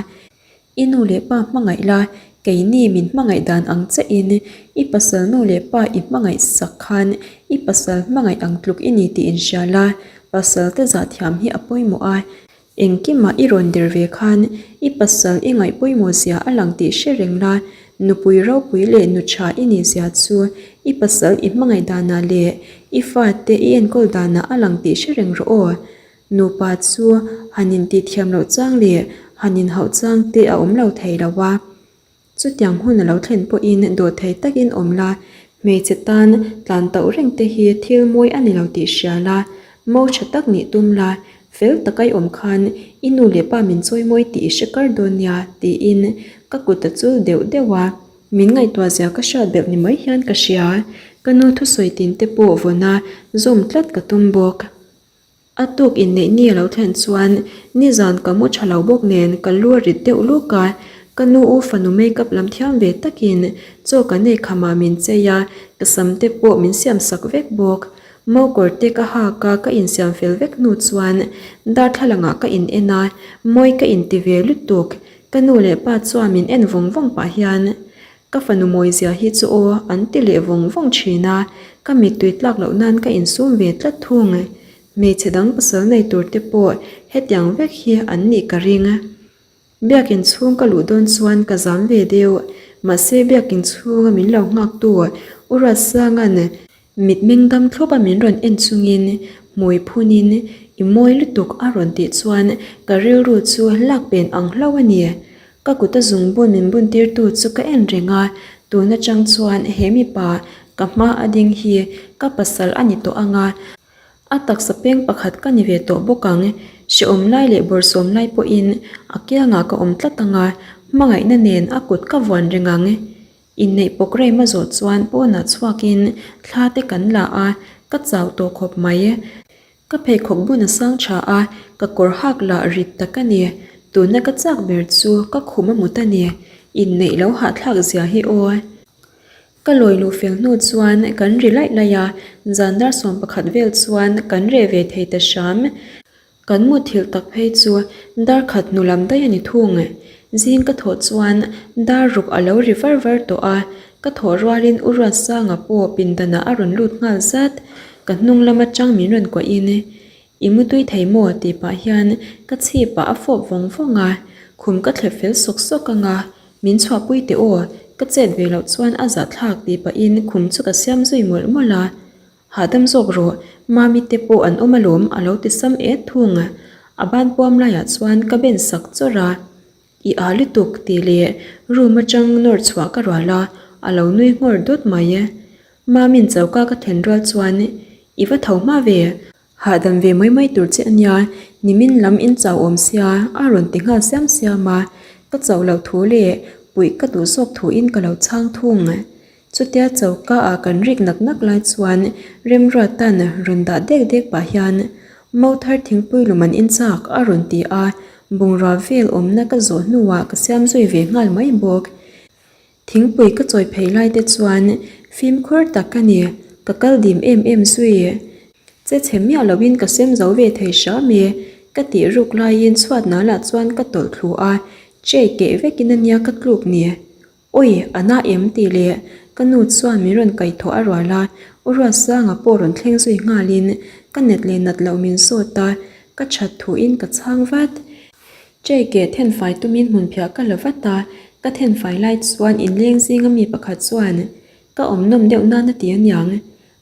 I nu leh pa hmangaih la, keini min hmangaih dan ang chiahin i pasal nu leh pa i hmangaih sak khan i pasal hmangaih ang tluk i ni tih inhria la, pasal te zah thiam hi a pawimawh a, engkimah i rawn der ve khan i pasal i ngaih pawimawh zia a lang tih hre reng la, nupui ropui leh nu tha i nih zia chu i pasal i hmangaih danah leh i fate i enkawl danah a lang tih hre reng rawh aw. Nupa chu han intihthiam loh chang leh han inhauh chang te a awm lo thei lo a. Chutiang hun a lo thlen pawhin dawhthei takin awm la, hmeichhe tan tlan tauh reng te hi thil mawi a ni lo tih hria la, mo tha tak nih tum la, fel taka i awm khan i nu leh pa min chawi mawi tih i hre kar dawn nia tiin ka kut a chul deuh deuh a. Min ngaihtuah zia ka hriat belh ni mai hian ka hria, ka nu thusawi tin te pawh vawn a zawm tlat ka tum bawk. A tuk inneih ni a lo thlen chuan nizan ka mu tha lo bawk nen ka lu a rit deuh luk a, ka nu u fanu makeup lam thiam ve takin chaw ka nei khamah min chei a, ka sam te pawh min siam sak vek bawk. Mokawr te ka hak a, ka insiam fel vek hnu chuan darthlalang ah ka in en a, mawi ka inti ve lutuk. Ka nu leh pa chuan min en vawng vawng pah hian Ka fanu mawizia hi chu aw an ti leh vawng vawng thin a, ka mittui tlak loh nan ka insum ve tlat thung. Hmeichhe dang pasal nei tur te pawh hetiang vek hi an nih ka ring. Biakin chhung ka luh dawn chuan ka zam ve deuh, mahse biakin chhunga min lo nghaktu U Ruatsanga'n Mitmeng dam thlup a min rawn en chungin hmui phunin i mawi lutuk a rawn tih chuan ka rilru chu lak pen ang hlauh a ni. Ka kut a zungbun min bun tirtu chu ka en reng a, tun atang chuan he mipa ka hma a ding hi ka pasal a ni tawh ang a, a taksa peng pakhat ka ni ve tawh bawk ang. Hrehawm lai leh bawrhsawm lai pawhin a kiangah ka awm tlat ang a, hmangaihna nen a kut ka vuan reng ang. Inneih pawk rem a zawh chuan pawnah chhuakin thla te kan la a, ka chau tawh khawp mai. Ka pheikhawk bun a sang tha a, ka kawr hak lah rit tak a ni. Tuna ka chak ber chu ka khum a mut a ni. Inneih lo hahthlak zia hi aw. Ka lawi luh fel hnu chuan kan ri laih laih a, zan dar 11 vel chuan kan reh ve thei ta hram. Kan mutthilh tak phei chu dar khat hnu lam daih a ni thung. Zing ka thawh chuan dar ruk a lo ri var var tawh a, ka thawh rualin U Ruatsanga pawh pindanah a rawn lut nghal zat. Ka hnung lam atang min rawn kuahin, I mutui thei maw? tih pah hian ka chhipah a fawp vawng vawng a, khum ka thlep fel sawk sawk ang a, min chhuahpui teh aw, ka chet ve loh chuan a zahthlak tih pahin khum chu ka siam zui mawlh mawlh a. Hahdam zawk rawh, Mami te pawh an awm alawm a lo ti sam et thung. A ban puam laiah chuan ka ben sak chawrh a, I â lutuk tih leh room atang nawr chhuah ka rual a, a lo nui nghawr dawt mai. Mami'n choka ka then rual chuan, I va tho hma ve, hahdam ve mai mai tur che ania, nimin lam in chau awm sia a rawn ti nghal siam siam a, ka chauh loh thu leh puih ka duh zawk thuin ka lo chhang thung. Chutia choka ah kan rik nak nak lai chuan Remruata'n rawn dah dek dek pah hian Mo thar thingpui lum an inchak a rawn ti a, bungrua vel awmna ka zawh hnuah ka siam zui ve nghal mai bawk. Thingpui ka chawi phei lai te chuan fimkhur tak ka ni, ka kal dim em em zui. Che chhe miah loin ka sem zo ve thei hram e, ka tih ruk laiin chhuat nalah chuan ka tawlh thlu a, tray keh vekin ania ka tluk ni. Awi, a na em tih leh ka nu chuan min rawn kaihthawh a rual a, U Ruatsanga pawh rawn thleng zui nghalin ka net leh nat loh min zawt a. Ka that thuin ka chhang vat. Tray keh thenfai tumin hmunphiah ka la vat a, ka thenfai lai chuan inleng zinga mi pakhat chuan ka awm nawm deuh nan a ti aniang.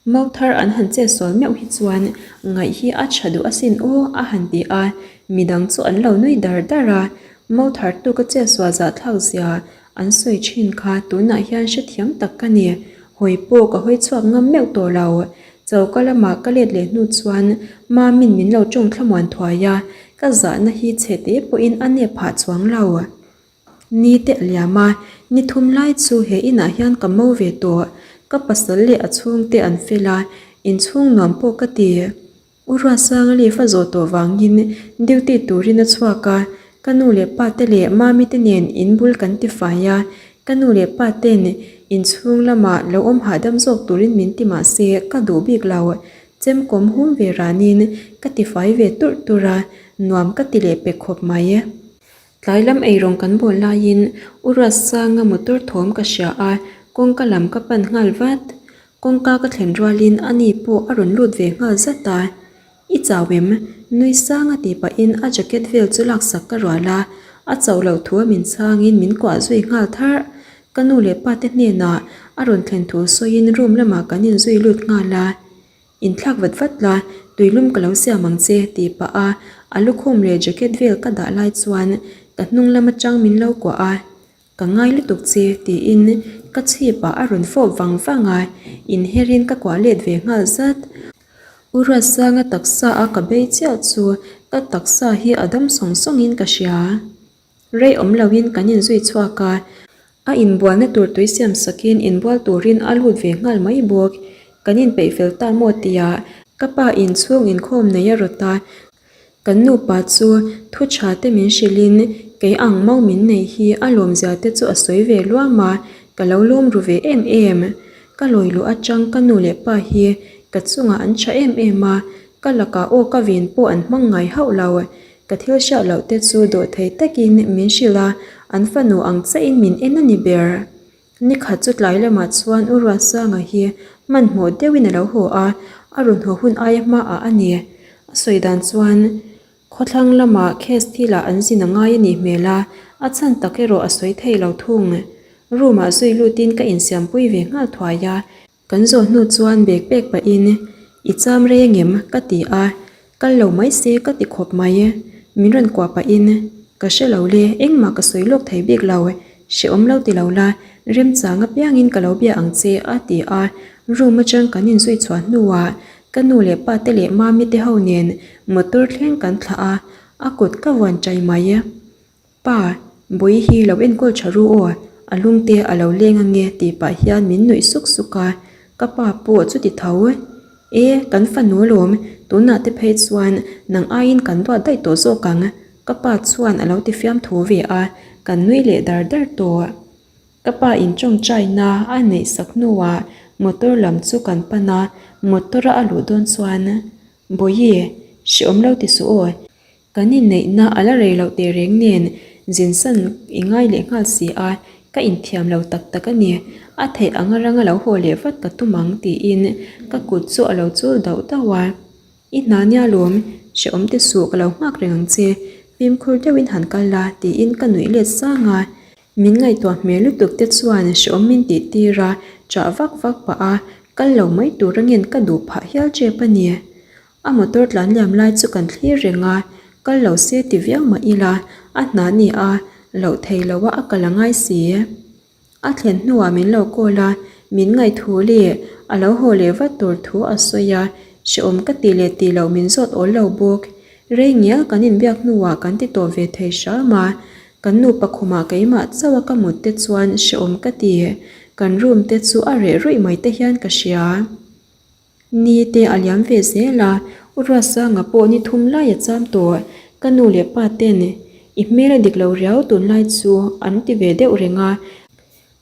Mau thar an han chet sual meuh hi chuan ngaih hi a tha duh asin aw a han ti a, midang chu an lo nui dar dar a. Mau thar tu ka chet sual zahthlak zia an sawi thin kha tunah hian hrethiam tak ka ni. Hawi pawh ka hawi chhuak ngam meuh tawh lo. Choka lamah ka let leh hnu chuan Mamin min lo tawng thlamuan thuai a, ka zahna hi chhe te pawhin a nep phah chuang lo. Ni te a liam a, ni thum lai chu he inah hian ka mo ve tawh. Ka pasal leh a chhungte an fel a, inchhung nuam pawh ka ti. U Ruatsanga leaf a zawh tawh vangin duty turin a chhuak a, ka nu leh pa te leh Mami te nen in bul kan ti fai a, ka nu leh pa ten inchhung lamah lo awm hahdam zawk turin min ti mah se ka duh bik lo. Chemkawm hum ve ranin ka ti fai ve turh turh a, nuam ka ti leh pek khawp mai. Tlai lam eirawng kan bawl laiin U Ruatsanga motor thawm ka hria a, kawngka lam ka pan nghal vat. Kawngka ka thlen rualin ani pawh a rawn lut ve nghal zat a, I chau em? Nui sang a tih pahin a jacket vel chu laksak ka rual a, a chauh loh thu a min chhangin min kuah zui nghal tharh. Ka nu leh pa te hnenah a rawn thlen thu sawiin room lamah kan inzui lut nghal a. Inthlak vat vat la, tuilum ka lo siam ang che tih pah a a lukhum leh jacket vel ka dah lai chuan ka hnung lam atang min lo kuah a. Ka ngai lutuk che tiin ka chhip ah a rawn fawp vang vang a, inherin ka kuah let ve nghal zat. U Ruatsanga taksa a ka bei chiah chu ka taksa hi a dam sawng sawng in ka hria. Rei awm lo in kan inzui chhuak a, a inbualna tur tui siam sakin inbual turin a lut ve nghal mai bawk. Kan inpeih fel ta maw tia ka pa inchhung inkhawm nei a rawt a, Kan nupa chu thu tha te min hrilhin kei ang mau min nei hi a lawmzia te chu a sawi ve luam a, ka lo lawm ru ve em em. Ka lawi luh atang ka nu leh pa hi ka chungah an tha em em a, ka lakah aw ka vin pawh an hmang ngai hauh lo. Ka thil hriat loh te chu dawhthei takin min hrilh a, an fanu ang chiahin min en a ni ber. Ni khat chu tlai lamah chuan U Ruatsanga hi hmanhmawh deuhin a lo haw a, a rawn haw hun aia hmaah a ni. A sawi dan chuan khawthlang lamah case thilah an zin a ngai a nih hmel a, a chhan tak erawh a sawi thei lo thung. Room-ah zui lutin ka insiampui ve nghal thuai a. Kan zawh hnu chuan bag pek pahin i cham rei angem ka ti a, kal lo mai se ka ti khawp mai. Min rawn kuah pahin ka hre lo le, engmah ka sawi lawk thei bik lo, hrehawm lo ti lo la, remchang apiangin ka lo bia ang che a ti a, room atang kan inzui chhuah hnuah ka nu leh pa te leh mami te ho nen motor thleng kan thlah a, a kut ka vuan chai mai. Pa, Bawihi hi lo enkawl tha ru aw, a lung te a lo leng ange tih pah hian min nuih suk suk a, ka pa pawh chuti tho. E, kan fanu alawm, tunah te phei chuan nang aiin kan duat daih tawh zawk ang, ka pa chuan a lo ti fiamthu ve a, kan nui leh dar dar tawh. Ka pa in tawngtaina a neih sak hnuah motor lam chu kan pan a, motor a a luh dawn chuan, Bawihi, hrehawm lo ti suh aw, Kan inneihna a la rei loh teh reng nen zinsan i ngai leh nghal si a, ka inthiam lo tak tak a ni. A theih anga ranga lo haw leh vat ka tum ang tiin ka kut chu a lo chul dauh dauh a. I hna nia lawm, hrehawm te suh ka lo nghak reng ang che, fimkhur deuhin han kal la tiin ka nuih let sang a. Min ngaihtuah hmel lutuk te chuan hrehawm min tih tir a, chah vak vak pah a, kal lo mai tur angin ka duh phah hial tep a ni. A motor tlan liam lai chu kan thlir reng a, kal lo se ti viau mah ila, a hna ni a, loh thei lo a a kal a ngai si. A thlen hnuah min lo call a, min ngaihthu leh a lo haw leh vat tur thu a sawi a, hrehawm ka tih leh tih loh min zawt awl lo bawk. Rei ngial kan inbiak hnuah kan ti tawh ve thei hram a, kan nupa khumah keimah chauh a ka mut te chuan hrehawm ka ti. Kan room te chu a reh ruih mai te hian ka hria. Ni te a liam ve zel a, U Ruatsanga pawh ni thum lai a cham tawh. Ka nu leh pa ten i hmel a dik lo riau tunlai chu an ti ve deuh reng a.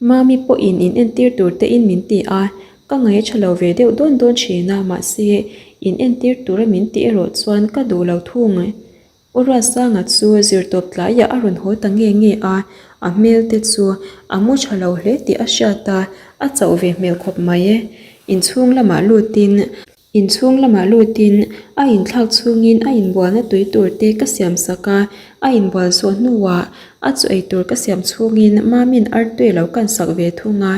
Mami pawhin in entir tur te in min ti a, ka ngaih a tha lo ve deuh dawn dawn thin a, mahse in entir tura min tih erawh chuan ka duh lo thung. U Ruatsanga chu zirtawp tlaiah a rawn haw ta nge nge a, a hmel te chu a mu tha lo hle tih a hriat a, a chauh ve hmel khawp mai. Inchhung lamah lutin. Inchhung lamah lutin a inthlak chhungin a inbualna tui tur te ka siam sak a, a inbual zawh hnuah a chaw ei tur ka siam chhungin Mami'n artui a lo kan sak ve thung a,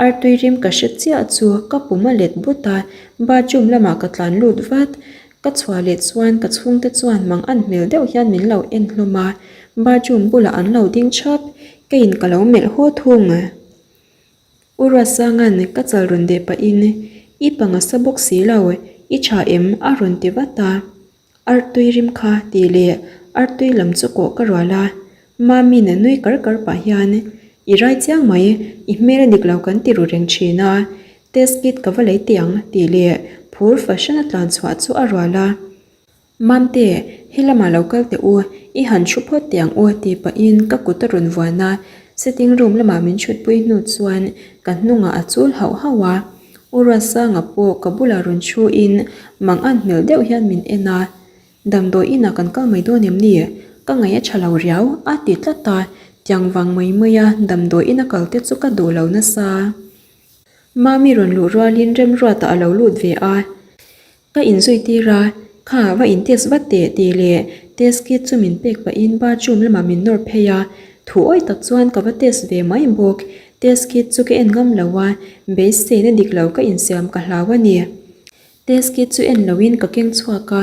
artui rim ka hre chiah chu ka pum a let but a, bathroom lamah ka tlan lut vat. Ka chhuah leh chuan ka chhungte chuan mang an hmel deuh hian min lo en hlawm a, bathroom bulah an lo ding thap, keiin ka lo melh haw thung. U Ruatsanga'n ka chal rawn deh pahin, I panga sa bawk si lo, i tha em? a rawn ti vat a. Artui rim kha tih leh artui lam chu kawh ka rual a. Mami'n a nui kar kar pah hian, I rai chiang mai, i hmel a dik lo kan ti ru reng thin a, test kit ka va lei teh ang tih leh phur fahran a tlan chhuah chu a rual a. Mamte, he lamah lo kal teh u, i han thu phawt teh ang u tih pahin ka kut a rawn vuan a, sitting room lamah min chhutpui hnu chuan ka hnungah a chul hauh hauh a. U Ruatsanga pawh ka bulah rawn thuin mang an hmel deuh hian min en a, Damdawi inah kan kal mai dawn em ni? Ka ngaih a tha lo riau, a ti tlat a, tiang vang mai mai a damdawi ina kal te chu ka duh lo nasa. Mami rawn luh rualin Remruata a lo lut ve a. Ka inzui tir a, kha va in test vat teh tih leh test kit chu min pek pahin bathroom lamah min nawr phei a, thu awih tak chuan ka va test ve mai bawk. Test kit chu ka en ngam lo a, beiseina dik lo ka insiam ka hlau a ni. Test kit chu en loin ka keng chhuak a.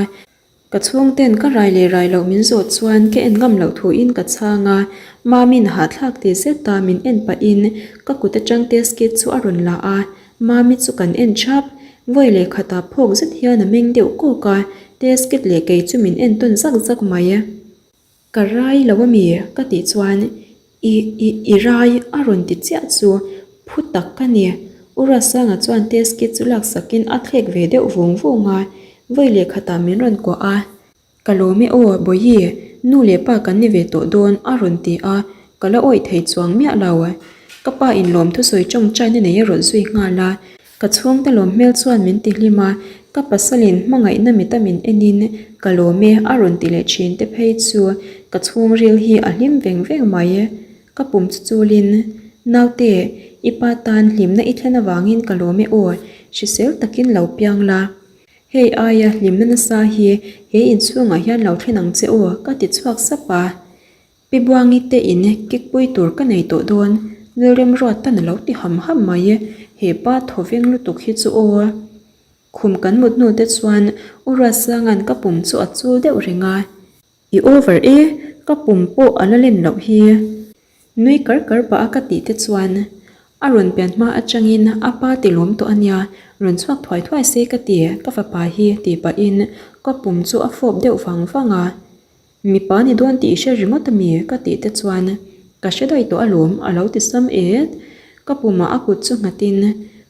Ka chhungten ka rai leh rai loh min zawh chuan ka en ngam loh thuin ka chhang a, Mami'n hahthlak ti zeta min en pahin ka kut atang test kit chu a rawn la a, Mami chu kan en thap. Vawi leh khatah phawk zet hian a meng deuh kawk a, test kit leh kei chu min en tawn zak zak mai. Ka rai lo a mi? ka tih chuan I, i, i rai a rawn ti chiah chu phu tak ka ni. U Ruatsanga chuan test kit chu laksakin a thlek ve deuh vung vung a, vawi leh khatah min rawn kuah a. Ka lawm e aw, Bawihi, nu leh pa kan ni ve tawh dawn a rawn ti a, ka la awih thei chuang miah lo. Ka pa in lawm thusawi tawngtaina nei a rawlh zui nghal a, Ka chhungte lawm hmel chuan min ti hlim a, ka pasalin hmangaihna mita min enin ka lawm e a rawn ti leh thin te phei chu ka chhungril hi a hlim veng veng mai. Ka pum chu chulin, Naute, i pa tan hlimna i thlen avangin ka lawm e aw, hrisel takin lo piang la. Hei aia hlimna nasa hi he inchhungah hian lo thlen ang che aw ka ti chhuak sap a. Pi Buangi te in kik pui tur ka nei tawh dawn, Lalremruatan a lo ti ham ham mai, he pa thaw veng lutuk hi chu aw. Khum kan mut hnu te chuan U Ruatsanga'n ka pum chu a chul deuh reng a. I over e, ka pum pawh a la len loh hi. Nui kar kar pah a ka tih te chuan a rawn pian hma atangin a pa ti lawm tawh a nia, rawn chhuak thuai thuai se ka ti, ka fapa hi tih pahin ka pum chu a fawp deuh vang vang a. Mipa ni dawn tih i hre ringawt a mi? ka tih te chuan ka hre daih tawh alawm a lo ti sam et. Ka pumah a kut chu nghatin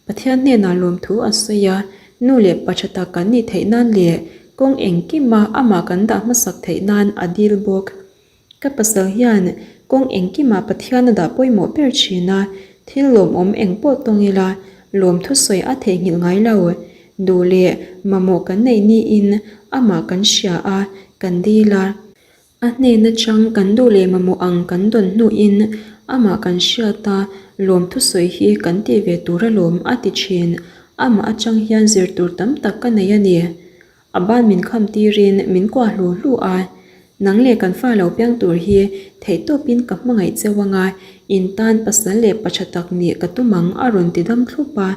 Pathian hnenah lawmthu a sawi a, nu leh pa tha tak kan nih theih nan leh kawng engkima amah kan dah hmasak theih nan a dil bawk. Ka pasal hian kawng engkima Pathian a dah pawimawh ber thin a, thil lawmawm eng pawh tawng ila lawmthu sawi a theihnghilh ngai lo. Duh leh mamawh kan neih niin amah kan hria a, kan dil a. A hnen atang kan duh leh mamawh ang kan dawn hnuin amah kan hriat a, lawmthu sawi hi kan tih ve tur alawm a ti thin. Amah atang hian zir tur tam tak ka nei a ni. A ban min kham tirin min kuah hlu hlu a, Nang leh kan fa lo piang tur hi theihtawpin ka hmangaih cheu anga, in tan pasal leh pa tha tak nih ka tum ang a rawn ti dam thlup a,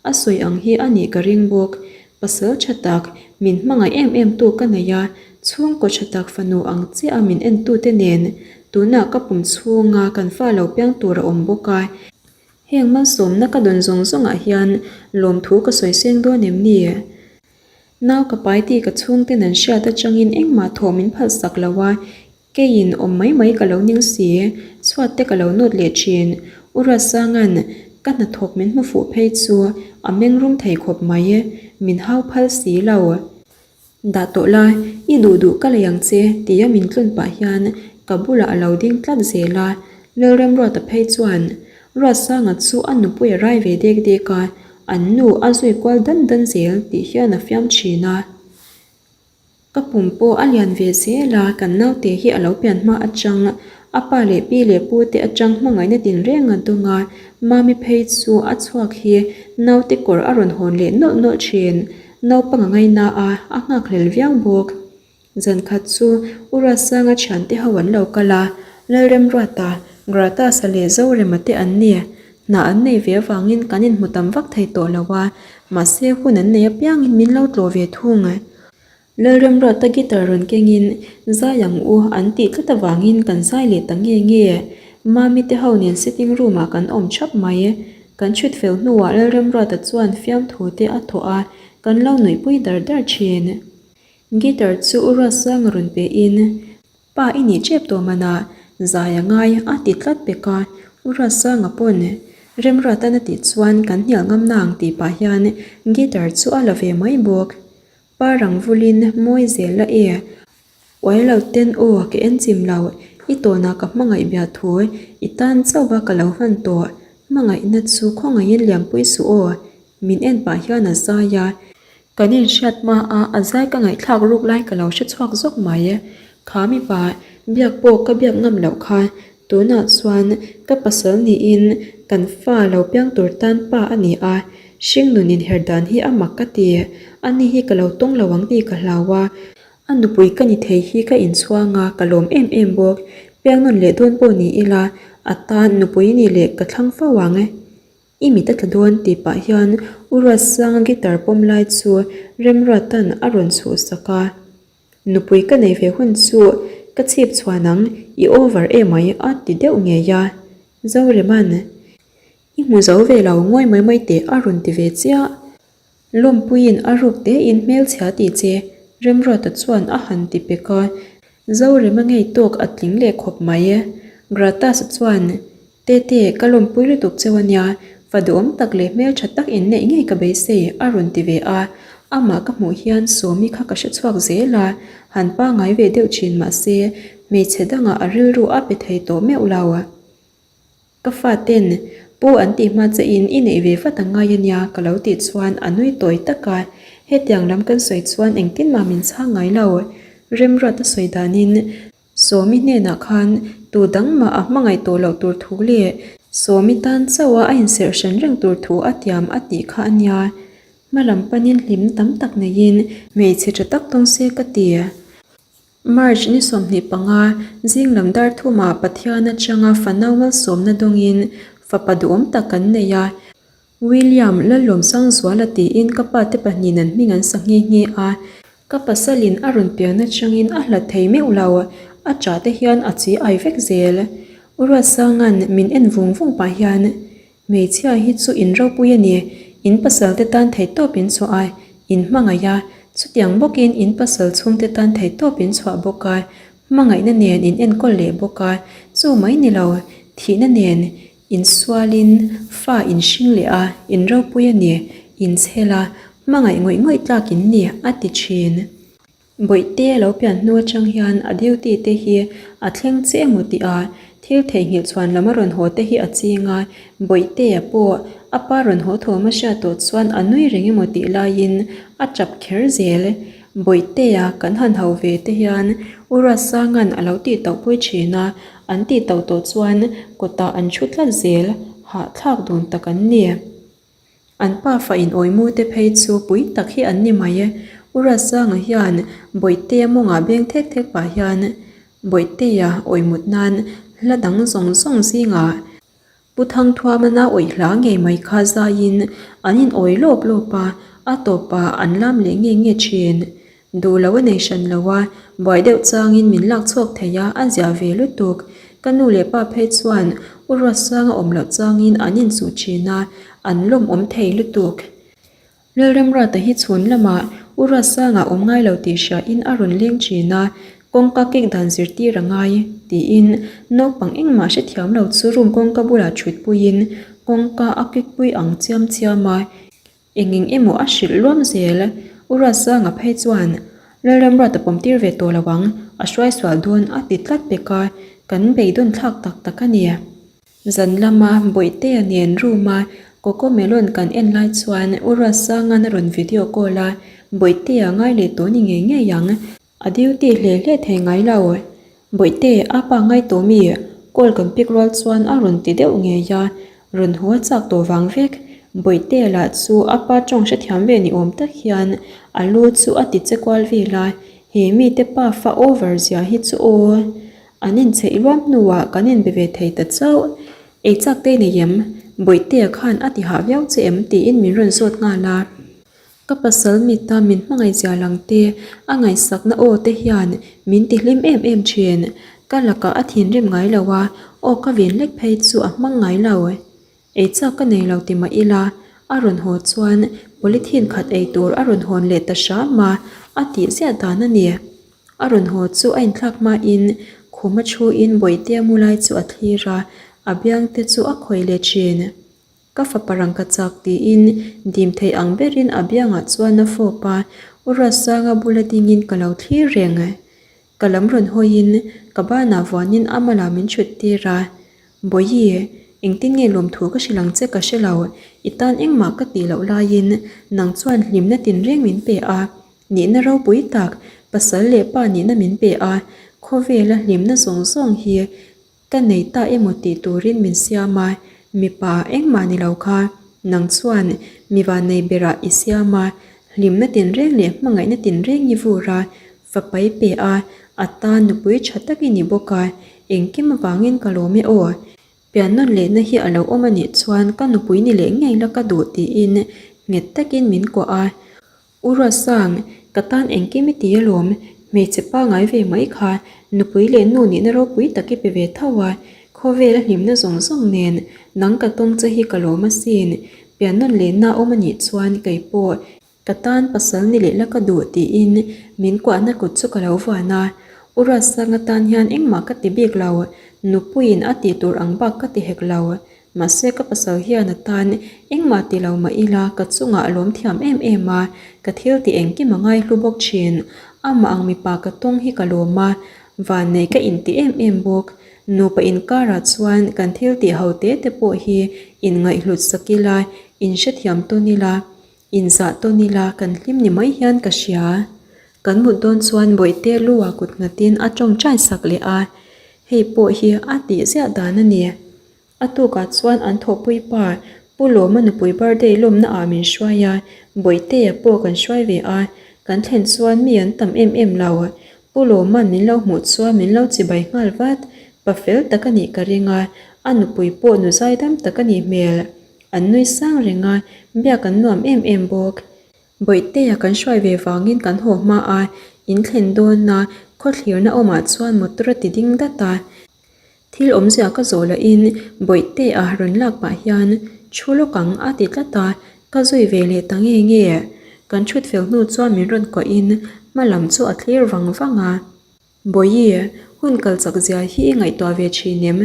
a sawi ang hi a nih ka ring bawk. Pasal tha tak, min hmangaih em em tu ka nei a, chhungkaw tha tak fanu ang chiah a min en tute nen tunah ka pum chhunga kan fa lo piang tur a awm bawk a, heng malsawmna ka dawn zawng zawngah hian lawmthu ka sawi seng dawn em ni? Nau ka pai tih ka chhungten an hriat atangin engmah thawh min phalsak lo a, keiin awm mai mai ka lo ning si, chhuat te ka lo nawt leh thin. U Ruatsanga'n ka hnathawk min hmu fuh phei chu a meng rum thei khawp mai, min hau phal si lo. Dah tawh la, i duh duh ka lei ang che tia min tlun pah hian ka bulah a lo ding tlat zel a, Lalremruata phei chuan Ruatsanga chu a nupui a rai ve dek dek a, an nu a zui kual dan dan zel tih hian a fiam thin a. Ka pum pawh a lian ve zel a, kan naute hi a lo pian hma atang a pa leh pi leh pu te atang hmangaihna tinreng a dawng a, Mami phei chu a chhuak hi naute kawr a rawn hawn leh nawlh nawlh thin. Naupang a ngaina a, a nghakhlel viau bawk. Zan khat chu U Ruatsanga thiante ho an lo kal a, Lalremruata, Gratasa leh Zorema te an ni. Hna an nei ve avangin kan inhmu tam vak thei tawh lo a, mahse hun an nei apiangin min lo tlawh ve thung. Lalremruata guitar rawn kengin zai ang u an tih tlat avangin kan zai leh ta nge nge. Mami te ho nen sitting room ah kan awm thap mai. Kan chhut fel hnuah Lalremruata chuan fiamthu te a thawh a, kan lo nuihpui dar dar thin. Guitar chu U Ruatsanga rawn pe in, Pa i nih tep tawh manah zai a ngai a ti tlat pek a, U Ruatsanga pawn Remruatan a tih chuan kan hnial ngam nang tih pah hian guitar chu a la ve mai bawk. Pa rang vulin mawi zel la e, uai lo ten aw ka en chim lo, i tawnah ka hmangaih bia thu i tan chauh va ka lo hman tawh, hmangaihna chu khawngaihin liampui suh aw, min en pah hian a zai a. Kan inhriat hma a a zai ka ngaihthlak ruk lai ka lo hre chhuak zawk mai. Kha mipa biak pawh ka biak ngam loh kha tunah chuan ka pasal niin kan fa lo piang tur tan pa a ni a, hringnun inher dan hi a mak ka ti. Ani hi ka lo tawng lo ang tih ka hlau a, a nupui ka ni thei hi ka inchhuang a, ka lawm em em bawk. Piangnawn leh dawn pawh ni ila a tan nupui ni leh ka thlang fo ang. I mit a tla dawn tih pah hian U Ruatsanga guitar pawm lai chu Remruatan a rawn chhuhsak a. Nupui ka nei ve hun chu ka chhip chhuan ang, i over emai a ti deuh ngei a. Zoreman, I hmu zo ve lo ngawi mai mai teh a rawn ti ve chiah. Lawmpuiin a ruk tein hmelchhia tih che Remruata chuan a han ti pek a, Zorema ngei tawk a tling leh khawp mai. Gratas chuan, Tete, ka lawmpui lutuk cheu a nia, fa duhawm tak leh hmeltha tak in neih ngei ka beisei a rawn ti ve a, amah ka hmuh hian Sawmi kha ka hre chhuak zel a, han pangai ve deuh thin mahse hmeichhe dangah a rilru a pe thei tawh meuh lo. Ka faten pu an tih hma che in i neih ve vat a ngai a nia ka lo tih chuan a nui tawi tak a, hetiang lam kan sawi chuan engtin mah min chhang ngai lo. Remruat a sawi danin Sawmi hnenah khan tu dang mah a hmangaih tawh loh tur thu leh Sawmi tan chauh a a inserh hran reng tur thu a tiam a tih kha a nia. Hma lam panin hlim tam tak neiin hmeichhe tha tak tawng se ka ti. March ni 25, zing lam dar thumah Pathian atanga fanau malsawmna dawngin fapa duhawm tak kan nei a. William Lallawmsangzuala tiin ka pa te pahnihin an hming an sa nghe nghe a. Ka pasalin a rawn pian atangin a hlat thei meuh lo, a ṭah te hian a chi ai vek zel. U Ruatsanga'n min en vung vung pah hian Hmeichhia hi chu in ropui a ni, in pasal te tan theihtawp in chhuah a, in hmangaih a, chutiang bawkin in pasal chhungte tan theihtawp in chhuah bawk a, hmangaihna nen in enkawl leh bawk a, chu mai ni lo, thihna nen in sualin fa in hring leh a, in ropui a ni, in chhel a, hmangaih ngawih ngawih tlak in ni, a ti thin. Bawihte a lo pian hnu atang hian a duty te hi a thleng che emaw tih a, thil theihnghilh chhuan lam a rawn haw te hi a ching a, Bawihtea pawh a pa rawn haw thawm a hriat tawh chuan a nui reng emaw tih laiin a tap kher zel. Bawihtea kan han ho ve te hian U Ruatsanga'n a lo tih tauh pui thin a, an tih tauh tawh chuan kawtah an thu tlat zel, hahthlak dun tak an ni. An pa fa in awimu te phei chu pui tak hi an ni mai e. U Ruatsanga hian Bawihtea mawngah beng thek thek pah hian Bawihtea awimut nan hla dang zawng zawng zingah Pu Thangthuamana awih hla ngei mai kha zaiin an in awi lawp lawp a, a tawpah an lam leh nge nge thin. Duh lo a nei hran lo a, buai deuh changin min lak chhuak thei a, a ziah ve lutuk. Ka nu leh pa phei chuan U Ruatsanga awm loh changin an inchuh thin a, an lawmawm thei lutuk. Lalramruata hi chhun lamah U Ruatsanga awm ngai lo tih hriain a rawn leng thin a, kawngka kek dan zirtir a ngai, tiin naupang engmah hrethiam lo chu room kawngka bulah thutpuiin kawngka a kekpui ang chiam chiam a. Eng eng emaw a hrilh luam zel. U Ruatsanga phei chuan, Lalramruata pawm tir ve tawh lo ang, a hruai sual dawn a ti tlat pek a, kan beidawn thlak tak tak a ni. Zan lama Bawihtea nen room a Cocomelon kan en lai chuan U Ruatsanga'n a rawn video call a, Bawihtea ngai leh tawh ni ngei ngei ang. A duty hle hle thei ngai lo. Bawihte, a pa ngai tawh mi? Call kan pick rual chuan a rawn ti deuh ngei a, rawn haw a chak tawh vang vek. Bawihtea lah chu a pa tawng hrethiam ve ni awm tak hian a lu chu a ti che kual vel a, he mite pa fa over zia hi chu aw. An inchheih luam hnuah kan inbe ve thei ta chauh. Ei chak te nei em? Bawihtea khan a ti hah viau che em? tiin min rawn zawt nghal a. Ka pasal mita min hmangaihzia lang te, a ngaihsakna aw te hian min ti hlim em em thin. Ka lakah a thinrim ngai lo a, aw ka vin lek phei chu a hmang ngai lo. Ei chak ka nei lo ti mah ila, a rawn haw chuan polythene khat ei tur a rawn hawn leh ta hram a, a tih ziah dan a ni. A rawn haw chu a inthlak hmain khuma thuin Bawihtea mu lai chu a thlir a, a biang te chu a khawih leh thin. Ka fapa rangka chak tiin dim thei ang berin a biangah chuan a fawp a, U Ruatsanga bula dingin ka lo thlir reng. Ka lam rawn hawiin ka banah vuanin a malah min chhut tir a, Bawihi, engtin nge lawmthu ka hrilh ang che ka hre lo, i tan engmah ka tih loh laiin nang chuan hlimna tinreng min pe a, nihna ropui tak, pasal leh pa nihna min pe a, khawvela hlimna zawng zawng hi Ka nei ta emaw tih turin min siam a, mipa engmah ni lo kha nang chuan mi vannei berah i siam a, hlimna tinreng leh hmangaihna tinreng i vur a, fapa i pe a, a tan nupui tha tak i ni bawk a, engkim avangin ka lawm e aw. Piannawn lehna hi a lo awm a nih chuan ka nupui ni leh ngei la ka duh tiin nghet takin min kuah a. U Ruatsang, ka tan engkim i ti alawm, hmeichhe pangai ve mai kha nupui leh nu nihna ropui tak i pe ve tho a, khawvel a hlimna zawng zawng nen nang ka tawng che hi ka lawm asin, piannawn lehna awm a nih chuan kei pawh ka tan pasal ni leh la ka duh tiin min kuahna kut chu ka lo vuan a, U Ruatsanga tan hian engmah ka ti bik lo, nupuiin a tih tur ang bak ka ti hek lo. Mahse ka pasal hian a tan engmah ti lo mah ila ka chungah a lawm thiam em em a, ka thil tih engkim a ngai hlu bawk thin. Amah ang mipa ka tawng hi ka lawm a, vannei ka inti em em bawk. Nupa inkarah chuan kan thil tih ho te te pawh hi inngaihhlut sak ila, inhrethiam tawn ila, inzah tawn ila kan hlim ni mai hian ka hria. Kan mut dawn chuan Bawihte lu-ah kut nghatin a tawngtai sak leh a, hei pawh hi a tih ziah dan a ni. A tukah chuan an thawhpui pa Pu Lawma nupui birthday lawmna ah min hruai a, Bawihtea pawh kan hruai ve a, kan thlen chuan mi an tam em em lo. Pu Lawma'n min lo hmuh chuan min lo chibai nghal vat, pa fel tak a nih ka ring a, a nupui pawh nu zaidam tak a nih hmel. An nui sang reng a, biak an nuam em em bawk. Bawihtea kan hruai ve vangin kan haw hma a, in thlen dawna khawthlirna awmah chuan motor a ti ding dat a. Thil awmzia ka zawh lahin Bawihtea rawn lak pah hian thu lawk ang a ti tlat a, ka zui ve leh ta nge nge. Kan thut fel hnu chuan min rawn kuahin hma lam chu a thlir vang vang a. Bawihi, hun kal chak zia hi i ngaihtuah ve thin em?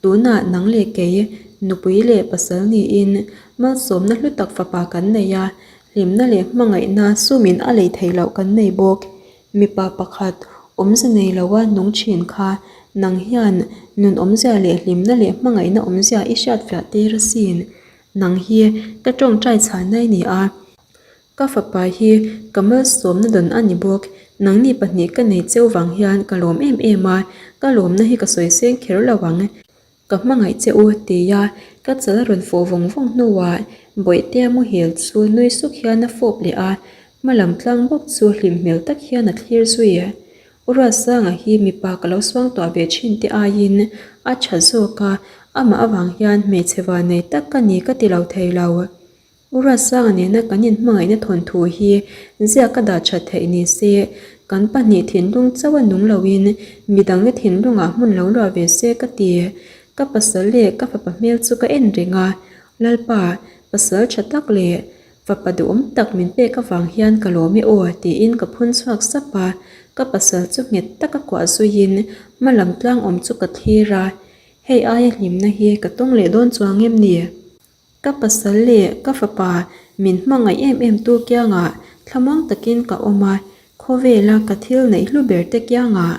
Tunah nang leh kei, nupui leh pasal niin malsawmna hlu tak fapa kan nei a, hlimna leh hmangaihna sumin a lei theih loh kan nei bawk. Mipa pakhat awmze nei loa nung thin kha nang hian nun awmzia leh hlimna leh hmangaihna awmzia i hriatfiah tir asin. Nang hi ka tawngtai chhanna i ni a, ka fapa hi ka malsawmna dawn a ni bawk. Nangni pahnih ka nei cheu vang hian ka lawm em em a, ka lawmna hi ka sawi seng kher lo ang. Ka hmangaih che u, tia ka chal a rawn fawh vawng vawng hnuah Bawihtea muhil chu nui suk hian a fawp leh a, hma lam tlang bawk chu hlim hmel tak hian a thlir zui. U Ruatsanga hi mipa ka lo suangtuah ve thin te aiin a tha zawk a, amah avang hian hmeichhe vannei tak ka ni ka ti lo thei lo. U Ruatsanga nena kan inhmangaihna thawnthu hi ziak a dah that theih ni se, kan pahnih thinlung chauh a nung loin midangte thinlungah hmun lo luah ve se ka ti. Ka pasal leh ka fapa hmel chu ka en reng a, Lalpa, pasal tha tak leh fapa duhawm tak min pek avang hian ka lawm e aw tiin ka phun chhuak sap a, ka pasal chu nghet taka kuah zuiin hma lam tlang awm chu ka thlir a, hei aia hlimna hi ka tawng leh dawn chuang em ni? Ka pasal leh ka fapa min hmangaih em em tu kiangah thlamuang takin ka awm a, khawvela ka thil neih hlu ber te kiangah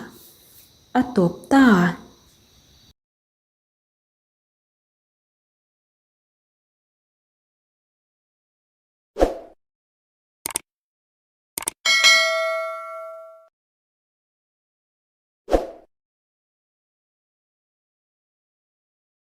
a tawp ta.